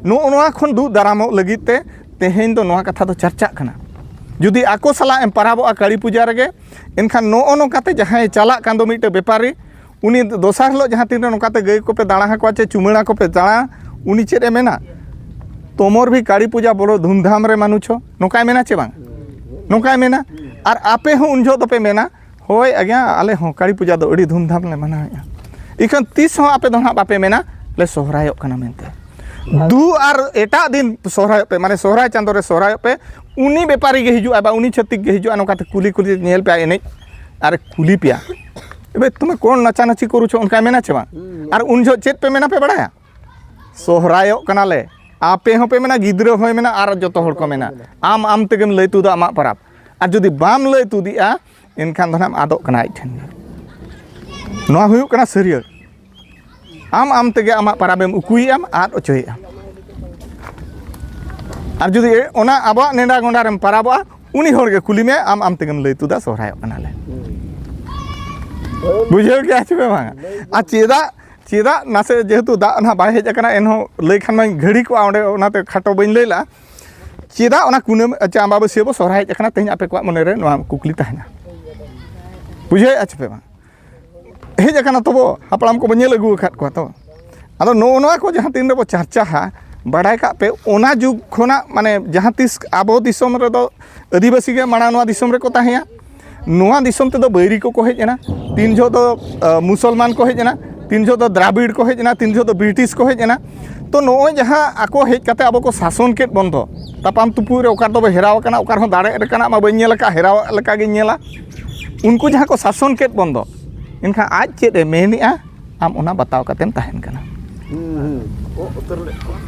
ᱱᱚᱜᱼᱚ ᱱᱚᱣᱟ ᱠᱷᱚᱱ ᱫᱩᱜ ᱫᱟᱨᱟᱢᱚᱜ ᱞᱟᱹᱜᱤᱫ ᱛᱮ ᱛᱮᱦᱮᱧ ᱫᱚ ᱱᱚᱣᱟ ᱠᱟᱛᱷᱟ ᱫᱚ ᱪᱟᱨᱪᱟᱜ ᱠᱟᱱᱟ᱾ ᱡᱩᱫᱤ ᱟᱠᱚ ᱥᱟᱞᱟᱜ ᱮᱢ ᱯᱟᱨᱟᱵᱚᱜᱼᱟ ᱠᱟᱹᱞᱤ ᱯᱩᱡᱟ ᱨᱮᱜᱮ, ᱮᱱᱠᱷᱟᱱ ᱱᱚᱜᱼᱚ ᱱᱚᱝᱠᱟᱛᱮ ᱡᱟᱦᱟᱸᱭ ᱪᱟᱞᱟᱜ ᱠᱟᱱ ᱫᱚ ᱢᱤᱫᱴᱮᱱ ᱵᱮᱯᱟᱨᱤ, ᱩᱱᱤ ᱫᱚᱥᱟᱨ ᱦᱤᱞᱳᱜ ᱡᱟᱦᱟᱸ ᱛᱤᱱᱨᱮ ᱱᱚᱝᱠᱟᱛᱮ ᱜᱟᱹᱭ ᱠᱚᱯᱮ ᱫᱟᱬᱟ ᱟᱠᱚᱣᱟ ᱪᱮ ᱪᱩᱢᱟᱹᱲᱟ ᱠᱚᱯᱮ ᱫᱟᱬᱟ, ᱩᱱᱤ ᱪᱮᱫ ᱮ ᱢᱮᱱᱟ? "ᱛᱚᱢᱚᱨ ᱵᱷᱤ ᱠᱟᱹᱞᱤ ᱯᱩᱡᱟ ᱵᱚᱲᱚ ᱫᱷᱩᱢᱫᱷᱟᱢ ᱨᱮ ᱢᱟᱱᱩᱪᱷᱚ", ᱱᱚᱝᱠᱟᱭ ᱢᱮᱱᱟ ᱪᱮ ᱵᱟᱝ? ᱱᱚᱝᱠᱟᱭ ᱢᱮᱱᱟ᱾ ᱟᱨ ᱟᱯᱮ ᱦᱚᱸ ᱩᱱ ᱡᱚᱦᱚᱜ ᱫᱚᱯᱮ ᱢᱮᱱᱟ, ᱦᱳᱭ ᱟᱜᱽᱧᱟ, ᱟᱞᱮ ᱦᱚᱸ ᱠᱟᱹᱲᱤ ᱯᱩᱡᱟ ᱫᱚ ᱟᱹᱰᱤ ᱫᱷᱩᱢᱫᱷᱟᱢ ᱞᱮ ᱢᱟᱱᱟᱣᱮᱫᱼᱟ᱾ ᱤᱠᱷᱟᱹᱱ ᱛᱤᱥ ᱦᱚᱸ ᱟᱯᱮ ᱫᱚ ᱱᱟᱦᱟᱜ ᱵᱟᱯᱮ ᱢᱮᱱᱟ ᱞᱮ ᱥᱚᱦᱨᱟᱭᱚᱜ ᱠᱟᱱᱟ ᱢᱮᱱᱛᱮ᱾ ᱫᱩ ᱟᱨ ᱮᱴᱟᱜ ᱫᱤᱱ ᱥᱚᱦᱨᱟᱭᱚᱜ ᱯᱮ, ᱢᱟᱱᱮ ᱥᱚᱦᱨᱟᱭ ᱪᱟᱸᱫᱳ ᱨᱮ ᱥᱚᱦᱨᱟᱭᱚᱜ ᱯᱮ᱾ ᱩᱱᱤ ᱵᱮᱯᱟᱨᱤ ᱜᱮ ᱦᱤᱡᱩᱜᱼᱟ ᱵᱟ ᱩᱱᱤ ᱪᱷᱟᱹᱛᱤᱠ ᱜᱮ ᱦᱤᱡᱩᱜᱼᱟ, ᱱᱚᱝᱠᱟᱛᱮ ᱠᱩᱞᱤ ᱠᱩᱞᱤ ᱧᱮᱞ ᱯᱮᱭᱟ ᱮᱱᱮᱡ ᱟᱨ ᱠᱩᱞᱤ ᱯᱮᱭᱟ, "ᱮᱵᱮ ᱛᱩᱢᱮ ᱠᱚᱱ ᱱᱟᱪᱟ ᱱᱟᱪᱤ ᱠᱚᱨᱩ ᱪᱷᱚ?" ᱚᱱᱠᱟᱭ ᱢᱮᱱᱟ ᱪᱮ ᱵᱟᱝ? ᱟᱨ ᱩᱱ ᱡᱚᱦᱚᱜ ᱪᱮᱫ ᱯᱮ ᱢᱮᱱᱟ ᱯᱮ ᱵᱟᱲᱟᱭᱟ? "ᱥᱚᱦᱨᱟᱭᱚᱜ ᱠᱟᱱᱟᱞᱮ᱾" ᱟᱯᱮ ᱦᱚᱸᱯᱮ ᱢᱮᱱᱟ, ᱜᱤᱫᱽᱨᱟᱹ ᱦᱚᱸᱭ ᱢᱮᱱᱟ, ᱟᱨ ᱡᱚᱛᱚ ᱦᱚᱲ ᱠᱚ ᱢᱮᱱᱟ᱾ ᱟᱢ ᱟᱢ ᱛᱮᱜᱮᱢ ᱞᱟᱹᱭ ᱛᱩᱫᱟ ᱟᱢᱟᱜ ᱯᱟᱨᱟᱵᱽ᱾ ᱟᱨ ᱡᱩᱫᱤ ᱵᱟᱢ ᱞᱟᱹᱭ ᱛᱩᱫᱤᱜᱼᱟ, ᱮᱱᱠᱷᱟᱱ ᱫᱚ ᱱᱟᱦᱟᱜ ᱟᱫᱚᱜ ᱠᱟᱱᱟ ᱟᱡ ᱴᱷᱮᱱ ᱜᱮ᱾ ᱱᱚᱣᱟ ᱦᱩᱭᱩᱜ ᱠᱟᱱᱟ ᱥᱟᱹᱨᱭᱟᱹᱲ᱾ ᱟᱢ ᱟᱢ ᱛᱮᱜᱮ ᱟᱢᱟᱜ ᱯᱟᱨᱟᱵᱽ ᱮᱢ ᱩᱠᱩᱭᱮᱫᱼᱟᱢ, ᱟᱫ ᱚᱪᱚᱭᱮᱫᱼᱟᱢ᱾ ᱟᱨ ᱡᱩᱫᱤ ᱚᱱᱟ ᱟᱵᱚᱣᱟᱜ ᱱᱮᱰᱟ ᱜᱚᱸᱰᱟ ᱨᱮᱢ ᱯᱟᱨᱟᱵᱚᱜᱼᱟ, ᱩᱱᱤ ᱦᱚᱲ ᱜᱮ ᱠᱩᱞᱤ ᱢᱮᱭᱟ, ᱟᱢ ᱟᱢ ᱛᱮᱜᱮᱢ ᱞᱟᱹᱭ ᱛᱩᱫᱟ ᱥᱚᱦᱨᱟᱭᱚᱜ ᱠᱟᱱᱟᱞᱮ᱾ ᱵᱩᱡᱷᱟᱹᱣ ᱠᱮᱜᱼᱟ ᱪᱮ ᱯᱮ ᱵᱟᱝᱟ? ᱟᱨ ᱪᱮᱫᱟᱜ, ᱪᱮᱫᱟᱜ ᱱᱟᱥᱮ ᱡᱮᱦᱮᱛᱩ ᱫᱟᱜ ᱱᱟᱦᱟᱜ ᱵᱟᱭ ᱦᱮᱡ ᱟᱠᱟᱱᱟ, ᱮᱱᱦᱚᱸ ᱞᱟᱹᱭ ᱠᱷᱟᱱ ᱢᱟᱧ ᱜᱷᱟᱹᱲᱤ ᱠᱚᱜᱼᱟ ᱚᱸᱰᱮ, ᱚᱱᱟᱛᱮ ᱠᱷᱟᱴᱚ ᱵᱟᱹᱧ ᱞᱟᱹᱭ ᱞᱟᱜᱼᱟ᱾ ᱪᱮᱫᱟᱜ ᱚᱱᱟ ᱠᱩᱱᱟᱹᱢᱤ, ᱟᱪᱪᱷᱟ, ᱟᱢᱵᱟᱵᱟᱹᱥᱭᱟᱹ ᱵᱚ ᱥᱚᱦᱨᱟᱭ ᱦᱮᱡ ᱟᱠᱟᱱᱟ, ᱛᱮᱦᱮᱧ ᱟᱯᱮ ᱠᱚᱣᱟᱜ ᱢᱚᱱᱮ ᱨᱮ ᱱᱚᱣᱟ ᱠᱩᱠᱞᱤ ᱛᱟᱦᱮᱱᱟ? ᱵᱩᱡᱷᱟᱹᱣᱮᱫᱼᱟ ᱪᱮ ᱯᱮ ᱵᱟᱝ? ᱦᱮᱡ ᱟᱠᱟᱱᱟ ᱛᱚᱵᱚ, ᱦᱟᱯᱲᱟᱢ ᱠᱚᱵᱚ ᱧᱮᱞ ᱟᱹᱜᱩ ᱟᱠᱟᱫ ᱠᱚᱣᱟ ᱛᱚ᱾ ᱟᱫᱚ ᱱᱚᱜᱼᱚ ᱱᱚᱣᱟ ᱠᱚ ᱡᱟᱦᱟᱸ ᱛᱤᱱ ᱨᱮᱵᱚ ᱪᱟᱨᱪᱟᱦᱟ, ᱵᱟᱲᱟᱭ ᱠᱟᱜ ᱯᱮ, ᱚᱱᱟ ᱡᱩᱜᱽ ᱠᱷᱚᱱᱟᱜ, ᱢᱟᱱᱮ, ᱡᱟᱦᱟᱸ ᱛᱤᱥ ᱟᱵᱚ ᱫᱤᱥᱚᱢ ᱨᱮᱫᱚ ᱟᱹᱫᱤᱵᱟᱹᱥᱤ ᱜᱮ ᱢᱟᱲᱟᱝ ᱱᱚᱣᱟ ᱫᱤᱥᱚᱢ ᱨᱮᱠᱚ ᱛᱟᱦᱮᱸᱭᱟ᱾ ᱱᱚᱣᱟ ᱫᱤᱥᱚᱢ ᱛᱮᱫᱚ ᱵᱟᱹᱭᱨᱤ ᱠᱚᱠᱚ ᱦᱮᱡ ᱮᱱᱟ, ᱛᱤᱱ ᱡᱚᱦᱚᱜ ᱫᱚ, ᱟ, ᱢᱩᱥᱚᱞᱢᱟᱱ ᱠᱚ ᱦᱮᱡ ᱮᱱᱟ, ᱛᱤᱱ ᱡᱚᱦᱚᱜ ᱫᱚ ᱫᱨᱟᱵᱤᱲ ᱠᱚ ᱦᱮᱡ ᱮᱱᱟ, ᱛᱤᱱ ᱡᱚᱦᱚᱜ ᱫᱚ ᱵᱨᱤᱴᱤᱥ ᱠᱚ ᱦᱮᱡ ᱮᱱᱟ᱾ ᱛᱚ, ᱱᱚᱜᱼᱚᱭ ᱡᱟᱦᱟᱸ ᱟᱠᱚ ᱦᱮᱡ ᱠᱟᱛᱮ ᱟᱵᱚ ᱠᱚ ᱥᱟᱥᱚᱱ ᱠᱮᱫ ᱵᱚᱱ ᱫᱚ, ᱛᱟᱯᱟᱢ ᱛᱩᱯᱩᱜ ᱨᱮ ᱚᱠᱟ ᱨᱮᱫᱚ ᱵᱚ ᱦᱮᱨᱟᱣ ᱟᱠᱟᱱᱟ, ᱚᱠᱟ ᱨᱮᱦᱚᱸ ᱫᱟᱲᱮ ᱞᱮᱠᱟᱱᱟᱜ ᱢᱟ ᱵᱟᱹᱧ ᱧᱮᱞ ᱟᱠᱟᱫ, ᱦᱮᱨᱟᱣ ᱞᱮᱠᱟᱜᱤᱧ ᱧᱮᱞᱟ᱾ ᱩᱱᱠᱩ ᱡᱟᱦᱟᱸ ᱠᱚ ᱥᱟᱥᱚᱱ ᱠᱮᱫ ᱵᱚᱱ ᱫᱚ, ᱮᱱᱠᱷᱟᱱ ᱟᱡ ᱪᱮᱫ ᱮ ᱢᱮᱱᱮᱜᱼᱟ, ᱟᱢ ᱚᱱᱟ ᱵᱟᱛᱟᱣ ᱠᱟᱛᱮᱢ ᱛᱟᱦᱮᱱ ᱠᱟᱱᱟ᱾ ᱦᱩᱸ, ᱦᱩᱸ᱾ ᱠᱚᱜ ᱩᱛᱟᱹᱨ ᱞᱮᱫ ᱠᱚᱣᱟ᱾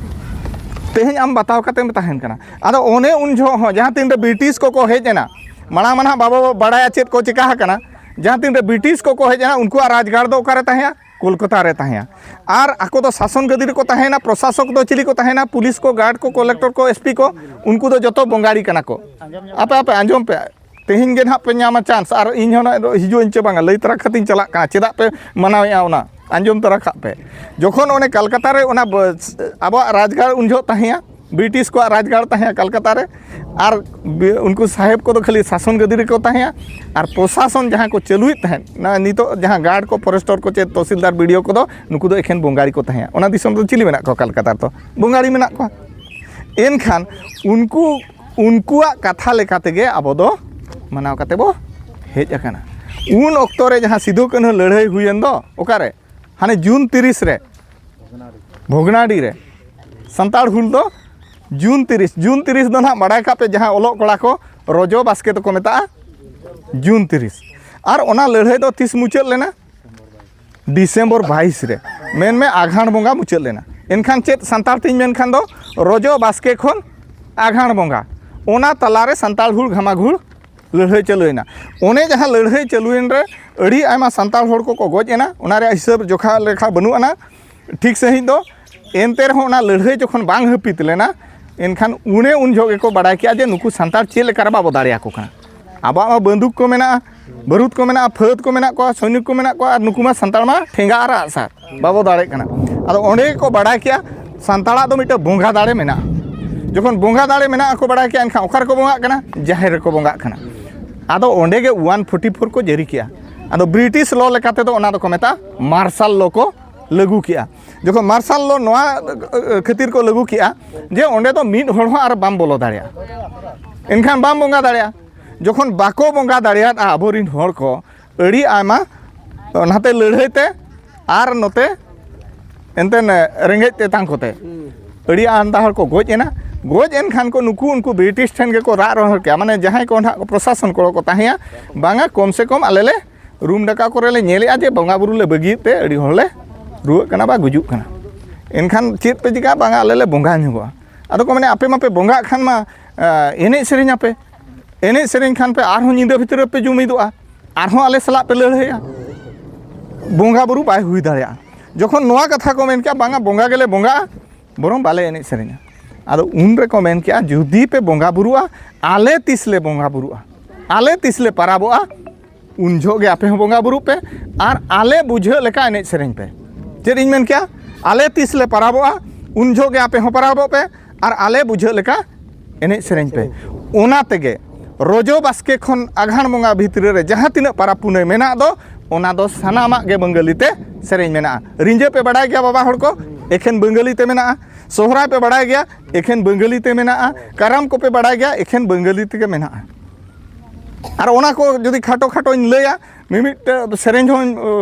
ᱛᱮᱦᱮᱧ ᱟᱢ ᱵᱟᱛᱟᱣ ᱠᱟᱛᱮᱢ ᱛᱟᱦᱮᱱ ᱠᱟᱱᱟ᱾ ᱟᱫᱚ ᱚᱱᱮ ᱩᱱ ᱡᱚᱦᱚᱜ ᱦᱚᱸ ᱡᱟᱦᱟᱸ ᱛᱤᱱᱨᱮ ᱵᱨᱤᱴᱤᱥ ᱠᱚᱠᱚ ᱦᱮᱡ ᱮᱱᱟ, ᱢᱟᱲᱟᱝ ᱢᱟ ᱱᱟᱦᱟᱜ ᱵᱟᱵᱚ ᱵᱟᱲᱟᱭᱟ ᱪᱮᱫ ᱠᱚ ᱪᱮᱠᱟ ᱟᱠᱟᱱᱟ᱾ ᱡᱟᱦᱟᱸ ᱛᱤᱱᱨᱮ ᱵᱨᱤᱴᱤᱥ ᱠᱚᱠᱚ ᱦᱮᱡ ᱮᱱᱟ, ᱩᱱᱠᱩᱣᱟᱜ ᱨᱟᱡᱽᱜᱟᱲ ᱫᱚ ᱚᱠᱟᱨᱮ ᱛᱟᱦᱮᱸᱜᱼᱟ? ᱠᱳᱞᱠᱟᱛᱟ ᱨᱮ ᱛᱟᱦᱮᱸᱜᱼᱟ᱾ ᱟᱨ ᱟᱠᱚ ᱫᱚ ᱥᱟᱥᱚᱱ ᱜᱟᱹᱫᱤ ᱨᱮᱠᱚ ᱛᱟᱦᱮᱸᱭᱮᱱᱟ, ᱯᱨᱚᱥᱟᱥᱚᱠ ᱫᱚ ᱪᱤᱞᱤ ᱠᱚ ᱛᱟᱦᱮᱸᱭᱮᱱᱟ? ᱯᱩᱞᱤᱥ ᱠᱚ, ᱜᱟᱨᱰ ᱠᱚ, ᱠᱚᱞᱮᱠᱴᱚᱨ ᱠᱚ, ᱮᱥ ᱯᱤ ᱠᱚ, ᱩᱱᱠᱩ ᱫᱚ ᱡᱚᱛᱚ ᱵᱚᱸᱜᱟᱲᱤ ᱠᱟᱱᱟ ᱠᱚ᱾ ᱟᱯᱮ, ᱟᱯᱮ ᱟᱸᱡᱚᱢ ᱯᱮ, ᱛᱮᱦᱮᱧ ᱜᱮ ᱱᱟᱦᱟᱜ ᱯᱮ ᱧᱟᱢᱟ ᱪᱟᱱᱥ, ᱟᱨ ᱤᱧ ᱦᱚᱸ ᱱᱟᱜ ᱦᱤᱡᱩᱜ ᱟᱹᱧ ᱪᱮ ᱵᱟᱝᱟ, ᱞᱟᱹᱭ ᱛᱚᱨᱟ ᱠᱟᱛᱮᱧ ᱪᱟᱞᱟᱜ ᱠᱟᱱᱟ, ᱪᱮᱫᱟᱜ ᱯᱮ ᱢᱟᱱᱟᱣᱮᱫᱼᱟ ᱚᱱᱟ, ᱟᱸᱡᱚᱢ ᱛᱚᱨᱟ ᱠᱟᱜ ᱯᱮ᱾ ᱡᱚᱠᱷᱚᱱ ᱚᱱᱮ ᱠᱟᱞᱠᱟᱛᱟ ᱨᱮ ᱚᱱᱟ ᱵ-, ᱟᱵᱚᱣᱟᱜ ᱨᱟᱡᱽᱜᱟᱲ ᱩᱱ ᱡᱚᱦᱚᱜ ᱛᱟᱦᱮᱸᱭᱟ, ᱵᱨᱤᱴᱤᱥ ᱠᱚᱣᱟᱜ ᱨᱟᱡᱽᱜᱟᱲ ᱛᱟᱦᱮᱸᱭᱟ ᱠᱟᱞᱠᱟᱛᱟ ᱨᱮ, ᱟᱨ ᱵᱤ-, ᱩᱱᱠᱩ ᱥᱟᱦᱮᱵᱽ ᱠᱚᱫᱚ ᱠᱷᱟᱹᱞᱤ ᱥᱟᱥᱚᱱ ᱜᱟᱹᱫᱤ ᱨᱮᱠᱚ ᱛᱟᱦᱮᱸᱭᱟ, ᱟᱨ ᱯᱨᱚᱥᱟᱥᱚᱱ ᱡᱟᱦᱟᱸ ᱠᱚ ᱪᱟᱹᱞᱩᱭᱮᱫ ᱛᱟᱦᱮᱸᱫ, ᱱᱚᱜᱼᱚᱭ ᱱᱤᱛᱚᱜ ᱡᱟᱦᱟᱸ ᱜᱟᱨᱰ ᱠᱚ, ᱯᱷᱚᱨᱮᱥᱴᱚᱨ ᱠᱚ, ᱪᱮᱫ ᱛᱚᱦᱥᱤᱞᱫᱟᱨ, ᱵᱤ ᱰᱤ ᱳ ᱠᱚᱫᱚ, ᱱᱩᱠᱩ ᱫᱚ ᱮᱠᱷᱮᱱ ᱵᱚᱸᱜᱟᱲᱤ ᱠᱚ ᱛᱟᱦᱮᱸᱭᱟ᱾ ᱚᱱᱟ ᱫᱤᱥᱚᱢ ᱨᱮᱫᱚ ᱪᱤᱞᱤ ᱢᱮᱱᱟᱜ ᱠᱚᱣᱟ? ᱠᱟᱞᱠᱟᱛᱟ ᱨᱮᱫᱚ ᱵᱚᱸᱜᱟᱲᱤ ᱢᱮᱱᱟᱜ ᱠᱚᱣᱟ᱾ ᱮᱱᱠᱷᱟᱱ ᱩᱱᱠᱩ, ᱩᱱᱠᱩᱣᱟᱜ ᱠᱟᱛᱷᱟ ᱞᱮᱠᱟ ᱛᱮᱜᱮ ᱟᱵᱚ ᱫᱚ ᱢᱟᱱᱟᱣ ᱠᱟᱛᱮ ᱵᱚ ᱦᱮᱡ ᱟᱠᱟᱱᱟ᱾ ᱩᱱ ᱚᱠᱛᱚ ᱨᱮ ᱡᱟᱦᱟᱸ ᱥᱤᱫᱩ ᱠᱟᱹᱱᱦᱩ ᱞᱟᱹᱲᱦᱟᱹᱭ ᱦᱩᱭᱮᱱ ᱫᱚ, ᱚᱠᱟᱨᱮ? ᱦᱟᱱᱮ ᱡᱩᱱ ᱛᱤᱨᱤᱥ ᱨᱮ, ᱵᱷᱚᱜᱽᱱᱟᱰᱤ ᱨᱮ᱾ ᱥᱟᱱᱛᱟᱲ ᱦᱩᱞ ᱫᱚ ᱡᱩᱱ ᱛᱤᱨᱤᱥ, ᱡᱩᱱ ᱛᱤᱨᱤᱥ ᱫᱚ ᱱᱟᱦᱟᱜ ᱵᱟᱲᱟᱭ ᱠᱟᱜ ᱯᱮ, ᱡᱟᱦᱟᱸ ᱚᱞᱚᱜ ᱠᱚᱲᱟ ᱠᱚ ᱨᱚᱡᱚ ᱵᱟᱥᱠᱮ ᱫᱚᱠᱚ ᱢᱮᱛᱟᱜᱼᱟ ᱡᱩᱱ ᱛᱤᱨᱤᱥ᱾ ᱟᱨ ᱚᱱᱟ ᱞᱟᱹᱲᱦᱟᱹᱭ ᱫᱚ ᱛᱤᱥ ᱢᱩᱪᱟᱹᱫ ᱞᱮᱱᱟ? ᱰᱤᱥᱮᱢᱵᱚᱨ ᱵᱟᱭᱤᱥ ᱨᱮ, ᱢᱮᱱᱢᱮ ᱟᱜᱷᱟᱬ ᱵᱚᱸᱜᱟ ᱢᱩᱪᱟᱹᱫ ᱞᱮᱱᱟ᱾ ᱮᱱᱠᱷᱟᱱ ᱪᱮᱫ ᱥᱟᱱᱛᱟᱲ ᱛᱤᱧ ᱢᱮᱱᱠᱷᱟᱱ ᱫᱚ ᱨᱚᱡᱚ ᱵᱟᱥᱠᱮ ᱠᱷᱚᱱ ᱟᱜᱷᱟᱬ ᱵᱚᱸᱜᱟ, ᱚᱱᱟ ᱛᱟᱞᱟᱨᱮ ᱥᱟᱱᱛᱟᱲ ᱦᱩᱞ ᱜᱷᱟᱢᱟᱜᱷᱩᱲ ᱞᱟᱹᱲᱦᱟᱹᱭ ᱪᱟᱹᱞᱩᱭᱮᱱᱟ᱾ ᱚᱱᱮ ᱡᱟᱦᱟᱸ ᱞᱟᱹᱲᱦᱟᱹᱭ ᱪᱟᱹᱞᱩᱭᱮᱱ ᱨᱮ ᱟᱹᱰᱤ ᱟᱭᱢᱟ ᱥᱟᱱᱛᱟᱲ ᱦᱚᱲ ᱠᱚᱠᱚ ᱜᱚᱡ ᱮᱱᱟ, ᱚᱱᱟ ᱨᱮᱭᱟᱜ ᱦᱤᱥᱟᱹᱵ ᱡᱚᱠᱷᱟ ᱞᱮᱠᱷᱟ ᱵᱟᱹᱱᱩᱜ ᱟᱱᱟ ᱴᱷᱤᱠ ᱥᱟᱺᱦᱤᱡ ᱫᱚ᱾ ᱮᱱᱛᱮ ᱨᱮᱦᱚᱸ ᱚᱱᱟ ᱞᱟᱹᱲᱦᱟᱹᱭ ᱡᱚᱠᱷᱚᱱ ᱵᱟᱝ ᱦᱟᱹᱯᱤᱫ ᱞᱮᱱᱟ, ᱮᱱᱠᱷᱟᱱ ᱩᱱᱮ ᱩᱱ ᱡᱚᱦᱚᱜ ᱜᱮᱠᱚ ᱵᱟᱲᱟᱭ ᱠᱮᱜᱼᱟ ᱡᱮ ᱱᱩᱠᱩ ᱥᱟᱱᱛᱟᱲ ᱪᱮᱫ ᱞᱮᱠᱟ ᱨᱮ ᱵᱟᱵᱚ ᱫᱟᱲᱮᱭᱟᱠᱚ ᱠᱟᱱᱟ᱾ ᱟᱵᱚᱣᱟᱜ ᱢᱟ ᱵᱟᱹᱱᱫᱩᱠ ᱠᱚ ᱢᱮᱱᱟᱜᱼᱟ, ᱵᱟᱹᱨᱩᱫ ᱠᱚ ᱢᱮᱱᱟᱜᱼᱟ, ᱯᱷᱟᱹᱫ ᱠᱚ ᱢᱮᱱᱟᱜ ᱠᱚᱣᱟ, ᱥᱚᱭᱱᱤᱠ ᱠᱚ ᱢᱮᱱᱟᱜ ᱠᱚᱣᱟ, ᱟᱨ ᱱᱩᱠᱩ ᱢᱟ ᱥᱟᱱᱛᱟᱲ ᱢᱟ ᱴᱷᱮᱸᱜᱟ ᱟᱨ ᱟᱜᱼᱥᱟᱨ, ᱵᱟᱵᱚ ᱫᱟᱲᱮᱜ ᱠᱟᱱᱟ᱾ ᱟᱫᱚ ᱚᱸᱰᱮ ᱜᱮᱠᱚ ᱵᱟᱲᱟᱭ ᱠᱮᱜᱼᱟ ᱥᱟᱱᱛᱟᱲᱟᱜ ᱫᱚ ᱢᱤᱫᱴᱮᱱ ᱵᱚᱸᱜᱟ ᱫᱟᱲᱮ ᱢᱮᱱᱟᱜᱼᱟ᱾ ᱡᱚᱠᱷᱚᱱ ᱵᱚᱸᱜᱟ ᱫᱟᱲᱮ ᱢᱮᱱᱟᱜᱼᱟ ᱠᱚ ᱵᱟᱲᱟᱭ ᱠᱮᱜᱼᱟ, ᱮᱱᱠᱷᱟᱱ ᱚᱠᱟ ᱨᱮᱠᱚ ᱵᱚᱸᱜᱟᱜ ᱠᱟᱱᱟ? ᱡᱟᱦᱮᱨ ᱨᱮᱠᱚ ᱵᱚᱸᱜᱟᱜ ᱠᱟᱱᱟ᱾ ᱟᱫᱚ ᱚᱸᱰᱮ ᱜᱮ ᱚᱣᱟᱱ ᱯᱷᱳᱨᱴᱤ ᱯᱷᱳᱨ ᱠᱚ ᱡᱟᱹᱨᱤ ᱠᱮᱜᱼᱟ᱾ ᱟᱫᱚ ᱵᱨᱤᱴᱤᱥ ᱞᱚ ᱞᱮᱠᱟ ᱛᱮᱫᱚ ᱚᱱᱟ ᱫᱚᱠᱚ ᱢᱮᱛᱟᱜᱼᱟ ᱢᱟᱨᱥᱟᱞ ᱞᱚ ᱠᱚ ᱞᱟᱹᱜᱩ ᱠᱮᱜᱼᱟ᱾ ᱡᱚᱠᱷᱚᱱ ᱢᱟᱨᱥᱟᱞ ᱞᱚ ᱱᱚᱣᱟ ᱠᱷᱟᱹᱛᱤᱨ ᱠᱚ ᱞᱟᱹᱜᱩ ᱠᱮᱜᱼᱟ ᱡᱮ ᱚᱸᱰᱮ ᱫᱚ ᱢᱤᱫ ᱦᱚᱲ ᱦᱚᱸ ᱟᱨ ᱵᱟᱢ ᱵᱚᱞᱚ ᱫᱟᱲᱮᱭᱟᱜᱼᱟ, ᱮᱱᱠᱷᱟᱱ ᱵᱟᱢ ᱵᱚᱸᱜᱟ ᱫᱟᱲᱮᱭᱟᱜᱼᱟ᱾ ᱡᱚᱠᱷᱚᱱ ᱵᱟᱠᱚ ᱵᱚᱸᱜᱟ ᱫᱟᱲᱮᱭᱟᱫᱼᱟ ᱟᱵᱚᱨᱤᱱ ᱦᱚᱲ ᱠᱚ, ᱟᱹᱰᱤ ᱟᱭᱢᱟ ᱱᱟᱛᱮ ᱞᱟᱹᱲᱦᱟᱹᱭ ᱛᱮ ᱟᱨ ᱱᱚᱛᱮ ᱮᱱᱛᱮᱱ ᱨᱮᱸᱜᱮᱡ ᱛᱮᱛᱟᱝ ᱠᱚᱛᱮ ᱟᱹᱰᱤ ᱟᱢᱫᱟ ᱦᱚᱲ ᱠᱚ ᱜᱚᱡ ᱮᱱᱟ᱾ ᱜᱚᱡ ᱮᱱ ᱠᱷᱟᱱ ᱠᱚ ᱱᱩᱠᱩ, ᱩᱱᱠᱩ ᱵᱨᱤᱴᱤᱥ ᱴᱷᱮᱱ ᱜᱮᱠᱚ ᱨᱟᱜ ᱨᱚᱦᱚᱲ ᱠᱮᱜᱼᱟ, ᱢᱟᱱᱮ ᱡᱟᱦᱟᱸᱭ ᱠᱚ ᱱᱟᱦᱟᱜ ᱠᱚ ᱯᱨᱚᱥᱟᱥᱚᱱ ᱠᱚᱲᱟ ᱠᱚ ᱛᱟᱦᱮᱸᱭᱟ, ᱵᱟᱝᱟ ᱠᱚᱢ ᱥᱮ ᱠᱚᱢ ᱟᱞᱮ ᱞᱮ ᱨᱩᱢ ᱰᱟᱠᱟ ᱠᱚᱨᱮ ᱞᱮ ᱧᱮᱞᱮᱜᱼᱟ ᱡᱮ ᱵᱚᱸᱜᱟ ᱵᱩᱨᱩ ᱞᱮ ᱵᱟᱹᱜᱤᱭᱮᱫ ᱛᱮ ᱟᱹᱰᱤ ᱦᱚᱲ ᱞᱮ ᱨᱩᱣᱟᱹᱜ ᱠᱟᱱᱟ ᱵᱟ ᱜᱩᱡᱩᱜ ᱠᱟᱱᱟ᱾ ᱮᱱᱠᱷᱟᱱ ᱪᱮᱫ ᱯᱮ ᱪᱤᱠᱟᱹᱜᱼᱟ? ᱵᱟᱝᱟ ᱟᱞᱮ ᱞᱮ ᱵᱚᱸᱜᱟ ᱧᱚᱜᱚᱜᱼᱟ᱾ ᱟᱫᱚ ᱠᱚ ᱢᱮᱱᱟ, ᱟᱯᱮ ᱢᱟᱯᱮ ᱵᱚᱸᱜᱟᱜ ᱠᱷᱟᱱ ᱢᱟ, ᱮᱱᱮᱡ ᱥᱮᱨᱮᱧ ᱟᱯᱮ, ᱮᱱᱮᱡ ᱥᱮᱨᱮᱧ ᱠᱷᱟᱱ ᱯᱮ ᱟᱨᱦᱚᱸ ᱧᱤᱫᱟᱹ ᱵᱷᱤᱛᱨᱤ ᱨᱮᱯᱮ ᱡᱩᱢᱤᱫᱚᱜᱼᱟ, ᱟᱨᱦᱚᱸ ᱟᱞᱮ ᱥᱟᱞᱟᱜ ᱯᱮ ᱞᱟᱹᱲᱦᱟᱹᱭᱟ, ᱵᱚᱸᱜᱟ ᱵᱩᱨᱩ ᱵᱟᱭ ᱦᱩᱭ ᱫᱟᱲᱮᱭᱟᱜᱼᱟ᱾ ᱡᱚᱠᱷᱚᱱ ᱱᱚᱣᱟ ᱠᱟᱛᱷᱟ ᱠᱚ ᱢᱮᱱ ᱠᱮᱜᱼᱟ, ᱵᱟᱝᱟ ᱵᱚᱸᱜᱟ ᱜᱮᱞᱮ ᱵᱚᱸᱜᱟᱜᱼᱟ, ᱵᱚᱨᱚᱝ ᱵᱟᱞᱮ ᱮᱱᱮᱡ ᱥᱮᱨᱮᱧᱟ᱾ ᱟᱫᱚ ᱩᱱ ᱨᱮᱠᱚ ᱢᱮᱱ ᱠᱮᱜᱼᱟ, ᱡᱩᱫᱤ ᱯᱮ ᱵᱚᱸᱜᱟ ᱵᱩᱨᱩᱜᱼᱟ, ᱟᱞᱮ ᱛᱤᱥ ᱞᱮ ᱵᱚᱸᱜᱟ ᱵᱩᱨᱩᱜᱼᱟ, ᱟᱞᱮ ᱛᱤᱥ ᱞᱮ ᱯᱟᱨᱟᱵᱚᱜᱼᱟ, ᱩᱱ ᱡᱚᱦᱚᱜ ᱜᱮ ᱟᱯᱮ ᱦᱚᱸ ᱵᱚᱸᱜᱟ ᱵᱩᱨᱩᱜ ᱯᱮ ᱟᱨ ᱟᱞᱮ ᱵᱩᱡᱷᱟᱹᱜ ᱞᱮᱠᱟ ᱮᱱᱮᱡ ᱥᱮᱨᱮᱧ ᱯᱮ᱾ ᱪᱮᱫ ᱤᱧ ᱢᱮᱱ ᱠᱮᱜᱼᱟ? ᱟᱞᱮ ᱛᱤᱥ ᱞᱮ ᱯᱟᱨᱟᱵᱚᱜᱼᱟ, ᱩᱱ ᱡᱚᱦᱚᱜ ᱜᱮ ᱟᱯᱮ ᱦᱚᱸ ᱯᱟᱨᱟᱵᱚᱜ ᱯᱮ ᱟᱨ ᱟᱞᱮ ᱵᱩᱡᱷᱟᱹᱜ ᱞᱮᱠᱟ ᱮᱱᱮᱡ ᱥᱮᱨᱮᱧ ᱯᱮ᱾ ᱚᱱᱟ ᱛᱮᱜᱮ ᱨᱚᱡᱚ ᱵᱟᱥᱠᱮ ᱠᱷᱚᱱ ᱟᱜᱷᱟᱬ ᱵᱚᱸᱜᱟ ᱵᱷᱤᱛᱨᱤ ᱨᱮ ᱡᱟᱦᱟᱸ ᱛᱤᱱᱟᱹᱜ ᱯᱟᱨᱟᱵᱽ ᱯᱩᱱᱟᱹᱭ ᱢᱮᱱᱟᱜ ᱫᱚ, ᱚᱱᱟ ᱫᱚ ᱥᱟᱱᱟᱢᱟᱜ ᱜᱮ ᱵᱟᱝᱜᱟᱹᱞᱤ ᱛᱮ ᱥᱮᱨᱮᱧ ᱢᱮᱱᱟᱜᱼᱟ᱾ ᱨᱤᱸᱡᱟᱹ ᱯᱮ ᱵᱟᱲᱟᱭ ᱜᱮᱭᱟ ᱵᱟᱵᱟ ᱦᱚᱲ ᱠᱚ? ᱮᱠᱷᱮᱱ ᱵᱟᱝᱜᱟᱹᱞᱤ ᱛᱮ ᱢᱮᱱᱟᱜᱼᱟ᱾ ᱥᱚᱦᱨᱟᱭ ᱯᱮ ᱵᱟᱲᱟᱭ ᱜᱮᱭᱟ? ᱮᱠᱷᱮᱱ ᱵᱟᱝᱜᱟᱹᱞᱤ ᱛᱮ ᱢᱮᱱᱟᱜᱼᱟ᱾ ᱠᱟᱨᱟᱢ ᱠᱚᱯᱮ ᱵᱟᱲᱟᱭ ᱜᱮᱭᱟ? ᱮᱠᱷᱮᱱ ᱵᱟᱝᱜᱟᱹᱞᱤ ᱛᱮᱜᱮ ᱢᱮᱱᱟᱜᱼᱟ᱾ ᱟᱨ ᱚᱱᱟ ᱠᱚ ᱡᱩᱫᱤ ᱠᱷᱟᱴᱚ ᱠᱷᱟᱴᱚᱧ ᱞᱟᱹᱭᱟ, ᱢᱤᱢᱤᱫ ᱥᱮᱨᱮᱧ ᱦᱚᱸᱧ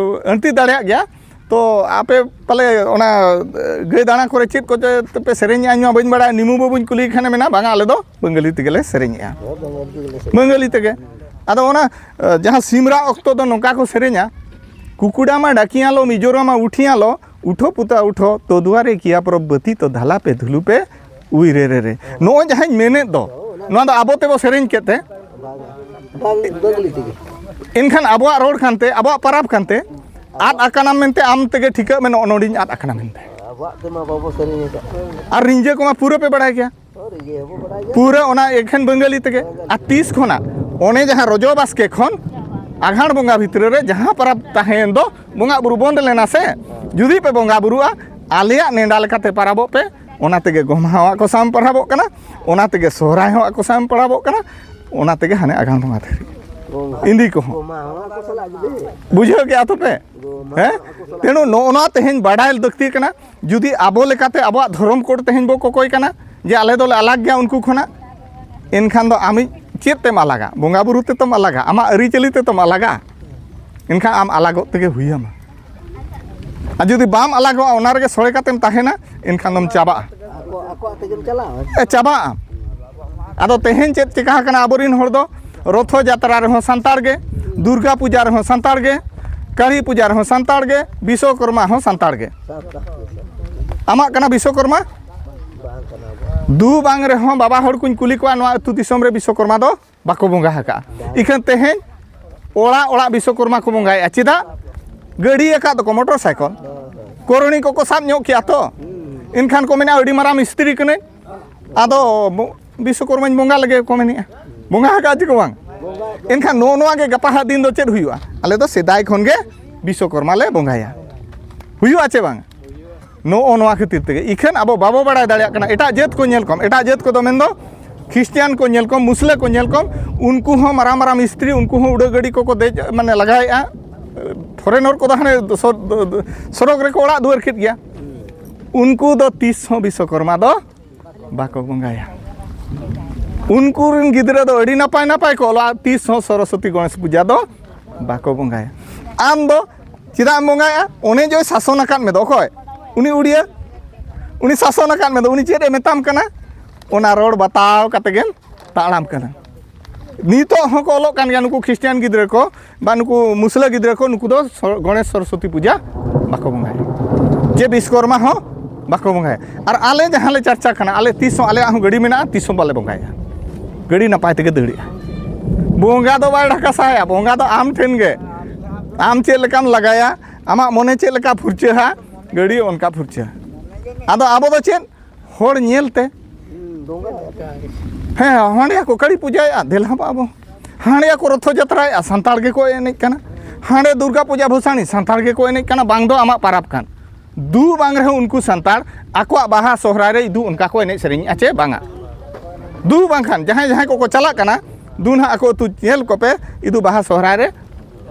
ᱟᱹᱬᱛᱤ ᱫᱟᱲᱮᱭᱟᱜ ᱜᱮᱭᱟ᱾ ᱛᱚ ᱟᱯᱮ ᱯᱟᱞᱮ ᱚᱱᱟ ᱜᱟᱹᱭ ᱫᱟᱬᱟ ᱠᱚᱨᱮ ᱪᱮᱫ ᱠᱚᱪᱚ ᱯᱮ ᱥᱮᱨᱮᱧᱮᱜᱼᱟ, ᱤᱧ ᱢᱟ ᱵᱟᱹᱧ ᱵᱟᱲᱟᱭᱟ᱾ ᱱᱤᱢᱩ ᱵᱟᱹᱵᱩᱧ ᱠᱩᱞᱤᱭᱮ ᱠᱷᱟᱱᱮ ᱢᱮᱱᱟ, "ᱵᱟᱝᱟ, ᱟᱞᱮ ᱫᱚ ᱵᱟᱝᱜᱟᱞᱤ ᱛᱮᱜᱮ ᱞᱮ ᱥᱮᱨᱮᱧᱮᱜᱼᱟ, ᱵᱟᱝᱜᱟᱞᱤ ᱛᱮᱜᱮ ᱞᱮ ᱥᱮᱨᱮᱧᱟ᱾" ᱵᱟᱝᱜᱟᱞᱤ ᱛᱮᱜᱮ᱾ ᱟᱫᱚ ᱚᱱᱟ ᱡᱟᱦᱟᱸ ᱥᱤᱢ ᱨᱟᱜ ᱚᱠᱛᱚ ᱫᱚ ᱱᱚᱝᱠᱟ ᱠᱚ ᱥᱮᱨᱮᱧᱟ, "ᱠᱩᱠᱩᱰᱟ ᱢᱟ ᱰᱟᱠᱤᱭᱟᱞᱚ, ᱢᱤᱡᱳᱨᱟ ᱢᱟ ᱩᱴᱷᱤᱭᱟᱞᱚ, ᱩᱴᱷᱚ ᱯᱩᱛᱟ ᱩᱴᱷᱚ, ᱛᱚ ᱫᱩᱣᱟᱨᱮ ᱠᱤᱭᱟ ᱯᱚᱨᱚᱵᱽ ᱵᱟᱹᱛᱤ, ᱛᱚ ᱫᱷᱟᱞᱟ ᱯᱮ ᱫᱷᱩᱞᱩ ᱯᱮ, ᱩᱭ ᱨᱮ ᱨᱮ ᱨᱮ᱾" ᱱᱚᱜᱼᱚᱭ ᱡᱟᱦᱟᱸᱧ ᱢᱮᱱᱮᱫ ᱫᱚ, ᱱᱚᱣᱟ ᱫᱚ ᱟᱵᱚ ᱛᱮᱵᱚ ᱥᱮᱨᱮᱧ ᱠᱮᱫ ᱛᱮ᱾ ᱵᱟᱝ, ᱵᱟᱝᱜᱟᱞᱤ ᱛᱮᱜᱮ᱾ ᱮᱱᱠᱷᱟᱱ ᱟᱵᱚᱣᱟᱜ ᱨᱚᱲ ᱠᱟᱱᱛᱮ, ᱟᱵᱚᱣᱟᱜ ᱯᱟᱨᱟᱵᱽ ᱠᱟᱱᱛᱮ, ᱟᱫ ᱟᱠᱟᱱᱟᱢ ᱢᱮᱱᱛᱮ ᱟᱢ ᱛᱮᱜᱮ ᱴᱷᱤᱠᱟᱹᱜ ᱢᱮ, ᱱᱚᱜᱼᱚ ᱱᱚᱰᱮᱧ ᱟᱫ ᱟᱠᱟᱱᱟ ᱢᱮᱱᱛᱮ᱾ ᱟᱵᱚᱣᱟᱜ ᱛᱮᱢᱟ ᱵᱟᱵᱚ ᱥᱮᱨᱮᱧ ᱟᱠᱟᱫ᱾ ᱟᱨ ᱨᱤᱸᱡᱟᱹ ᱠᱚᱢᱟ ᱯᱩᱨᱟᱹ ᱯᱮ ᱵᱟᱲᱟᱭ ᱜᱮᱭᱟ᱾ ᱦᱳᱭ, ᱨᱤᱸᱡᱟᱹ ᱦᱚᱸᱵᱚ ᱵᱟᱲᱟᱭ ᱜᱮᱭᱟ᱾ ᱯᱩᱨᱟᱹ ᱚᱱᱟ ᱮᱠᱷᱮᱱ ᱵᱟᱝᱜᱟᱞᱤ ᱛᱮᱜᱮ᱾ ᱟᱨ ᱛᱤᱥ ᱠᱷᱚᱱᱟᱜ ᱚᱱᱮ ᱡᱟᱦᱟᱸ ᱨᱚᱡᱚ ᱵᱟᱥᱠᱮ ᱠᱷᱚᱱ ᱟᱜᱷᱟᱬ ᱵᱚᱸᱜᱟ ᱵᱷᱤᱛᱨᱤ ᱨᱮ ᱡᱟᱦᱟᱸ ᱯᱟᱨᱟᱵᱽ ᱛᱟᱦᱮᱸᱭᱮᱱ ᱫᱚ, ᱵᱚᱸᱜᱟ ᱵᱩᱨᱩ ᱵᱚᱱᱫ ᱞᱮᱱᱟ ᱥᱮ, ᱡᱩᱫᱤ ᱯᱮ ᱵᱚᱸᱜᱟ ᱵᱩᱨᱩᱜᱼᱟ, ᱟᱞᱮᱭᱟᱜ ᱱᱮᱰᱟ ᱞᱮᱠᱟᱛᱮ ᱯᱟᱨᱟᱵᱚᱜ ᱯᱮ, ᱚᱱᱟ ᱛᱮᱜᱮ ᱜᱚᱢᱦᱟᱣᱟᱜ ᱠᱚ ᱥᱟᱢ ᱯᱟᱨᱟᱵᱚᱜ ᱠᱟᱱᱟ, ᱚᱱᱟ ᱛᱮᱜᱮ ᱥᱚᱦᱨᱟᱭ ᱦᱚᱸ ᱟᱠᱚ ᱥᱟᱢ ᱯᱟᱨᱟᱵᱚᱜ ᱠᱟᱱᱟ, ᱚᱱᱟ ᱛᱮᱜᱮ ᱦᱟᱱᱮ ᱟᱜᱷᱟᱬ ᱵᱚᱸᱜᱟ ᱫᱷᱟᱹᱨᱤᱡ᱾ ᱜᱚᱢᱦᱟ᱾ ᱤᱱᱫᱤ ᱠᱚᱦᱚᱸ᱾ ᱜᱚᱢᱦᱟ ᱦᱚᱸ ᱟᱠᱚ ᱥᱟᱞᱟᱜ ᱡᱩᱫᱤ᱾ ᱵᱩᱡᱷᱟᱹᱣ ᱠᱮᱜᱼᱟ ᱛᱚ ᱯᱮ? ᱜᱚᱢᱦᱟ ᱦᱮᱸ? ᱦᱚᱸ ᱟᱠᱚ ᱥᱟᱞᱟᱜ᱾ ᱛᱮᱱᱩ ᱱᱚᱜᱼᱚ ᱱᱚᱣᱟ ᱛᱮᱦᱮᱧ ᱵᱟᱰᱟᱭ ᱞᱟᱹᱠᱛᱤ ᱠᱟᱱᱟ᱾ ᱡᱩᱫᱤ ᱟᱵᱚ ᱞᱮᱠᱟᱛᱮ ᱟᱵᱚᱣᱟᱜ ᱫᱷᱚᱨᱚᱢ ᱠᱳᱰ ᱛᱮᱦᱮᱧ ᱵᱚ ᱠᱚᱠᱚᱭ ᱠᱟᱱᱟ ᱡᱮ ᱟᱞᱮ ᱫᱚᱞᱮ ᱟᱞᱟᱜᱽ ᱜᱮᱭᱟ ᱩᱱᱠᱩ ᱠᱷᱚᱱᱟᱜ, ᱮᱱᱠᱷᱟᱱ ᱫᱚ ᱟᱢᱤᱡ ᱪᱮᱫ ᱛᱮᱢ ᱟᱞᱟᱜᱟ? ᱵᱚᱸᱜᱟ ᱵᱩᱨᱩ ᱛᱮᱛᱚᱢ ᱟᱞᱟᱜᱟ, ᱟᱢᱟᱜ ᱟᱹᱨᱤᱪᱟᱹᱞᱤ ᱛᱮᱛᱚᱢ ᱟᱞᱟᱜᱟ, ᱮᱱᱠᱷᱟᱱ ᱟᱢ ᱟᱞᱟᱜᱚᱜ ᱛᱮᱜᱮ ᱦᱩᱭᱟᱢᱟ᱾ ᱟᱨ ᱡᱩᱫᱤ ᱵᱟᱢ ᱟᱞᱟᱜᱚᱜᱼᱟ, ᱚᱱᱟ ᱨᱮᱜᱮ ᱥᱚᱲᱮ ᱠᱟᱛᱮᱢ ᱛᱟᱦᱮᱱᱟ, ᱮᱱᱠᱷᱟᱱ ᱫᱚᱢ ᱪᱟᱵᱟᱜᱼᱟ᱾ ᱟᱠᱚ, ᱟᱠᱚᱣᱟᱜ ᱛᱮᱜᱮᱢ ᱪᱟᱞᱟᱜᱼᱟ᱾ ᱮ, ᱪᱟᱵᱟᱜᱼᱟ᱾ ᱟᱫᱚ ᱛᱮᱦᱮᱧ ᱪᱮᱫ ᱪᱮᱠᱟ ᱟᱠᱟᱱᱟ? ᱟᱵᱚᱨᱮᱱ ᱦᱚᱲ ᱫᱚ ᱨᱚᱛᱷᱚ ᱡᱟᱛᱨᱟ ᱨᱮᱦᱚᱸ ᱥᱟᱱᱛᱟᱲ ᱜᱮ, ᱫᱩᱨᱜᱟ ᱯᱩᱡᱟ ᱨᱮᱦᱚᱸ ᱥᱟᱱᱛᱟᱲ ᱜᱮ, ᱠᱟᱹᱞᱤ ᱯᱩᱡᱟ ᱨᱮᱦᱚᱸ ᱥᱟᱱᱛᱟᱲ ᱜᱮ, ᱵᱤᱥᱥᱚᱠᱚᱨᱢᱟ ᱦᱚᱸ ᱥᱟᱱᱛᱟᱲ ᱜᱮ᱾ ᱟᱢᱟᱜ ᱠᱟᱱᱟ ᱵᱤᱥᱥᱚᱠᱚᱨᱢᱟ? ᱵᱟᱝ ᱠᱟᱱᱟ᱾ ᱫᱩ ᱵᱟᱝ ᱨᱮᱦᱚᱸ ᱵᱟᱵᱟ ᱦᱚᱲ ᱠᱚᱧ ᱠᱩᱞᱤ ᱠᱚᱣᱟ, ᱱᱚᱣᱟ ᱟᱹᱛᱩ ᱫᱤᱥᱚᱢ ᱨᱮ ᱵᱤᱥᱥᱚᱠᱚᱨᱢᱟ ᱫᱚ ᱵᱟᱠᱚ ᱵᱚᱸᱜᱟ ᱟᱠᱟᱫᱼᱟ᱾ ᱤᱠᱷᱟᱹᱱ ᱛᱮᱦᱮᱧ ᱚᱲᱟᱜ ᱚᱲᱟᱜ ᱵᱤᱥᱥᱚᱠᱚᱨᱢᱟ ᱠᱚ ᱵᱚᱸᱜᱟᱭᱮᱫᱼᱟ᱾ ᱪᱮᱫᱟᱜ? ᱜᱟᱹᱰᱤ ᱟᱠᱟᱫ ᱫᱚᱠᱚ ᱢᱚᱴᱚᱨ ᱥᱟᱭᱠᱚᱞ᱾ ᱠᱚᱨᱚᱱᱤ ᱠᱚᱠᱚ ᱥᱟᱵ ᱧᱚᱜ ᱠᱮᱜᱼᱟ ᱛᱚ᱾ ᱮᱱᱠᱷᱟᱱ ᱠᱚ ᱢᱮᱱᱟ, "ᱟᱹᱰᱤ ᱢᱟᱨᱟᱝ ᱢᱤᱥᱛᱨᱤ ᱠᱟᱹᱱᱟᱹᱧ, ᱟᱫᱚ ᱵᱚ-, ᱵᱤᱥᱥᱚᱠᱚᱨᱢᱟᱧ ᱵᱚᱸᱜᱟ ᱞᱮᱜᱮ" ᱠᱚ ᱢᱮᱱᱮᱜᱼᱟ᱾ ᱵᱚᱸᱜᱟ ᱟᱠᱟᱫ ᱪᱮ ᱠᱚ ᱵᱟᱝ? ᱮᱱᱠᱷᱟᱱ ᱱᱚᱜᱼᱚ ᱱᱚᱣᱟ ᱜᱮ ᱜᱟᱯᱟ ᱦᱟᱜ ᱫᱤᱱ ᱫᱚ ᱪᱮᱫ ᱦᱩᱭᱩᱜᱼᱟ? ᱟᱞᱮ ᱫᱚ ᱥᱮᱫᱟᱭ ᱠᱷᱚᱱ ᱜᱮ ᱵᱤᱥᱥᱚᱠᱚᱨᱢᱟ ᱞᱮ ᱵᱚᱸᱜᱟᱭᱟ᱾ ᱦᱩᱭᱩᱜᱼᱟ ᱪᱮ ᱵᱟᱝ? ᱱᱚᱜᱼᱚ ᱱᱚᱣᱟ ᱠᱷᱟᱹᱛᱤᱨ ᱛᱮᱜᱮ ᱤᱠᱷᱟᱹᱱ ᱟᱵᱚ ᱵᱟᱵᱚ ᱵᱟᱲᱟᱭ ᱫᱟᱲᱮᱭᱟᱜ ᱠᱟᱱᱟ᱾ ᱮᱴᱟᱜ ᱡᱟᱹᱛ ᱠᱚ ᱧᱮᱞ ᱠᱚᱢ, ᱮᱴᱟᱜ ᱡᱟᱹᱛ ᱠᱚᱫᱚ ᱢᱮᱱᱫᱚ ᱠᱷᱨᱤᱥᱴᱤᱭᱟᱱ ᱠᱚ ᱧᱮᱞ ᱠᱚᱢ, ᱢᱩᱥᱞᱟᱹ ᱠᱚ ᱧᱮᱞ ᱠᱚᱢ, ᱩᱱᱠᱩ ᱦᱚᱸ ᱢᱟᱨᱟᱝ ᱢᱟᱨᱟᱝ ᱢᱤᱥᱛᱨᱤ, ᱩᱱᱠᱩ ᱦᱚᱸ ᱩᱰᱟᱹᱜ ᱜᱟᱹᱰᱤ ᱠᱚᱠᱚ ᱫᱮᱡ, ᱢᱟᱱᱮ, ᱞᱟᱜᱟᱭᱮᱫᱼᱟ᱾ ᱯᱷᱚᱨᱮᱱᱚᱨ ᱠᱚᱫᱚ ᱦᱟᱱᱮ ᱥᱚ-, ᱥᱚᱲᱚᱠ ᱨᱮᱠᱚ ᱚᱲᱟᱜ ᱫᱩᱣᱟᱹᱨ ᱠᱮᱫ ᱜᱮᱭᱟ᱾ ᱩᱱᱠᱩ ᱫᱚ ᱛᱤᱥ ᱦᱚᱸ ᱵᱤᱥᱥᱚᱠᱚᱨᱢᱟ ᱫᱚ ᱵᱟᱠᱚ ᱵᱚᱸᱜᱟᱭᱟ᱾ ᱩᱱᱠᱩ ᱨᱮᱱ ᱜᱤᱫᱽᱨᱟᱹ ᱫᱚ ᱟᱹᱰᱤ ᱱᱟᱯᱟᱭ ᱱᱟᱯᱟᱭ ᱠᱚ ᱚᱞᱚᱜᱼᱟ, ᱛᱤᱥ ᱦᱚᱸ ᱥᱚᱨᱚᱥᱚᱛᱤ ᱜᱚᱬᱮᱥ ᱯᱩᱡᱟ ᱫᱚ ᱵᱟᱠᱚ ᱵᱚᱸᱜᱟᱭᱟ᱾ ᱟᱢ ᱫᱚ ᱪᱮᱫᱟᱜ ᱮᱢ ᱵᱚᱸᱜᱟᱭᱟ? ᱚᱱᱮ ᱡᱚᱭ ᱥᱟᱥᱚᱱ ᱟᱠᱟᱫ ᱢᱮ ᱫᱚ, ᱚᱠᱚᱭ? ᱩᱱᱤ ᱩᱲᱤᱭᱟᱹ᱾ ᱩᱱᱤ ᱥᱟᱥᱚᱱ ᱟᱠᱟᱫ ᱢᱮ ᱫᱚ, ᱩᱱᱤ ᱪᱮᱫ ᱮ ᱢᱮᱛᱟᱢ ᱠᱟᱱᱟ? ᱚᱱᱟ ᱨᱚᱲ ᱵᱟᱛᱟᱣ ᱠᱟᱛᱮ ᱜᱮᱢ ᱛᱟᱲᱟᱢ ᱠᱟᱱᱟ᱾ ᱱᱤᱛᱚᱜ ᱦᱚᱸᱠᱚ ᱚᱞᱚᱜ ᱠᱟᱱ ᱜᱮᱭᱟ ᱱᱩᱠᱩ ᱠᱷᱨᱤᱥᱴᱤᱭᱟᱱ ᱜᱤᱫᱽᱨᱟᱹ ᱠᱚ, ᱵᱟ ᱱᱩᱠᱩ ᱢᱩᱥᱞᱟᱹ ᱜᱤᱫᱽᱨᱟᱹ ᱠᱚ, ᱱᱩᱠᱩ ᱫᱚ ᱥᱚ-, ᱜᱚᱬᱮᱥ ᱥᱚᱨᱚᱥᱚᱛᱤ ᱯᱩᱡᱟ ᱵᱟᱠᱚ ᱵᱚᱸᱜᱟᱭᱟ, ᱡᱮ ᱵᱤᱥᱠᱚᱨᱢᱟ ᱦᱚᱸ ᱵᱟᱠᱚ ᱵᱚᱸᱜᱟᱭᱟ᱾ ᱟᱨ ᱟᱞᱮ ᱡᱟᱦᱟᱸ ᱞᱮ ᱪᱟᱨᱪᱟ ᱠᱟᱱᱟ, ᱟᱞᱮ ᱛᱤᱥ ᱦᱚᱸ, ᱟᱞᱮᱭᱟᱜ ᱦᱚᱸ ᱜᱟᱹᱰᱤ ᱢᱮᱱᱟᱜᱼᱟ, ᱛᱤᱥ ᱦᱚᱸ ᱵᱟᱞᱮ ᱵᱚᱸᱜᱟᱭᱟ᱾ ᱜᱟᱹᱰᱤ ᱱᱟᱯᱟᱭ ᱛᱮᱜᱮ ᱫᱟᱹᱲᱮᱜᱼᱟ᱾ ᱵᱚᱸᱜᱟ ᱫᱚ ᱵᱟᱭ ᱰᱷᱟᱠᱟᱥᱟᱭᱟ, ᱵᱚᱸᱜᱟ ᱫᱚ ᱟᱢ ᱴᱷᱮᱱ ᱜᱮ᱾ ᱟᱢ ᱪᱮᱫ ᱞᱮᱠᱟᱢ ᱞᱟᱜᱟᱭᱟ, ᱟᱢᱟᱜ ᱢᱚᱱᱮ ᱪᱮᱫ ᱞᱮᱠᱟ ᱯᱷᱩᱨᱪᱟᱹᱦᱟ, ᱜᱟᱹᱰᱤ ᱚᱱᱠᱟ ᱯᱷᱩᱨᱪᱟᱹ᱾ ᱟᱫᱚ ᱟᱵᱚ ᱫᱚ ᱪᱮᱫ? ᱦᱚᱲ ᱧᱮᱞ ᱛᱮ᱾ ᱦᱮᱸ, ᱦᱟᱸᱰᱮ ᱠᱚ ᱠᱟᱹᱲᱤ ᱯᱩᱡᱟᱹᱭᱮᱫᱼᱟ, ᱫᱮᱞᱟ ᱵᱚ ᱟᱵᱚ᱾ ᱦᱟᱸᱰᱮ ᱠᱚ ᱨᱚᱛᱷᱚ ᱡᱟᱛᱨᱟᱭᱮᱫᱼᱟ, ᱥᱟᱱᱛᱟᱲ ᱜᱮᱠᱚ ᱮᱱᱮᱡ ᱠᱟᱱᱟ᱾ ᱦᱟᱸᱰᱮ ᱫᱩᱨᱜᱟ ᱯᱩᱡᱟ ᱵᱷᱩᱥᱟᱲᱤ, ᱥᱟᱱᱛᱟᱲ ᱜᱮᱠᱚ ᱮᱱᱮᱡ ᱠᱟᱱᱟ, ᱵᱟᱝ ᱫᱚ ᱟᱢᱟᱜ ᱯᱟᱨᱟᱵᱽ ᱠᱟᱱ᱾ ᱫᱩ ᱵᱟᱝ ᱨᱮᱦᱚᱸ ᱩᱱᱠᱩ ᱥᱟᱱᱛᱟᱲ ᱟᱠᱚᱣᱟᱜ ᱵᱟᱦᱟ ᱥᱚᱦᱨᱟᱭ ᱨᱮ ᱤᱫᱩ ᱚᱱᱠᱟ ᱠᱚ ᱮᱱᱮᱡ ᱥᱮᱨᱮᱧᱮᱫᱼᱟ ᱪᱮ ᱵᱟᱝᱟ? ᱫᱩ ᱵᱟᱝᱠᱷᱟᱱ ᱡᱟᱦᱟᱸᱭ ᱡᱟᱦᱟᱸᱭ ᱠᱚᱠᱚ ᱪᱟᱞᱟᱜ ᱠᱟᱱᱟ, ᱫᱩ ᱱᱟᱦᱟᱜ ᱟᱠᱚ ᱟᱹᱛᱩ ᱧᱮᱞ ᱠᱚᱯᱮ, ᱤᱫᱩ ᱵᱟᱦᱟ ᱥᱚᱦᱨᱟᱭ ᱨᱮ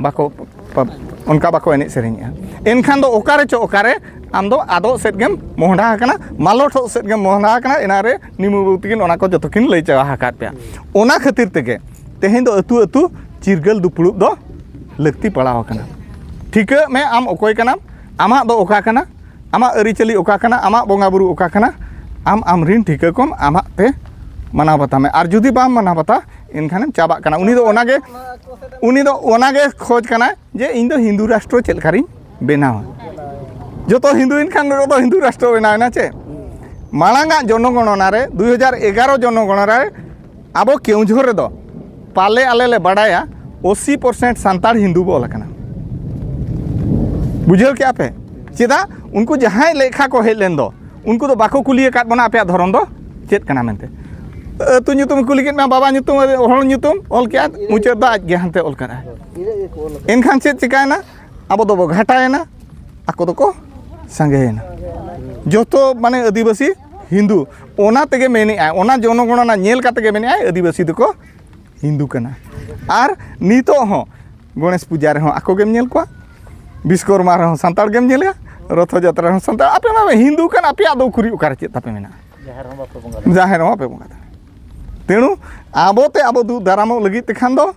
ᱵᱟᱠᱚ ᱯᱟ-, ᱚᱱᱠᱟ ᱵᱟᱠᱚ ᱮᱱᱮᱡ ᱥᱮᱨᱮᱧᱮᱜᱼᱟ᱾ ᱮᱱᱠᱷᱟᱱ ᱫᱚ ᱚᱠᱟᱨᱮ ᱪᱚ ᱚᱠᱟᱨᱮ ᱟᱢ ᱫᱚ ᱟᱫᱚᱜ ᱥᱮᱫ ᱜᱮᱢ ᱢᱚᱦᱰᱟ ᱟᱠᱟᱱᱟ, ᱢᱟᱞᱚᱴᱚᱜ ᱥᱮᱫ ᱜᱮᱢ ᱢᱚᱦᱰᱟ ᱟᱠᱟᱱᱟ᱾ ᱮᱱᱟ ᱨᱮ ᱱᱤᱢᱩ ᱵᱟᱹᱵᱩ ᱛᱟᱹᱠᱤᱱ ᱚᱱᱟ ᱠᱚ ᱡᱚᱛᱚ ᱠᱤᱱ ᱞᱟᱹᱭ ᱪᱟᱵᱟ ᱟᱠᱟᱫ ᱯᱮᱭᱟ᱾ ᱚᱱᱟ ᱠᱷᱟᱹᱛᱤᱨ ᱛᱮᱜᱮ ᱛᱮᱦᱮᱧ ᱫᱚ ᱟᱹᱛᱩ ᱟᱹᱛᱩ ᱪᱤᱨᱜᱟᱹᱞ ᱫᱩᱯᱲᱩᱵ ᱫᱚ ᱞᱟᱹᱠᱛᱤ ᱯᱟᱲᱟᱣ ᱟᱠᱟᱱᱟ᱾ ᱴᱷᱤᱠᱟᱹᱜ ᱢᱮ ᱟᱢ ᱚᱠᱚᱭ ᱠᱟᱱᱟᱢ, ᱟᱢᱟᱜ ᱫᱚ ᱚᱠᱟ ᱠᱟᱱᱟ, ᱟᱢᱟᱜ ᱟᱹᱨᱤᱪᱟᱹᱞᱤ ᱚᱠᱟ ᱠᱟᱱᱟ, ᱟᱢᱟᱜ ᱵᱚᱸᱜᱟ ᱵᱩᱨᱩ ᱚᱠᱟ ᱠᱟᱱᱟ, ᱟᱢ ᱟᱢ ᱨᱤᱱ ᱴᱷᱤᱠᱟᱹ ᱠᱚᱢ ᱟᱢᱟᱜ ᱛᱮ ᱢᱟᱱᱟᱣ ᱵᱟᱛᱟᱣ ᱢᱮ᱾ ᱟᱨ ᱡᱩᱫᱤ ᱵᱟᱢ ᱢᱟᱱᱟᱣ ᱵᱟᱛᱟᱣᱟ, ᱮᱱᱠᱷᱟᱱᱮᱢ ᱪᱟᱵᱟᱜ ᱠᱟᱱᱟ᱾ ᱩᱱᱤ ᱫᱚ ᱚᱱᱟᱜᱮ, ᱩᱱᱤ ᱫᱚ ᱚᱱᱟᱜᱮ ᱠᱷᱚᱡᱽ ᱠᱟᱱᱟᱭ ᱡᱮ ᱤᱧ ᱫᱚ ᱦᱤᱱᱫᱩ ᱨᱟᱥᱴᱨᱚ ᱪᱮᱫ ᱞᱮᱠᱟᱨᱤᱧ ᱵᱮᱱᱟᱣᱟ᱾ ᱡᱚᱛᱚ ᱦᱤᱱᱫᱩ ᱮᱱᱠᱷᱟᱱ ᱫᱚ ᱦᱤᱱᱫᱩ ᱨᱟᱥᱴᱨᱚ ᱵᱮᱱᱟᱣ ᱮᱱᱟ ᱪᱮ? ᱢᱟᱲᱟᱝᱟᱜ ᱡᱚᱱᱚᱜᱚᱬᱚᱱᱟ ᱨᱮ, ᱫᱩᱭ ᱦᱟᱡᱟᱨ ᱮᱜᱟᱨᱚ ᱡᱚᱱᱚᱜᱚᱬᱚᱱᱟ ᱨᱮ ᱟᱵᱚ ᱠᱮᱣᱡᱷᱳᱨ ᱨᱮᱫᱚ ᱯᱟᱞᱮ ᱟᱞᱮ ᱞᱮ ᱵᱟᱰᱟᱭᱟ ᱟᱥᱤ percent ᱥᱟᱱᱛᱟᱲ ᱦᱤᱱᱫᱩ ᱵᱚ ᱚᱞ ᱟᱠᱟᱱᱟ᱾ ᱵᱩᱡᱷᱟᱹᱣ ᱠᱮᱜᱼᱟ ᱯᱮ? ᱪᱮᱫᱟᱜ? ᱩᱱᱠᱩ ᱡᱟᱦᱟᱸᱭ ᱞᱮᱠᱷᱟ ᱠᱚ ᱦᱮᱡ ᱞᱮᱱ ᱫᱚ, ᱩᱱᱠᱩ ᱫᱚ ᱵᱟᱠᱚ ᱠᱩᱞᱤ ᱟᱠᱟᱫ ᱵᱚᱱᱟ ᱟᱯᱮᱭᱟᱜ ᱫᱷᱚᱨᱚᱢ ᱫᱚ ᱪᱮᱫ ᱠᱟᱱᱟ ᱢᱮᱱᱛᱮ᱾ ᱟᱹᱛᱩ ᱧᱩᱛᱩᱢ ᱠᱩᱞᱤ ᱠᱮᱫ ᱢᱮᱭᱟ, ᱵᱟᱵᱟ ᱧᱩᱛᱩᱢ, ᱦᱚᱲ ᱧᱩᱛᱩᱢ ᱚᱞ ᱠᱮᱜᱼᱟ, ᱢᱩᱪᱟᱹᱫ ᱫᱚ ᱟᱡ ᱜᱮ ᱦᱟᱱᱛᱮ ᱚᱞ ᱠᱟᱜᱼᱟ᱾ ᱮᱱᱠᱷᱟᱱ ᱪᱮᱫ ᱪᱤᱠᱟᱭᱮᱱᱟ? ᱟᱵᱚ ᱫᱚᱵᱚ ᱜᱷᱟᱴᱟᱭᱮᱱᱟ, ᱟᱠᱚ ᱫᱚᱠᱚ ᱥᱟᱸᱜᱮᱭᱮᱱᱟ᱾ ᱡᱚᱛᱚ ᱢᱟᱱᱮ ᱟᱹᱫᱤᱵᱟᱹᱥᱤ ᱦᱤᱱᱫᱩ᱾ ᱚᱱᱟ ᱛᱮᱜᱮ ᱢᱮᱱᱮᱜᱼᱟᱭ, ᱚᱱᱟ ᱡᱚᱱᱚᱜᱚᱬᱚᱱᱟ ᱧᱮᱞ ᱠᱟᱛᱮ ᱜᱮ ᱢᱮᱱᱮᱜᱼᱟᱭ ᱟᱹᱫᱤᱵᱟᱹᱥᱤ ᱫᱚᱠᱚ ᱦᱤᱱᱫᱩ ᱠᱟᱱᱟ᱾ ᱟᱨ ᱱᱤᱛᱚᱜ ᱦᱚᱸ ᱜᱚᱬᱮᱥ ᱯᱩᱡᱟ ᱨᱮᱦᱚᱸ ᱟᱠᱚ ᱜᱮᱢ ᱧᱮᱞ ᱠᱚᱣᱟ, ᱵᱤᱥᱠᱚᱨᱢᱟ ᱨᱮᱦᱚᱸ ᱥᱟᱱᱛᱟᱲ ᱜᱮᱢ ᱧᱮᱞᱮᱭᱟ, ᱨᱚᱛᱷᱚ ᱡᱟᱛᱨᱟ ᱨᱮᱦᱚᱸ ᱥᱟᱱᱛᱟᱲ᱾ ᱟᱯᱮ ᱢᱟ ᱯᱮ ᱦᱤᱱᱫᱩ ᱠᱟᱱ, ᱟᱯᱮᱭᱟᱜ ᱫᱚ ᱩᱠᱩᱨᱤᱡ ᱚᱠᱟᱨᱮ ᱪᱮᱫ ᱛᱟᱯᱮ ᱢᱮᱱᱟᱜᱼᱟ? ᱡᱟᱦᱮᱨ ᱦᱚᱸ ᱵᱟᱯᱮ ᱵᱚᱸᱜᱟ ᱫᱟᱲᱮᱭᱟᱜᱼᱟ᱾ ᱡᱟᱦᱮᱨ ᱦᱚᱸ ᱵᱟᱯᱮ ᱵᱚᱸᱜᱟ ᱫᱟᱲᱮᱭᱟᱜᱼᱟ᱾ ᱛᱮᱬᱩ ᱟᱵᱚ ᱛᱮ ᱟᱵᱚ ᱫᱩᱜ ᱫᱟᱨᱟᱢᱚᱜ ᱞᱟᱹᱜᱤᱫ ᱛᱮᱠᱷᱟᱱ ᱫᱚ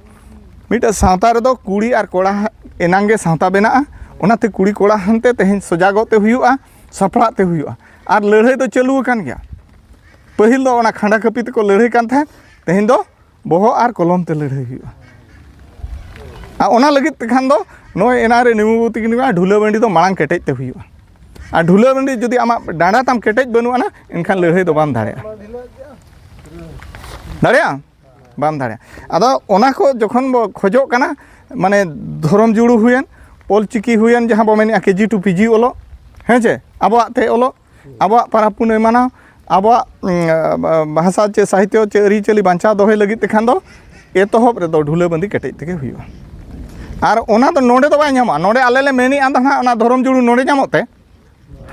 ᱢᱤᱫᱴᱮᱱ ᱥᱟᱶᱛᱟ ᱨᱮᱫᱚ ᱠᱩᱲᱤ ᱟᱨ ᱠᱚᱲᱟ ᱮᱱᱟᱝ ᱜᱮ ᱥᱟᱶᱛᱟ ᱵᱮᱱᱟᱜᱼᱟ᱾ ᱚᱱᱟᱛᱮ ᱠᱩᱲᱤ ᱠᱚᱲᱟ ᱦᱟᱱᱛᱮ ᱛᱮᱦᱮᱧ ᱥᱚᱡᱟᱜᱚᱜ ᱛᱮ ᱦᱩᱭᱩᱜᱼᱟ, ᱥᱟᱯᱲᱟᱜ ᱛᱮ ᱦᱩᱭᱩᱜᱼᱟ᱾ ᱟᱨ ᱞᱟᱹᱲᱦᱟᱹᱭ ᱫᱚ ᱪᱟᱹᱞᱩ ᱟᱠᱟᱱ ᱜᱮᱭᱟ᱾ ᱯᱟᱹᱦᱤᱞ ᱫᱚ ᱚᱱᱟ ᱠᱷᱟᱸᱰᱟ ᱠᱟᱹᱯᱤ ᱛᱮᱠᱚ ᱞᱟᱹᱲᱦᱟᱹᱭ ᱠᱟᱱ ᱛᱟᱦᱮᱸᱫ, ᱛᱮᱦᱮᱧ ᱫᱚ ᱵᱚᱦᱚᱜ ᱟᱨ ᱠᱚᱞᱚᱢ ᱛᱮ ᱞᱟᱹᱲᱦᱟᱹᱭ ᱦᱩᱭᱩᱜᱼᱟ᱾ ᱟᱨ ᱚᱱᱟ ᱞᱟᱹᱜᱤᱫ ᱛᱮᱠᱷᱟᱱ ᱫᱚ ᱱᱚᱜᱼᱚᱭ ᱮᱱᱟᱝ ᱨᱮ ᱱᱤᱢᱩ ᱵᱟᱹᱛᱤ ᱠᱤᱱ ᱢᱮᱱᱟ, ᱰᱷᱩᱞᱟᱹ ᱵᱟᱹᱱᱰᱤ ᱫᱚ ᱢᱟᱲᱟᱝ ᱠᱮᱴᱮᱡ ᱛᱮ ᱦᱩᱭᱩᱜᱼᱟ᱾ ᱟᱨ ᱰᱷᱩᱞᱟᱹ ᱵᱟᱹᱱᱰᱤ ᱡᱩᱫᱤ ᱟᱢᱟᱜ ᱰᱟᱸᱰᱟ ᱛᱟᱢ ᱠᱮᱴᱮᱡ ᱵᱟᱹᱱᱩᱜ ᱟᱱᱟ, ᱮᱱᱠᱷᱟᱱ ᱞᱟᱹᱲᱦᱟᱹᱭ ᱫᱚ ᱵᱟᱢ ᱫᱟᱲᱮᱭᱟᱜᱼᱟ᱾ ᱫᱟᱲᱮᱭᱟᱜᱼᱟᱢ? ᱵᱟᱢ ᱫᱟᱲᱮᱭᱟᱜᱼᱟ᱾ ᱟᱫᱚ ᱚᱱᱟ ᱠᱚ ᱡᱚᱠᱷᱚᱱ ᱵᱚ ᱠᱷᱚᱡᱚᱜ ᱠᱟᱱᱟ, ᱢᱟᱱᱮ ᱫᱷᱚᱨᱚᱢ ᱡᱩᱲᱩ ᱦᱩᱭᱮᱱ, ᱚᱞ ᱪᱤᱠᱤ ᱦᱩᱭᱮᱱ, ᱡᱟᱦᱟᱸ ᱵᱚ ᱢᱮᱱᱮᱫᱼᱟ ᱠᱮ ᱡᱤ ᱴᱩ ᱯᱤ ᱡᱤ ᱚᱞᱚᱜ, ᱦᱮᱸ ᱪᱮ, ᱟᱵᱚᱣᱟᱜ ᱛᱮ ᱚᱞᱚᱜ, ᱟᱵᱚᱣᱟᱜ ᱯᱟᱨᱟᱵᱽ ᱯᱩᱱᱟᱹᱭ ᱢᱟᱱᱟᱣ, ᱟᱵᱚᱣᱟᱜ ᱩᱸ, ᱵᱷᱟᱥᱟ ᱪᱮ ᱥᱟᱦᱤᱛᱭᱚ ᱪᱮ ᱟᱹᱨᱤᱪᱟᱹᱞᱤ ᱵᱟᱧᱪᱟᱣ ᱫᱚᱦᱚᱭ ᱞᱟᱹᱜᱤᱫ ᱛᱮᱠᱷᱟᱱ ᱫᱚ ᱮᱛᱚᱦᱚᱵ ᱨᱮᱫᱚ ᱰᱷᱩᱞᱟᱹ ᱵᱟᱸᱫᱤ ᱠᱮᱴᱮᱡ ᱛᱮᱜᱮ ᱦᱩᱭᱩᱜᱼᱟ᱾ ᱟᱨ ᱚᱱᱟ ᱫᱚ ᱱᱚᱰᱮ ᱫᱚ ᱵᱟᱭ ᱧᱟᱢᱚᱜᱼᱟ᱾ ᱱᱚᱰᱮ ᱟᱞᱮ ᱞᱮ ᱢᱮᱱᱮᱫᱼᱟ ᱫᱚ ᱱᱟᱦᱟᱜ ᱚᱱᱟ ᱫᱷᱚᱨᱚᱢ ᱡᱩᱲᱩ ᱱᱚᱰᱮ ᱧᱟᱢᱚᱜ ᱛᱮ,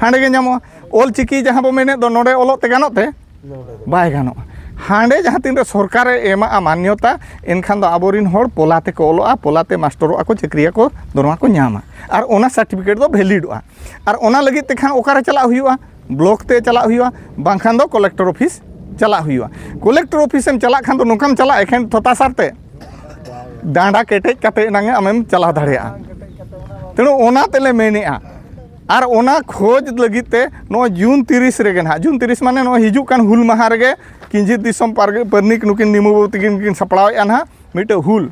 ᱦᱟᱸᱰᱮ ᱜᱮ ᱧᱟᱢᱚᱜᱼᱟ᱾ ᱚᱞ ᱪᱤᱠᱤ ᱡᱟᱦᱟᱸ ᱵᱚ ᱢᱮᱱᱮᱫ ᱫᱚ ᱱᱚᱰᱮ ᱚᱞᱚᱜ ᱛᱮ ᱜᱟᱱᱚᱜ ᱛᱮ? ᱵᱟᱭ ᱜᱟᱱᱚᱜᱼᱟ᱾ ᱦᱟᱸᱰᱮ ᱡᱟᱦᱟᱸ ᱛᱤᱱᱨᱮ ᱥᱚᱨᱠᱟᱨᱮ ᱮᱢᱟᱜᱼᱟ ᱢᱟᱱᱱᱚᱛᱟ, ᱮᱱᱠᱷᱟᱱ ᱫᱚ ᱟᱵᱚᱨᱮᱱ ᱦᱚᱲ ᱯᱚᱞᱟ ᱛᱮᱠᱚ ᱚᱞᱚᱜᱼᱟ, ᱯᱚᱞᱟ ᱛᱮ ᱢᱟᱥᱴᱚᱨᱚᱜᱼᱟ ᱠᱚ, ᱪᱟᱹᱠᱨᱤᱭᱟᱠᱚ, ᱫᱚᱨᱢᱟ ᱠᱚ ᱧᱟᱢᱟ᱾ ᱟᱨ ᱚᱱᱟ ᱥᱟᱨᱴᱤᱯᱷᱤᱠᱮᱴ ᱫᱚ ᱵᱷᱮᱞᱤᱰᱚᱜᱼᱟ᱾ ᱟᱨ ᱚᱱᱟ ᱞᱟᱹᱜᱤᱫ ᱛᱮᱠᱷᱟᱱ ᱚᱠᱟᱨᱮ ᱪᱟᱞᱟᱜ ᱦᱩᱭᱩᱜᱼᱟ? ᱵᱞᱚᱠ ᱛᱮ ᱪᱟᱞᱟᱜ ᱦᱩᱭᱩᱜᱼᱟ, ᱵᱟᱝᱠᱷᱟᱱ ᱫᱚ ᱠᱚᱞᱮᱠᱴᱚᱨ ᱚᱯᱷᱤᱥ ᱪᱟᱞᱟᱜ ᱦᱩᱭᱩᱜᱼᱟ᱾ ᱠᱚᱞᱮᱠᱴᱚᱨ ᱚᱯᱷᱤᱥ ᱮᱢ ᱪᱟᱞᱟᱜ ᱠᱷᱟᱱ ᱫᱚ ᱱᱚᱝᱠᱟᱢ ᱪᱟᱞᱟᱜᱼᱟ ᱮᱠᱷᱮᱱ ᱛᱷᱚᱛᱟ ᱥᱟᱨ ᱛᱮ? ᱰᱟᱸᱰᱟ ᱠᱮᱴᱮᱡ ᱠᱟᱛᱮ ᱮᱱᱟᱝ ᱟᱢᱮᱢ ᱪᱟᱞᱟᱣ ᱫᱟᱲᱮᱭᱟᱜᱼᱟ᱾ ᱛᱮᱬᱩ ᱚᱱᱟ ᱛᱮᱞᱮ ᱢᱮᱱᱮᱜᱼᱟ᱾ ᱟᱨ ᱚᱱᱟ ᱠᱷᱚᱡᱽ ᱞᱟᱹᱜᱤᱫ ᱛᱮ ᱱᱚᱜᱼᱚᱭ ᱡᱩᱱ ᱛᱤᱨᱤᱥ ᱨᱮᱜᱮ ᱱᱟᱦᱟᱜ, ᱡᱩᱱ ᱛᱤᱨᱤᱥ ᱢᱟᱱᱮ ᱱᱚᱜᱼᱚᱭ ᱦᱤᱡᱩᱜ ᱠᱟᱱ ᱦᱩᱞ ᱢᱟᱦᱟ ᱨᱮᱜᱮ ᱠᱤᱧᱡᱷᱤᱛ ᱫᱤᱥᱚᱢ ᱯᱟᱨᱜ-, ᱯᱟᱨᱱᱤᱠ ᱱᱩᱠᱤᱱ ᱱᱤᱢᱩ ᱵᱟᱹᱵᱩ ᱛᱤᱠᱤᱱ ᱠᱤᱱ ᱥᱟᱯᱲᱟᱣᱮᱫᱼᱟ ᱱᱟᱦᱟᱜ ᱢᱤᱫᱴᱮᱡ ᱦᱩᱞ᱾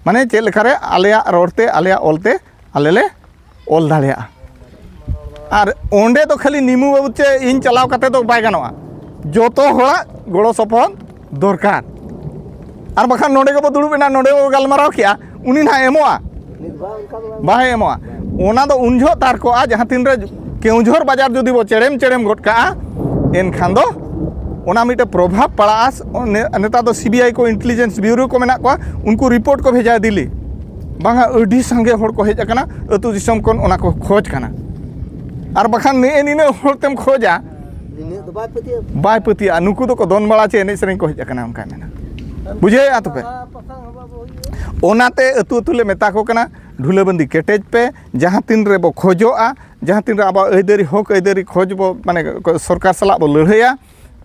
ᱢᱟᱱᱮ ᱪᱮᱫ ᱞᱮᱠᱟᱨᱮ ᱟᱞᱮᱭᱟᱜ ᱨᱚᱲ ᱛᱮ, ᱟᱞᱮᱭᱟᱜ ᱚᱞ ᱛᱮ ᱟᱞᱮ ᱞᱮ ᱚᱞ ᱫᱟᱲᱮᱭᱟᱜᱼᱟ᱾ ᱟᱨ ᱚᱸᱰᱮ ᱫᱚ ᱠᱷᱟᱹᱞᱤ ᱱᱤᱢᱩ ᱵᱟᱹᱵᱩ ᱪᱮ ᱤᱧ ᱪᱟᱞᱟᱣ ᱠᱟᱛᱮ ᱫᱚ ᱵᱟᱭ ᱜᱟᱱᱚᱜᱼᱟ, ᱡᱚᱛᱚ ᱦᱚᱲᱟᱜ ᱜᱚᱲᱚ ᱥᱚᱯᱚᱦᱚᱫ ᱫᱚᱨᱠᱟᱨ᱾ ᱟᱨ ᱵᱟᱠᱷᱟᱱ ᱱᱚᱰᱮ ᱜᱮᱵᱚ ᱫᱩᱲᱩᱵ ᱮᱱᱟ, ᱱᱚᱰᱮ ᱵᱚ ᱜᱟᱞᱢᱟᱨᱟᱣ ᱠᱮᱜᱼᱟ, ᱩᱱᱤ ᱱᱟᱦᱟᱜ ᱮᱢᱚᱜᱼᱟ? ᱵᱟᱭ ᱮᱢᱚᱜᱼᱟ᱾ ᱚᱱᱟ ᱫᱚ ᱩᱱ ᱡᱚᱦᱚᱜ ᱛᱟᱨᱠᱚᱜᱼᱟ, ᱡᱟᱦᱟᱸ ᱛᱤᱱᱨᱮ ᱠᱮᱣᱡᱷᱚᱨ ᱵᱟᱡᱟᱨ ᱡᱩᱫᱤ ᱵᱚ ᱪᱮᱲᱮᱢ ᱪᱮᱲᱮᱢ ᱜᱚᱫ ᱠᱟᱜᱼᱟ, ᱮᱱᱠᱷᱟᱱ ᱫᱚ ᱚᱱᱟ ᱢᱤᱫᱴᱮᱱ ᱯᱨᱚᱵᱷᱟᱵᱽ ᱯᱟᱲᱟᱜᱼᱟ᱾ ᱱᱮ-, ᱱᱮᱛᱟᱨ ᱫᱚ ᱥᱤ ᱵᱤ ᱟᱭ ᱠᱚ, ᱤᱱᱴᱮᱞᱤᱡᱮᱱᱥ ᱵᱤᱭᱩᱨᱳ ᱠᱚ ᱢᱮᱱᱟᱜ ᱠᱚᱣᱟ, ᱩᱱᱠᱩ ᱨᱤᱯᱳᱨᱴ ᱠᱚ ᱵᱷᱮᱡᱟᱭᱟ ᱫᱤᱞᱞᱤ, ᱵᱟᱝᱟ ᱟᱹᱰᱤ ᱥᱟᱸᱜᱮ ᱦᱚᱲ ᱠᱚ ᱦᱮᱡ ᱟᱠᱟᱱᱟ, ᱟᱹᱛᱩ ᱫᱤᱥᱚᱢ ᱠᱷᱚᱱ ᱚᱱᱟ ᱠᱚ ᱠᱷᱚᱡᱽ ᱠᱟᱱᱟ᱾ ᱟᱨ ᱵᱟᱠᱷᱟᱱ ᱱᱮᱜᱼᱮ ᱱᱤᱱᱟᱹᱜ ᱦᱚᱲ ᱛᱮᱢ ᱠᱷᱚᱡᱟ, ᱱᱤᱱᱟᱹᱜ ᱫᱚ ᱵᱟᱭ ᱯᱟᱹᱛᱭᱟᱹᱜᱼᱟ᱾ ᱵᱟᱭ ᱯᱟᱹᱛᱭᱟᱹᱜᱼᱟ, ᱱᱩᱠᱩ ᱫᱚᱠᱚ ᱫᱚᱱ ᱵᱟᱲᱟ ᱪᱮ ᱮᱱᱮᱡ ᱥᱮᱨᱮᱧ ᱠᱚ ᱦᱮᱡ ᱟᱠᱟᱱᱟ, ᱚᱱᱠᱟᱭ ᱢᱮᱱᱟ᱾ ᱵᱩᱡᱷᱟᱹᱣᱮᱫᱼᱟ ᱛᱚᱯᱮ? ᱚᱱᱟᱛᱮ ᱟᱹᱛᱩ ᱟᱹᱛᱩ ᱞᱮ ᱢᱮᱛᱟ ᱠᱚ ᱠᱟᱱᱟ, ᱰᱷᱩᱞᱟᱹᱵᱟᱹᱱᱫᱤ ᱠᱮᱴᱮᱡ ᱯᱮ, ᱡᱟᱦᱟᱸ ᱛᱤᱱ ᱨᱮᱵᱚ ᱠᱷᱚᱡᱚᱜᱼᱟ, ᱡᱟᱦᱟᱸ ᱛᱤᱱ ᱨᱮ ᱟᱵᱚᱣᱟᱜ ᱟᱹᱭᱫᱟᱹᱨᱤ, ᱦᱚᱠ ᱟᱹᱭᱫᱟᱹᱨᱤ ᱠᱷᱚᱡᱽ ᱵᱚ, ᱢᱟᱱᱮ, ᱥᱚᱨᱠᱟᱨ ᱥᱟᱞᱟᱜ ᱵᱚ ᱞᱟᱹᱲᱦᱟᱹᱭᱟ,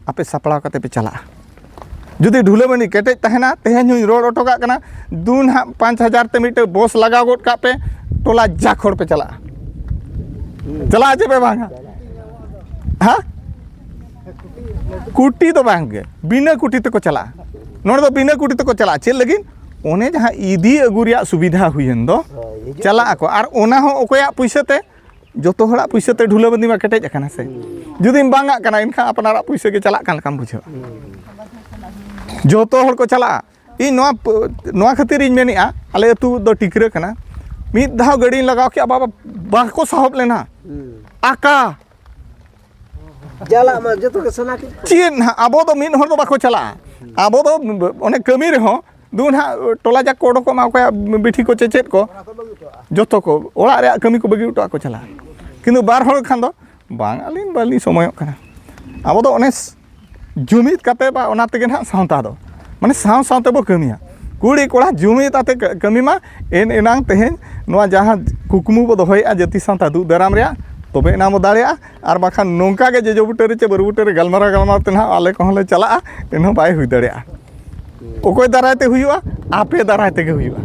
ᱟᱯᱮ ᱥᱟᱯᱲᱟᱣ ᱠᱟᱛᱮ ᱯᱮ ᱪᱟᱞᱟᱜᱼᱟ᱾ ᱡᱩᱫᱤ ᱰᱷᱩᱞᱟᱹᱵᱟᱹᱱᱤ ᱠᱮᱴᱮᱡ ᱛᱟᱦᱮᱱᱟ, ᱛᱮᱦᱮᱧ ᱦᱚᱧ ᱨᱚᱲ ᱦᱚᱴᱚ ᱠᱟᱜ ᱠᱟᱱᱟ, ᱫᱩ ᱱᱟᱦᱟᱜ ᱯᱟᱸᱪ ᱦᱟᱡᱟᱨ ᱛᱮ ᱢᱤᱫᱴᱮᱡ ᱵᱚᱥ ᱞᱟᱜᱟᱣ ᱜᱚᱫ ᱠᱟᱜ ᱯᱮ, ᱴᱚᱞᱟ ᱡᱟᱠ ᱦᱚᱲ ᱯᱮ ᱪᱟᱞᱟᱜᱼᱟ᱾ ᱪᱟᱞᱟᱜᱼᱟ ᱪᱮ ᱯᱮ ᱵᱟᱝᱟ? ᱦᱮᱸ? ᱠᱩᱴᱤ ᱫᱚ ᱵᱟᱝ ᱜᱮ, ᱵᱤᱱᱟᱹ ᱠᱩᱴᱤ ᱛᱮᱠᱚ ᱪᱟᱞᱟᱜᱼᱟ᱾ ᱱᱚᱰᱮ ᱫᱚ ᱵᱤᱱᱟᱹ ᱠᱩᱴᱤ ᱛᱮᱠᱚ ᱪᱟᱞᱟᱜᱼᱟ᱾ ᱪᱮᱫ ᱞᱟᱹᱜᱤᱫ? ᱚᱱᱮ ᱡᱟᱦᱟᱸ ᱤᱫᱤ ᱟᱹᱜᱩ ᱨᱮᱭᱟᱜ ᱥᱩᱵᱤᱫᱷᱟ ᱦᱩᱭᱮᱱ ᱫᱚ, ᱦᱳᱭ, ᱦᱤᱡᱩᱜ ᱪᱟᱞᱟᱜ ᱟᱠᱚ᱾ ᱟᱨ ᱚᱱᱟ ᱦᱚᱸ ᱚᱠᱚᱭᱟᱜ ᱯᱩᱭᱥᱟᱹ ᱛᱮ? ᱡᱚᱛᱚ ᱦᱚᱲᱟᱜ ᱯᱩᱭᱥᱟᱹ ᱛᱮ ᱰᱷᱩᱞᱟᱹᱵᱟᱹᱱᱫᱤ ᱢᱟ ᱠᱮᱴᱮᱡ ᱟᱠᱟᱱᱟ ᱥᱮ᱾ ᱡᱩᱫᱤᱢ ᱵᱟᱝ ᱟᱜ ᱠᱟᱱᱟ, ᱮᱱᱠᱷᱟᱱ ᱟᱯᱱᱟᱨᱟᱜ ᱯᱩᱭᱥᱟᱹ ᱜᱮ ᱪᱟᱞᱟᱜ ᱠᱟᱱ ᱞᱮᱠᱟᱢ ᱵᱩᱡᱷᱟᱹᱣᱟ᱾ ᱡᱚᱛᱚ ᱦᱚᱲ ᱠᱚ ᱪᱟᱞᱟᱜᱼᱟ᱾ ᱤᱧ ᱱᱚᱣᱟ ᱯ-, ᱱᱚᱣᱟ ᱠᱷᱟᱹᱛᱤᱨ ᱤᱧ ᱢᱮᱱᱮᱫᱼᱟ, ᱟᱞᱮ ᱟᱹᱛᱩ ᱫᱚ ᱴᱤᱠᱨᱟᱹ ᱠᱟᱱᱟ᱾ ᱢᱤᱫ ᱫᱷᱟᱣ ᱜᱟᱹᱰᱤᱧ ᱞᱟᱜᱟᱣ ᱠᱮᱫᱼᱟ, ᱵᱟᱵᱟ, ᱵᱟᱠᱚ ᱥᱟᱦᱚᱵ ᱞᱮᱱᱟ᱾ ᱟᱠᱟ ᱪᱟᱞᱟᱜ ᱢᱟ ᱡᱚᱛᱚ ᱜᱮ ᱥᱟᱱᱟ ᱠᱮᱫ ᱠᱚ᱾ ᱪᱮᱫ ᱱᱟᱦᱟᱜ, ᱟᱵᱚ ᱫᱚ ᱢᱤᱫ ᱦᱚᱲ ᱫᱚ ᱵᱟᱠᱚ ᱪᱟᱞᱟᱜᱼᱟ᱾ ᱟᱵᱚ ᱫᱚ ᱚᱱᱮ ᱠᱟᱹᱢᱤ ᱨᱮᱦᱚᱸ ᱫᱩ ᱱᱟᱦᱟᱜ ᱴᱚᱞᱟ ᱡᱟᱠ ᱠᱚ ᱚᱰᱚᱠᱚᱜ ᱢᱟ, ᱚᱠᱚᱭᱟᱜ ᱵᱤᱴᱷᱤ ᱠᱚ ᱪᱮ ᱪᱮᱫ ᱠᱚ, ᱡᱚᱛᱚ ᱠᱚ ᱚᱲᱟᱜ ᱨᱮᱭᱟᱜ ᱠᱟᱹᱢᱤ ᱠᱚ ᱵᱟᱹᱜᱤ ᱦᱚᱴᱚ ᱠᱚ ᱪᱟᱞᱟᱜᱼᱟ᱾ ᱠᱤᱱᱛᱩ ᱵᱟᱨ ᱦᱚᱲ ᱠᱷᱟᱱ ᱫᱚ, "ᱵᱟᱝ, ᱟᱹᱞᱤᱧ ᱵᱟᱹᱞᱤᱧ ᱥᱚᱢᱚᱭᱚᱜ ᱠᱟᱱᱟ᱾" ᱟᱵᱚ ᱫᱚ ᱚᱱᱮ ᱡᱩᱢᱤᱫ ᱠᱟᱛᱮ ᱵᱟ ᱚᱱᱟ ᱛᱮᱜᱮ ᱱᱟᱦᱟᱜ ᱥᱟᱶᱛᱟ ᱫᱚ, ᱢᱟᱱᱮ ᱥᱟᱶ ᱥᱟᱶ ᱛᱮᱵᱚ ᱠᱟᱹᱢᱤᱭᱟ᱾ ᱠᱩᱲᱤ ᱠᱚᱲᱟ ᱡᱩᱢᱤᱫ ᱟᱛᱮ ᱠᱟᱹ-, ᱠᱟᱹᱢᱤ ᱢᱟ, ᱮᱱ ᱮᱱᱟᱝ ᱛᱮᱦᱮᱧ ᱱᱚᱣᱟ ᱡᱟᱦᱟᱸ ᱠᱩᱠᱢᱩ ᱵᱚ ᱫᱚᱦᱚᱭᱮᱫᱼᱟ ᱡᱟᱹᱛᱤ ᱥᱟᱶᱛᱟ ᱫᱩᱜ ᱫᱟᱨᱟᱢ ᱨᱮᱭᱟᱜ, ᱛᱚᱵᱮ ᱮᱱᱟᱝ ᱵᱚ ᱫᱟᱲᱮᱭᱟᱜᱼᱟ᱾ ᱟᱨ ᱵᱟᱠᱷᱟᱱ ᱱᱚᱝᱠᱟ ᱜᱮ ᱡᱚᱡᱚ ᱵᱩᱴᱟᱹ ᱨᱮ ᱪᱮ ᱵᱟᱹᱨᱩ ᱵᱩᱴᱟᱹ ᱨᱮ ᱜᱟᱞᱢᱟᱨᱟᱣ ᱜᱟᱞᱢᱟᱨᱟᱣ ᱛᱮ ᱱᱟᱦᱟᱜ ᱟᱞᱮ ᱠᱚᱦᱚᱸ ᱞᱮ ᱪᱟᱞᱟᱜᱼᱟ, ᱮᱱᱦᱚᱸ ᱵᱟᱭ ᱦᱩᱭ ᱫᱟᱲᱮᱭᱟᱜᱼᱟ᱾ ᱚᱠᱚᱭ ᱫᱟᱨᱟᱭ ᱛᱮ ᱦᱩᱭᱩᱜᱼᱟ? ᱟᱯᱮ ᱫᱟᱨᱟᱭ ᱛᱮᱜᱮ ᱦᱩᱭᱩᱜᱼᱟ᱾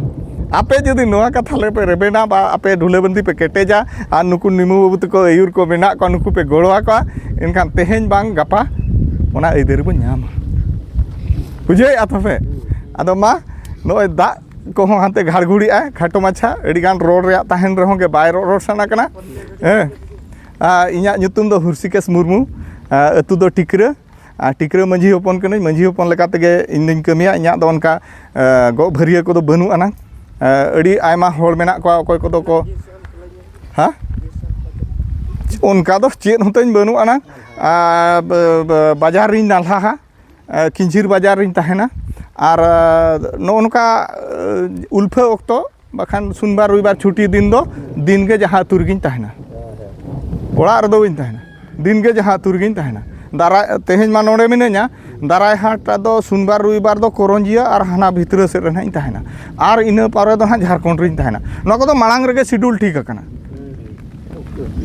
ᱟᱯᱮ ᱡᱩᱫᱤ ᱱᱚᱣᱟ ᱠᱟᱛᱷᱟ ᱞᱮ ᱯᱮ ᱨᱮᱵᱮᱱᱟ ᱵᱟ ᱟᱯᱮ ᱰᱷᱩᱞᱟᱹᱵᱟᱹᱱᱫᱤ ᱯᱮ ᱠᱮᱴᱮᱡᱟ ᱟᱨ ᱱᱩᱠᱩ ᱱᱤᱢᱩ ᱵᱟᱹᱵᱩ ᱛᱟᱠᱚ ᱟᱹᱭᱩᱨ ᱠᱚ ᱢᱮᱱᱟᱜ ᱠᱚᱣᱟ, ᱱᱩᱠᱩ ᱯᱮ ᱜᱚᱲᱚ ᱟᱠᱚᱣᱟ, ᱮᱱᱠᱷᱟᱱ ᱛᱮᱦᱮᱧ ᱵᱟᱝ ᱜᱟᱯᱟ ᱚᱱᱟ ᱟᱹᱭᱫᱟᱹᱨᱤ ᱵᱚᱱ ᱧᱟᱢᱟ᱾ ᱵᱩᱡᱷᱟᱹᱣᱮᱫᱼᱟ ᱛᱚᱯᱮ? ᱟᱫᱚ ᱢᱟ, ᱱᱚᱜᱼᱚᱭ ᱫᱟᱜ ᱠᱚᱦᱚᱸ ᱦᱟᱱᱛᱮ ᱜᱷᱟᱲᱜᱷᱩᱲᱤᱜᱼᱟᱭ, ᱠᱷᱟᱴᱚ ᱢᱟᱪᱷᱟ, ᱟᱹᱰᱤᱜᱟᱱ ᱨᱚᱲ ᱨᱮᱭᱟᱜ ᱛᱟᱦᱮᱱ ᱨᱮᱦᱚᱸ ᱜᱮ ᱵᱟᱭ ᱨᱚᱲ, ᱨᱚᱲ ᱥᱟᱱᱟ ᱠᱟᱱᱟ᱾ ᱦᱮᱸ, ᱟᱨ ᱤᱧᱟᱹᱜ ᱧᱩᱛᱩᱢ ᱫᱚ ᱦᱩᱨᱥᱤᱠᱮᱥ ᱢᱩᱨᱢᱩ, ᱟᱨ ᱟᱹᱛᱩ ᱫᱚ ᱴᱤᱠᱨᱟᱹ᱾ ᱟᱨ ᱴᱤᱠᱨᱟᱹ ᱢᱟᱹᱡᱷᱤ ᱦᱚᱯᱚᱱ ᱠᱟᱹᱱᱟᱹᱧ, ᱢᱟᱹᱡᱷᱤ ᱦᱚᱯᱚᱱ ᱞᱮᱠᱟ ᱛᱮᱜᱮ ᱤᱧ ᱫᱩᱧ ᱠᱟᱹᱢᱤᱭᱟ᱾ ᱤᱧᱟᱹᱜ ᱫᱚ ᱚᱱᱠᱟ, ᱮ, ᱜᱚᱜ ᱵᱷᱟᱹᱨᱭᱟᱹ ᱠᱚᱫᱚ ᱵᱟᱹᱱᱩᱜ ᱟᱱᱟᱝ᱾ ᱮ, ᱟᱹᱰᱤ ᱟᱭᱢᱟ ᱦᱚᱲ ᱢᱮᱱᱟᱜ ᱠᱚᱣᱟ, ᱚᱠᱚᱭ ᱠᱚᱫᱚ ᱠᱚ, ᱦᱮᱸ? ᱚᱱᱠᱟ ᱫᱚ ᱪᱮᱫ ᱦᱚᱸᱛᱟᱹᱧ ᱵᱟᱹᱱᱩᱜ ᱟᱱᱟᱝ᱾ ᱟᱨ ᱵ-, ᱵ-, ᱵᱟᱡᱟᱨ ᱨᱤᱧ ᱱᱟᱞᱦᱟᱦᱟ, ᱮ, ᱠᱤᱧᱡᱷᱤᱨ ᱵᱟᱡᱟᱨ ᱨᱤᱧ ᱛᱟᱦᱮᱱᱟ᱾ ᱟᱨ, ᱮ, ᱱᱚᱜᱼᱚ ᱱᱚᱝᱠᱟ, ᱮ, ᱩᱞᱯᱷᱟᱹ ᱚᱠᱛᱚ ᱵᱟᱠᱷᱟᱱ ᱥᱩᱱᱵᱟᱨ ᱨᱚᱵᱤᱵᱟᱨ ᱪᱷᱩᱴᱤ ᱫᱤᱱ ᱫᱚ ᱫᱤᱱ ᱜᱮ ᱡᱟᱦᱟᱸ ᱟᱹᱛᱩ ᱨᱮᱜᱤᱧ ᱛᱟᱦᱮᱱᱟ᱾ ᱚᱲᱟᱜ ᱨᱮᱫᱚ ᱵᱟᱹᱧ ᱛᱟᱦᱮᱱᱟ, ᱫᱤᱱ ᱜᱮ ᱡᱟᱦᱟᱸ ᱟᱹᱛᱩ ᱨᱮᱜᱤᱧ ᱛᱟᱦᱮᱱᱟ᱾ ᱫᱟᱨᱟᱭ, ᱛᱮᱦᱮᱧ ᱢᱟ ᱱᱚᱰᱮ ᱢᱤᱱᱟᱹᱧᱟ, ᱫᱟᱨᱟᱭ ᱦᱟᱴ ᱫᱚ ᱥᱩᱱᱵᱟᱨ ᱨᱚᱵᱤᱵᱟᱨ ᱫᱚ ᱠᱚᱨᱚᱧᱡᱤᱭᱟᱹ ᱟᱨ ᱦᱟᱱᱟ ᱵᱷᱤᱛᱨᱟᱹ ᱥᱮᱫ ᱨᱮ ᱱᱟᱦᱟᱜ ᱤᱧ ᱛᱟᱦᱮᱱᱟ᱾ ᱟᱨ ᱤᱱᱟᱹ ᱯᱚᱨᱮ ᱫᱚ ᱱᱟᱦᱟᱜ ᱡᱷᱟᱲᱠᱷᱚᱸᱰ ᱨᱤᱧ ᱛᱟᱦᱮᱱᱟ᱾ ᱱᱚᱣᱟ ᱠᱚᱫᱚ ᱢᱟᱲᱟᱝ ᱨᱮᱜᱮ schedule ᱴᱷᱤᱠ ᱟᱠᱟᱱᱟ᱾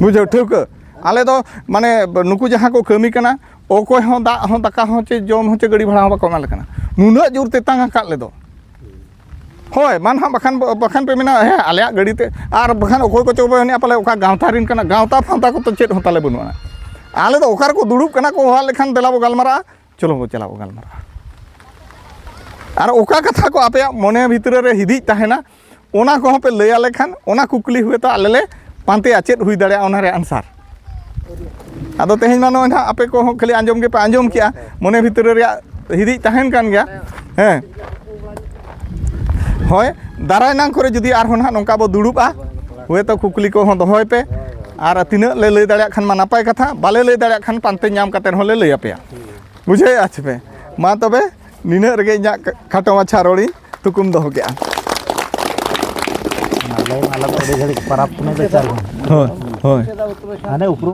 ᱵᱩᱡᱷᱟᱹᱣ ᱴᱷᱟᱹᱣᱠᱟᱹ? ᱟᱞᱮ ᱫᱚ ᱢᱟᱱᱮ ᱱᱩᱠᱩ ᱡᱟᱦᱟᱸ ᱠᱚ ᱠᱟᱹᱢᱤ ᱠᱟᱱᱟ, ᱚᱠᱚᱭ ᱦᱚᱸ ᱫᱟᱜ ᱦᱚᱸ, ᱫᱟᱠᱟ ᱦᱚᱸ, ᱪᱮ ᱡᱚᱢ ᱦᱚᱸ, ᱪᱮ ᱜᱟᱹᱰᱤ ᱵᱷᱟᱲᱟ ᱦᱚᱸ ᱵᱟᱠᱚ ᱮᱢᱟ ᱞᱮ ᱠᱟᱱᱟ᱾ ᱱᱩᱱᱟᱹᱜ ᱡᱳᱨ ᱛᱮᱛᱟᱝ ᱟᱠᱟᱫ ᱞᱮᱫᱚ᱾ ᱦᱳᱭ, ᱢᱟ ᱱᱟᱦᱟᱜ ᱵᱟᱠᱷᱟᱱ, ᱵᱟᱠᱷᱟᱱ ᱯᱮ ᱢᱮᱱᱟ, "ᱦᱮᱸ, ᱟᱞᱮᱭᱟᱜ ᱜᱟᱹᱰᱤ ᱛᱮ", ᱟᱨ ᱵᱟᱠᱷᱟᱱ ᱚᱠᱚᱭ ᱠᱚᱪᱚ ᱠᱚ ᱢᱮᱱᱮᱜᱼᱟ, "ᱯᱟᱞᱮ ᱚᱠᱟ ᱜᱟᱶᱛᱟ ᱨᱮᱱ ᱠᱟᱱᱟ", ᱜᱟᱶᱛᱟ ᱯᱷᱟᱶᱛᱟ ᱠᱚᱫᱚ ᱪᱮᱫ ᱦᱚᱸ ᱛᱟᱞᱮ ᱵᱟᱹᱱᱩᱜᱼᱟ᱾ ᱟᱞᱮ ᱫᱚ ᱚᱠᱟ ᱨᱮᱠᱚ ᱫᱩᱲᱩᱵ ᱠᱟᱱᱟ ᱠᱚ, ᱦᱚᱦᱚᱣᱟᱫ ᱞᱮᱠᱷᱟᱱ, "ᱫᱮᱞᱟ ᱵᱚ ᱜᱟᱞᱢᱟᱨᱟᱜᱼᱟ", ᱪᱚᱞᱚ ᱵᱚ ᱪᱟᱞᱟᱜ ᱵᱚ ᱜᱟᱞᱢᱟᱨᱟᱜᱼᱟ᱾ ᱟᱨ ᱚᱠᱟ ᱠᱟᱛᱷᱟ ᱠᱚ ᱟᱯᱮᱭᱟᱜ ᱢᱚᱱᱮ ᱵᱷᱤᱛᱨᱤ ᱨᱮ ᱦᱤᱫᱤᱡ ᱛᱟᱦᱮᱱᱟ, ᱚᱱᱟ ᱠᱚᱦᱚᱸ ᱯᱮ ᱞᱟᱹᱭ ᱟᱞᱮ ᱠᱷᱟᱱ, ᱚᱱᱟ ᱠᱩᱠᱞᱤ ᱦᱚᱭᱛᱳ ᱟᱞᱮ ᱞᱮ ᱯᱟᱱᱛᱮᱭᱟ, ᱪᱮᱫ ᱦᱩᱭ ᱫᱟᱲᱮᱭᱟᱜᱼᱟ ᱚᱱᱟ ᱨᱮᱭᱟᱜ answer᱾ ᱟᱫᱚ ᱛᱮᱦᱮᱧ ᱢᱟ ᱱᱚᱜᱼᱚᱭ ᱱᱟᱦᱟᱜ ᱟᱯᱮ ᱠᱚᱦᱚᱸ ᱠᱷᱟᱹᱞᱤ ᱟᱸᱡᱚᱢ ᱜᱮᱯᱮ ᱟᱸᱡᱚᱢ ᱠᱮᱜᱼᱟ, ᱢᱚᱱᱮ ᱵᱷᱤᱛᱨᱤ ᱨᱮᱭᱟᱜ ᱦᱤᱫᱤᱡ ᱛᱟᱦᱮᱱ ᱠᱟᱱ ᱜᱮᱭᱟ᱾ ᱦᱮᱸ, ᱦᱳᱭ, ᱫᱟᱨᱟᱭ ᱱᱟᱝ ᱠᱚᱨᱮ ᱡᱩᱫᱤ ᱟᱨᱦᱚᱸ ᱱᱟᱦᱟᱜ ᱱᱚᱝᱠᱟ ᱵᱚ ᱫᱩᱲᱩᱵᱼᱟ, ᱦᱚᱭᱛᱳ ᱠᱩᱠᱞᱤ ᱠᱚᱦᱚᱸ ᱫᱚᱦᱚᱭ ᱯᱮ, ᱟᱨ ᱛᱤᱱᱟᱹᱜ ᱞᱮ ᱞᱟᱹᱭ ᱫᱟᱲᱮᱭᱟᱜ ᱠᱷᱟᱱ ᱢᱟ ᱱᱟᱯᱟᱭ ᱠᱟᱛᱷᱟ, ᱵᱟᱞᱮ ᱞᱟᱹᱭ ᱫᱟᱲᱮᱭᱟᱜ ᱠᱷᱟᱱ ᱯᱟᱱᱛᱮ ᱧᱟᱢ ᱠᱟᱛᱮ ᱦᱚᱸᱞᱮ ᱞᱟᱹᱭ ᱟᱯᱮᱭᱟ᱾ ᱵᱩᱡᱷᱟᱹᱣᱮᱫᱼᱟ ᱪᱮ ᱯᱮ? ᱢᱟ ᱛᱚᱵᱮ, ᱱᱤᱱᱟᱹᱜ ᱨᱮᱜᱮ ᱤᱧᱟᱹᱜ ᱠᱷᱟᱴᱚ ᱢᱟᱪᱷᱟ ᱨᱚᱲᱤᱧ ᱛᱩᱠᱩᱢ ᱫᱚᱦᱚ ᱠᱮᱜᱼᱟ᱾ ᱟᱞᱮ ᱟᱞᱮ ᱫᱚ ᱟᱹᱰᱤ ᱜᱷᱟᱹᱲᱤᱡ ᱯᱟᱨᱟᱵᱽ ᱯᱩᱱᱟᱹᱭ ᱞᱮ ᱪᱟᱞᱟᱜᱼᱟ᱾ ᱦᱳᱭ, ᱦᱳᱭ᱾ ᱦᱟᱱᱮ ᱩᱯᱨᱩᱢ